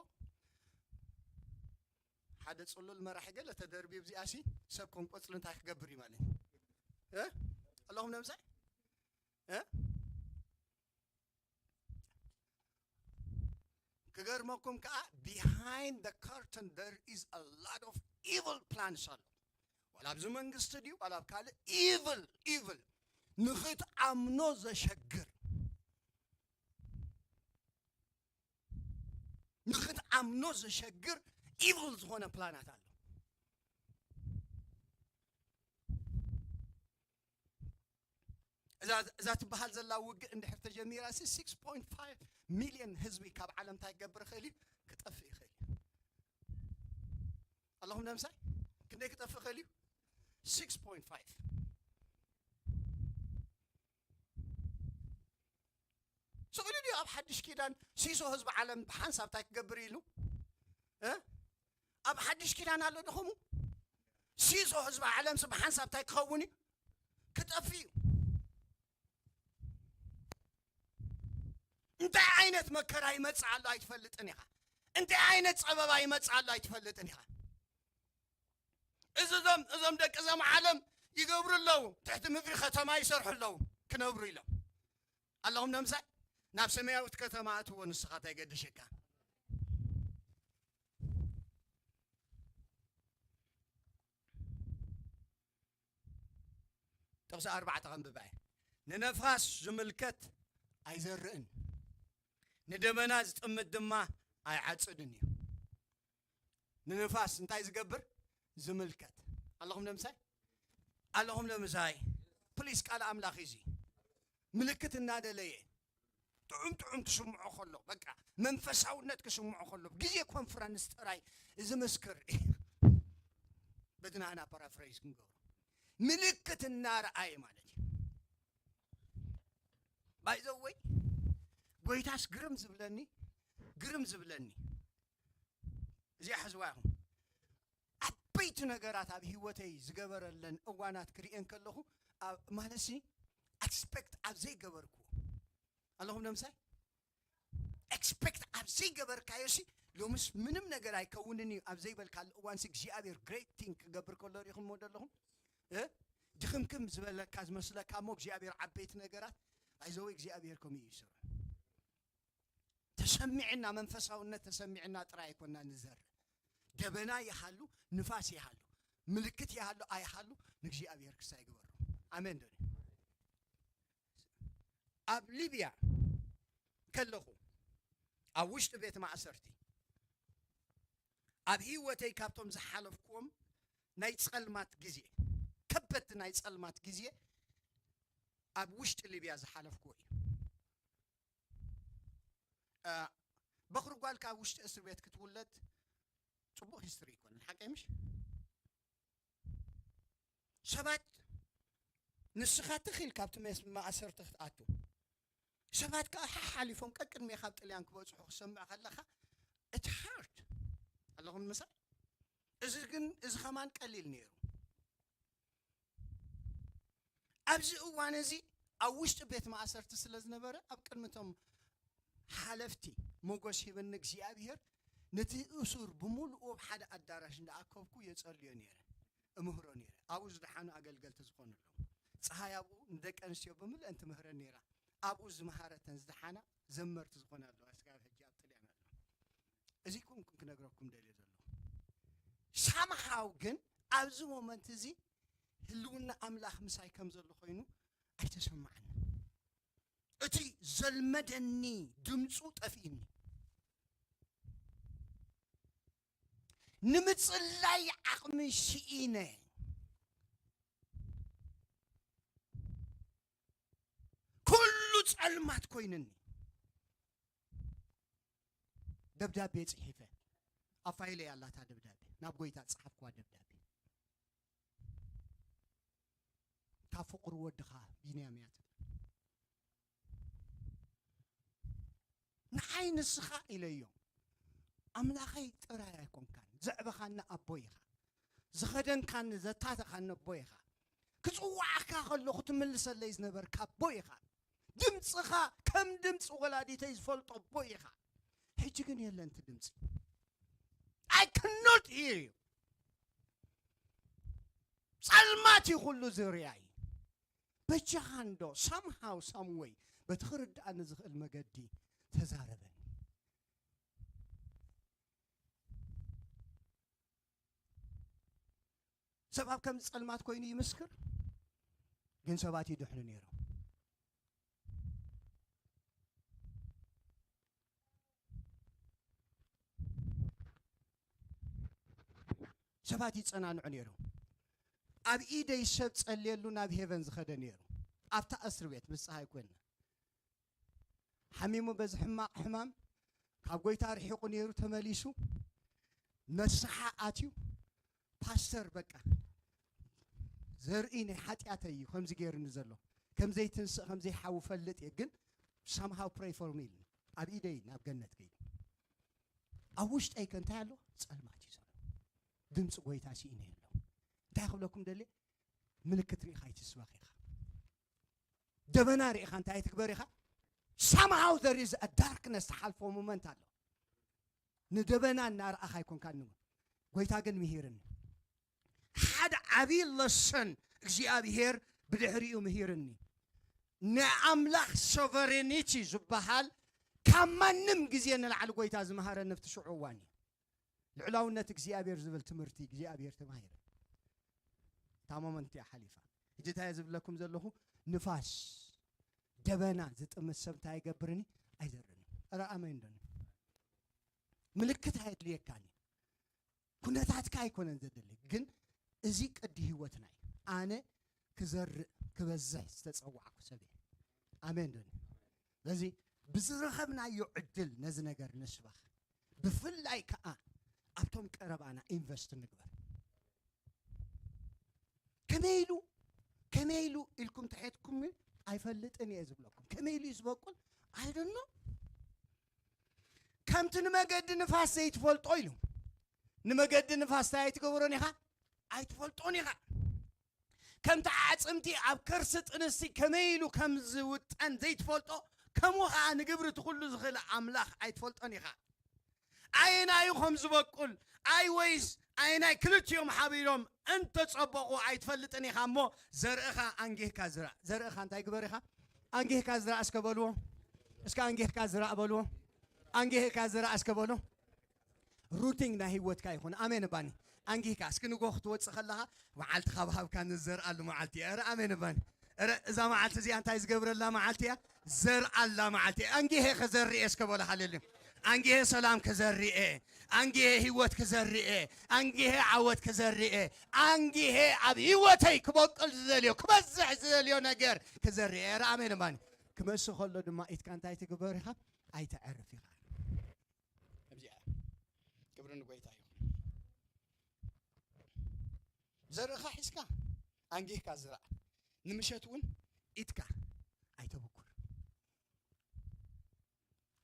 ሓደ ጽሉል መራሒ ገለ ተደርብዩ፣ እዚኣ ሲ ሰብ ከም ቆጽሊ እንታይ ክገብር እዩ ማለት እዩ? እ? ኣለኹም ዶ ምሳይ? እ? ክገርመኩም ከኣ፣ behind the curtain there is a lot of evil plans ኣሎ። ዋላ ኣብዚ መንግስቲ ድዩ ዋላ ኣብ ካልእ፣ evil፣ evil፣ ንኽትኣምኖ ዘሸግር፣ ንኽትኣምኖ ዘሸግር evil ዝኾነ ፕላናት ኣሎ። እዛ፣ እዛ ትበሃል ዘላ ውግእ እንድሕር ተጀሚራ ሲ፣ six point five ሚልዮን ህዝቢ ካብ ዓለም እንታይ ክገብር ይኽእል እዩ? ክጠፍእ ይኽእል እዩ። ኣለኹም ዶ ምሳይ? ክንደይ ክጠፍእ ይኽእል እዩ? Six point five። ስቕ ኢሉ ድዩ ኣብ ሓድሽ ኪዳን ሲሶ ህዝቢ ዓለም ብሓንሳብ እንታይ ክገብር ኢሉ? እ? ኣብ ሓድሽ ኪዳን ኣሎ ድኹሙ? ሲሶ ህዝቢ ዓለምሲ ብሓንሳብ እንታይ ክኸውን እዩ? ክጠፍእ እዩ። እንታይ ዓይነት መከራ ይመጽእ ኣሎ ኣይትፈልጥን ኢኻ። እንታይ ዓይነት ጸበባ ይመጽእ ኣሎ ኣይትፈልጥን ኢኻ። እዚ እዞም፣ እዞም ደቂ እዞም ዓለም ይገብሩ ኣለዉ። ትሕቲ ምድሪ ከተማ ይሰርሑ ኣለዉ ክነብሩ ኢሎም። ኣለኹም ዶ ምሳይ? ናብ ሰማያዊት ከተማ ኣትዎ ንስኻ እንታይ ገድሸካ? ጥቕሲ ኣርባዕተ ከንብባ እየ። ንነፋስ ዝምልከት ኣይዘርእን፣ ንደመና ዝጥምት ድማ ኣይዓጽድን እዩ። ንንፋስ እንታይ ዝገብር? ዝምልከት። ኣለኹም ዶ ምሳይ? ኣለኹም ዶ ምሳይ? ፕሊስ፣ ቃል ኣምላኽ እዩ እዚ። ምልክት እናደለየ ጥዑም ጥዑም ክስምዖ ከሎ፣ በቃ መንፈሳውነት ክስምዖ ከሎ፣ ግዜ ኮንፈረንስ ጥራይ ዝምስክር በድናና ፓራፍሬዝ ክንገብሮ፣ ምልክት እናረኣየ ማለት እዩ። ባይ ዘ ወይ፣ ጎይታስ ግርም ዝብለኒ፣ ግርም ዝብለኒ እዚኣ ሕዝዋ ኢኹም። ዓበይቲ ነገራት ኣብ ህይወተይ ዝገበረለን እዋናት ክርእየን ከለኹ፣ ኣብ፣ ማለት ሲ፣ ኤክስፔክት ኣብ ዘይገበርኩዎ። ኣለኹም ዶ ምሳይ? ኤክስፔክት ኣብ ዘይገበርካዮ ሲ፣ ሎምስ ምንም ነገር ኣይከውንን እዩ ኣብ ዘይበልካሉ እዋን ሲ፣ እግዚኣብሔር ግሬት ቲንግ ክገብር ከሎ ርኢኹምዎ ዶ ኣለኹም? እ? ድኽምክም ዝበለካ ዝመስለካ እሞ እግዚኣብሔር ዓበይቲ ነገራት፣ ባይ ዘ ወይ እግዚኣብሔር ከምኡ እዩ ዝሰርሖ። ተሰሚዕና፣ መንፈሳውነት ተሰሚዕና ጥራይ ኣይኮና ንዘርእ። ደበና ይሃሉ፣ ንፋስ ይሃሉ፣ ምልክት ይሃሉ ኣይሃሉ፣ ንእግዚኣብሔር ክሳይ ግበሩ። ኣሜን ዶ? ኣብ ሊብያ ከለኹ፣ ኣብ ውሽጢ ቤት ማእሰርቲ፣ ኣብ ህይወተይ ካብቶም ዝሓለፍኩዎም ናይ ጸልማት ግዜ፣ ከበድቲ ናይ ጸልማት ግዜ ኣብ ውሽጢ ሊብያ ዝሓለፍኩዎ እዩ። እ፣ በኹሪ ጓል ካብ ውሽጢ እስር ቤት ክትውለድ ጽቡቕ ሂስትሪ ኣይኮነን፣ ሓቀይ ምሽ? ሰባት ንስኻ ትኽ ኢልካ ኣብቲ መስ-፣ ማእሰርቲ ክትኣቱ፣ ሰባት ከዓ ሓሓሊፎም ቀቅድሜኻ ኣብ ጥልያን ክበፅሑ ክሰምዕ ከለኻ እቲ ሃርድ ኣለኹም ምሳይ። እዚ ግን እዚ ከማን ቀሊል ነይሩ። ኣብዚ እዋን እዚ ኣብ ውሽጢ ቤት ማእሰርቲ ስለ ዝነበረ ኣብ ቅድሚቶም ሓለፍቲ ሞገስ ሂብኒ እግዚኣብሔር። ነቲ እሱር ብምሉኡ ኣብ ሓደ ኣዳራሽ እንዳኣከብኩ የጸልዮ ነይረ፣ እምህሮ ነይረ። ኣብኡ ዝደሓኑ ኣገልገልቲ ዝኾኑ ኣለዉ። ፀሃይ ኣብኡ ንደቂ ኣንስትዮ ብምልአን ትምህረን ነይራ። ኣብኡ ዝመሃረተን ዝደሓና ዘመርቲ ዝኾና ኣለዋ። እስካብ ሕጂ ኣብ ጥልያን ኣለዋ። እዚ ኮንኩን ክነግረኩም ደልየ ዘለኹ። ሳምሃው ግን ኣብዚ ሞመንት እዚ ህልውና ኣምላኽ ምሳይ ከም ዘሎ ኮይኑ ኣይተሰማዕኒ። እቲ ዘልመደኒ ድምፁ ጠፊእኒ። ንምጽላይ ዓቕሚ ስኢነ። ኩሉ ጸልማት ኮይንኒ። ደብዳቤ ጽሒፈ። ኣብ ፋይለይ ኣላታ ደብዳቤ። ናብ ጎይታ ጸሓፍኩዋ ደብዳቤ። ካብ ፍቕሩ ወድኻ ቢንያም እያ ትብል። ንዓይ ንስኻ ኢለዮ። ኣምላኸይ ጥራይ ኣይኮንካን። ዘዕበኻኒ ኣቦ ኢኻ። ዝኸደንካኒ ዘታተኻኒ ኣቦ ኢኻ። ክጽዋዓካ ከለኹ ትምልሰለይ ዝነበርካ ኣቦ ኢኻ። ድምፅኻ ከም ድምፂ ወላዲተይ ዝፈልጦ ኣቦ ኢኻ። ሕጂ ግን የለን እቲ ድምፂ። I cannot hear you። ጸልማት እዩ ኩሉ ዝርኣይ። በጃኻ እንዶ somehow some way በቲ ክርድኣኒ ዝኽእል መገዲ ተዛረበኒ። ሰብ ኣብ ከምዚ ጸልማት ኮይኑ ይምስክር፣ ግን ሰባት ይድሕኑ ነይሮም። ሰባት ይጸናንዑ ነይሮም። ኣብ ኢደይ ሰብ ጸልየሉ ናብ ሄቨን ዝኸደ ነይሩ። ኣብታ እስር ቤት ምስ ጸሃይ ኮይና። ሓሚሙ በዚ ሕማቕ ሕማም ካብ ጎይታ ርሒቑ ነይሩ ተመሊሱ። ነስሓ ኣትዩ። ፓስተር በቃ ዘርኢ ናይ ሓጢኣተይ እዩ ከምዚ ገይሩኒ ዘሎ። ከም ዘይትንስእ ከም ዘይሓዊ ፈልጥ እየ፣ ግን somehow pray for me ኢሉ ኣብ ኢደይ ናብ ገነት ከይዱ። ኣብ ውሽጠይ ከ እንታይ ኣሎ? ጸልማት እዩ ዘሎ። ድምፂ ጎይታ ስኢነ ኣሎ። እንታይ ክብለኩም ደልየ? ምልክት ርኢኻ ኣይትስበኽ ኢኻ። ደበና ርኢኻ እንታይ ኣይትግበር ኢኻ። Somehow there is a darkness ትሓልፎ ሞመንት ኣሎ። ንደበና እናረኣኻ ኣይኮንካ ንብል። ጎይታ ግን ምሂርኒ። ሓደ ዓብዪ ለሰን እግዚኣብሔር ብድሕሪኡ ምሂርኒ። ናይ ኣምላኽ ሶቨሬኒቲ ዝበሃል ካብ ማንም ግዜ ንላዕሊ ጎይታ ዝመሃረኒ ኣብቲ ሽዑ እዋን እዩ። ልዕላውነት እግዚኣብሔር ዝብል ትምህርቲ እግዚኣብሔር ተማሂረ። እታ ሞመንት እያ ሓሊፋ። ሕጂ እንታይ እየ ዝብለኩም ዘለኹ? ንፋስ ደበና ዝጥምት ሰብ እንታይ ይገብርኒ? ኣይዘርኒ። ኧረ ኣሜን ዶኒ። ምልክት ኣየድልየካን እዩ። ኩነታትካ ኣይኮነን ዘድሊ፣ ግን እዚ ቅዲ ህይወትና እዩ። ኣነ ክዘርእ ክበዝሕ ዝተጸዋዕኩ ሰብ እየ። ኣሜን ዶኒ። ስለዚ ብዝረኸብናዮ ዕድል ነዚ ነገር ንስበኽ። ብፍላይ ከኣ ኣብቶም ቀረባና ኢንቨስት ንግበር። ከመይ ኢሉ ከመይ ኢሉ ኢልኩም ተሐትኩም ኣይፈልጥን እየ ዝብለኩም። ከመይ ኢሉ እዩ ዝበቁል? ኣይደኖ። ከምቲ ንመገዲ ንፋስ ዘይትፈልጦ ኢሉ፣ ንመገዲ ንፋስ እንታይ ኣይትገብሮን ኢኻ? ኣይትፈልጦን ኢኻ። ከምቲ ኣዕጽምቲ ኣብ ከርሲ ጥንስቲ ከመይ ኢሉ ከም ዝውጠን ዘይትፈልጦ፣ ከምኡ ኸዓ ንግብሪ እቲ ኩሉ ዝኽእል ኣምላኽ ኣይትፈልጦን ኢኻ። ኣየናዩ ከም ዝበቁል፣ ኣይ ወይስ ኣየናይ ክልቲኦም ሓቢሮም እንተጸበቑ ኣይትፈልጥን ኢኻ እሞ፣ ዘርእኻ ኣንጊህካ ዝራእ። ዘርእኻ እንታይ ግበር ኢኻ? ኣንጊህካ ዝራእ እስከ በልዎ። እስከ ኣንጊህካ ዝራእ በልዎ። ኣንጊህካ ዝራእ እስከ በሉ። ሩቲንግ ናይ ህይወትካ ይኹን። ኣሜን እባኒ። ኣንጊህካ እስኪ ንጎ ክትወፅእ ከለኻ መዓልቲ ካብ ሃብካ ንዘርኣሉ መዓልቲ እያ። ኧረ ኣሜን እባኒ። ኧረ እዛ መዓልቲ እዚኣ እንታይ ዝገብረላ መዓልቲ እያ? ዘርኣላ መዓልቲ እያ። ኣንጊሄ ክዘርእ እየ እስከ በሉ። ሃሌሉያ። ኣንጊሄ ሰላም ክዘርእ እየ። ኣንጊሄ ህይወት ክዘርእ እየ። ኣንጊሄ ዓወት ክዘርእ እየ። ኣንጊሄ ኣብ ህይወተይ ክበቅል ዝደልዮ ክበዝሕ ዝደልዮ ነገር ክዘርእ እየ። ኧረ ኣሜን እባኒ። ክመሲ ከሎ ድማ ኢድካ እንታይ ትግበር ኢኻ? ኣይተዕርፍ ኢኻ። እዚኣ ክብሪ ንጎይታ ይኹን። ዘርእኻ ሒዝካ ኣንጊህካ ዝራእ። ንምሸት እውን ኢድካ ኣይተብኩር።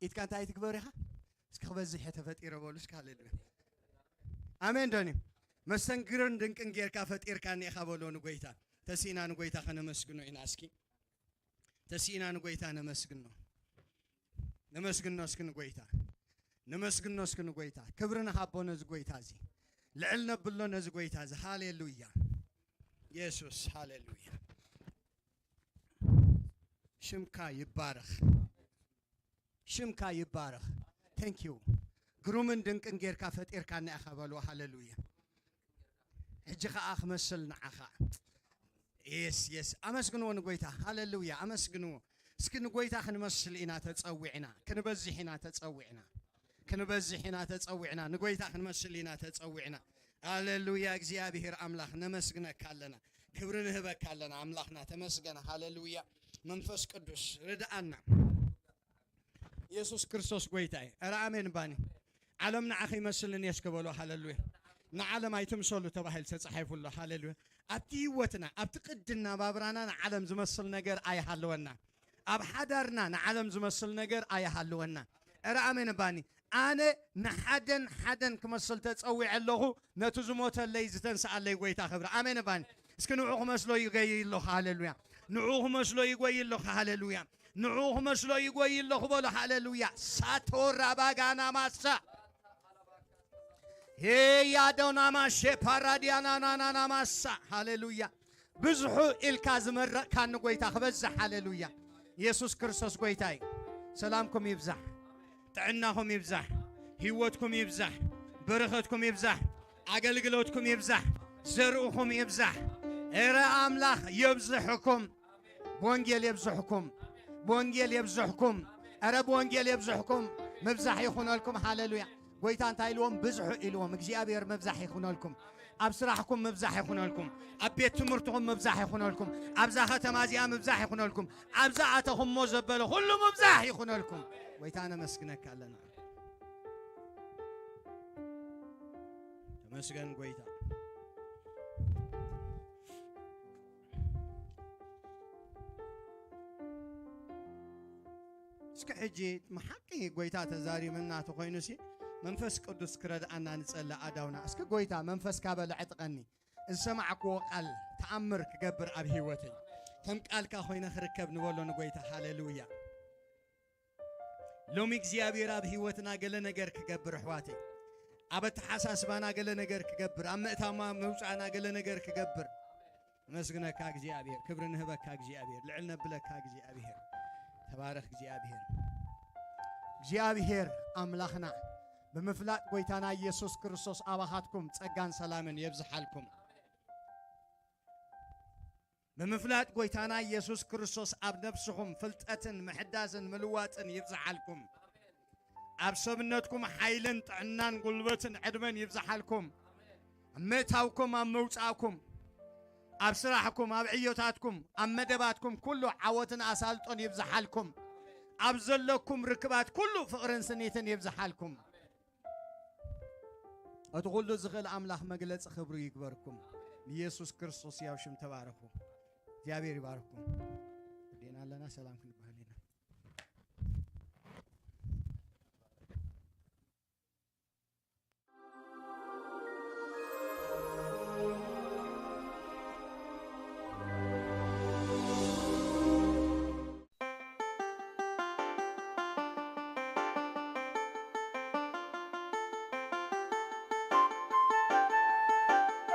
ኢድካ እንታይ ትግበር ኢኻ? እስኪ ክበዝሕ እየ ተፈጢረ በሉ እስኪ። ሃሌሉያ። ኣሜን ዶኒ። መስተንግርን ድንቅን ጌርካ ፈጢርካኒ ኢኻ በሎ ንጎይታ። ተሲእና ንጎይታ ከነመስግኖ ኢና እስኪ። ተሲእና ንጎይታ ነመስግኖ። ነመስግኖ እስኪ ንጎይታ። ነመስግኖ እስኪ ንጎይታ። ክብሪ ንሃቦ ነዚ ጎይታ እዚ። ልዕል ነብሎ ነዚ ጎይታ እዚ። ሃሌሉያ። የሱስ ሃሌሉያ። ሽምካ ይባረኽ። ሽምካ ይባረኽ። Thank you። ግሩምን ድንቅን ጌርካ ፈጢርካና ኢኻ በልዎ። ሃሌሉያ። ሕጂ ኸኣ ክመስል ንዓኻ። የስ የስ። ኣመስግንዎ ንጎይታ። ሃሌሉያ። ኣመስግንዎ። እስኪ ንጎይታ ክንመስል ኢና ተጸዊዕና። ክንበዝሕ ኢና ተጸዊዕና። ክንበዝሕ ኢና ተጸዊዕና። ንጎይታ ክንመስል ኢና ተጸዊዕና። ሃሌሉያ። እግዚኣብሔር ኣምላኽ ነመስግነካ ኣለና። ክብሪ ንህበካ ኣለና ኣምላኽና። ተመስገን። ሃሌሉያ። መንፈስ ቅዱስ ርድኣና። የሱስ ክርስቶስ ጎይታ እዩ። ኧረ ኣሜን ባኒ። ዓለም ንዓኺ ይመስልን እየ እስከ በሎ። ሃሌሉያ። ንዓለም ኣይትምሰሉ ተባሂሉ ተጻሒፉ ኣሎ። ሃሌሉያ። ኣብቲ ህይወትና፣ ኣብቲ ቅዲ ናባብራና ንዓለም ዝመስል ነገር ኣይሃለወና። ኣብ ሓዳርና ንዓለም ዝመስል ነገር ኣይሃለወና። ኧረ ኣሜን ባኒ። ኣነ ንሓደን ሓደን ክመስል ተጸዊዐ ኣለኹ፣ ነቲ ዝሞተለይ ዝተንስኣለይ ጎይታ ክብሪ። ኣሜን ባኒ። እስኪ ንዑ ክመስሎ ይገይ ኣለኹ። ሃሌሉያ። ንዑ ክመስሎ ይጎይ ኣለኹ። ሃሌሉያ። ንዑ ክመስሎ ይጎይ ኣለኹ በሎ። ሃሌሉያ። ሳቶራ ባጋና ማሳ። ሄያ ዶናማ ሼፓራዲያና ናናና ማሳ። ሃሌሉያ። ብዝሑ ኢልካ ዝመረቕካኒ ጎይታ ክበዝሕ። ሃሌሉያ። የሱስ ክርስቶስ ጎይታ እዩ። ሰላምኩም ይብዛሕ። ጥዕናኹም ይብዛሕ። ህይወትኩም ይብዛሕ። በረኸትኩም ይብዛሕ። ኣገልግሎትኩም ይብዛሕ። ዘርእኹም ይብዛሕ። ኤረ ኣምላኽ የብዝሕኩም። ብወንጌል የብዝሕኩም። ብወንጌል የብዝሕኩም። ኧረ ብወንጌል የብዝሕኩም። ምብዛሕ ይኹነልኩም። ሃሌሉያ። ጎይታ እንታይ ኢልዎም? ብዝሑ ኢልዎም። እግዚኣብሔር ምብዛሕ ይኹነልኩም። ኣብ ስራሕኩም ምብዛሕ ይኹነልኩም። ኣብ ቤት ትምህርትኹም ምብዛሕ ይኹነልኩም። ኣብዛ ከተማ እዚኣ ምብዛሕ ይኹነልኩም። ኣብዛ ኣተኹሞ ዘበለ ኩሉ ምብዛሕ ይኹነልኩም። ጎይታ ነመስግነካ ኣለና። ተመስገን ጎይታ። እስኪ ሕጂ መሓቂ ጎይታ ተዛሪብና ተኾይኑሲ መንፈስ ቅዱስ ክረድኣና ንጸሊ ኣዳውና። እስኪ ጎይታ መንፈስካ በለ ዕጥቀኒ። ዝሰማዕክዎ ቃል ተኣምር ክገብር ኣብ ህይወተይ ከም ቃልካ ኮይነ ክርከብ ንበሎ ንጎይታ። ሃሌሉያ። ሎሚ እግዚኣብሔር ኣብ ህይወትና ገለ ነገር ክገብር ኣሕዋተይ፣ ኣብ ኣተሓሳስባና ገለ ነገር ክገብር፣ ኣብ ምእታማ ምውፃእና ገለ ነገር ክገብር። ነመስግነካ እግዚኣብሔር፣ ክብሪ ንህበካ እግዚኣብሔር፣ ልዕል ነብለካ እግዚኣብሔር። ተባረኽ እግዚኣብሔር። እግዚኣብሔር ኣምላኽና ብምፍላጥ ጎይታና ኢየሱስ ክርስቶስ ኣባኻትኩም ጸጋን ሰላምን የብዝሓልኩም። ብምፍላጥ ጎይታና ኢየሱስ ክርስቶስ ኣብ ነፍስኹም ፍልጠትን ምሕዳስን ምልዋጥን ይብዝሓልኩም። ኣብ ሰብነትኩም ሓይልን ጥዕናን ጉልበትን ዕድመን ይብዝሓልኩም። ኣብ ምእታውኩም፣ ኣብ ምውጻእኩም፣ ኣብ ስራሕኩም፣ ኣብ ዕዮታትኩም፣ ኣብ መደባትኩም ኩሉ ዓወትን ኣሳልጦን ይብዝሓልኩም። ኣብ ዘለኩም ርክባት ኩሉ ፍቕርን ስኒትን ይብዝሓልኩም። እቲ ኩሉ ዝኽእል ኣምላኽ መግለጺ ክብሩ ይግበርኩም። ብኢየሱስ ክርስቶስ ያው ሽም ተባረኹ። እግዚኣብሔር ይባርኩም። ወዴና ኣለና። ሰላም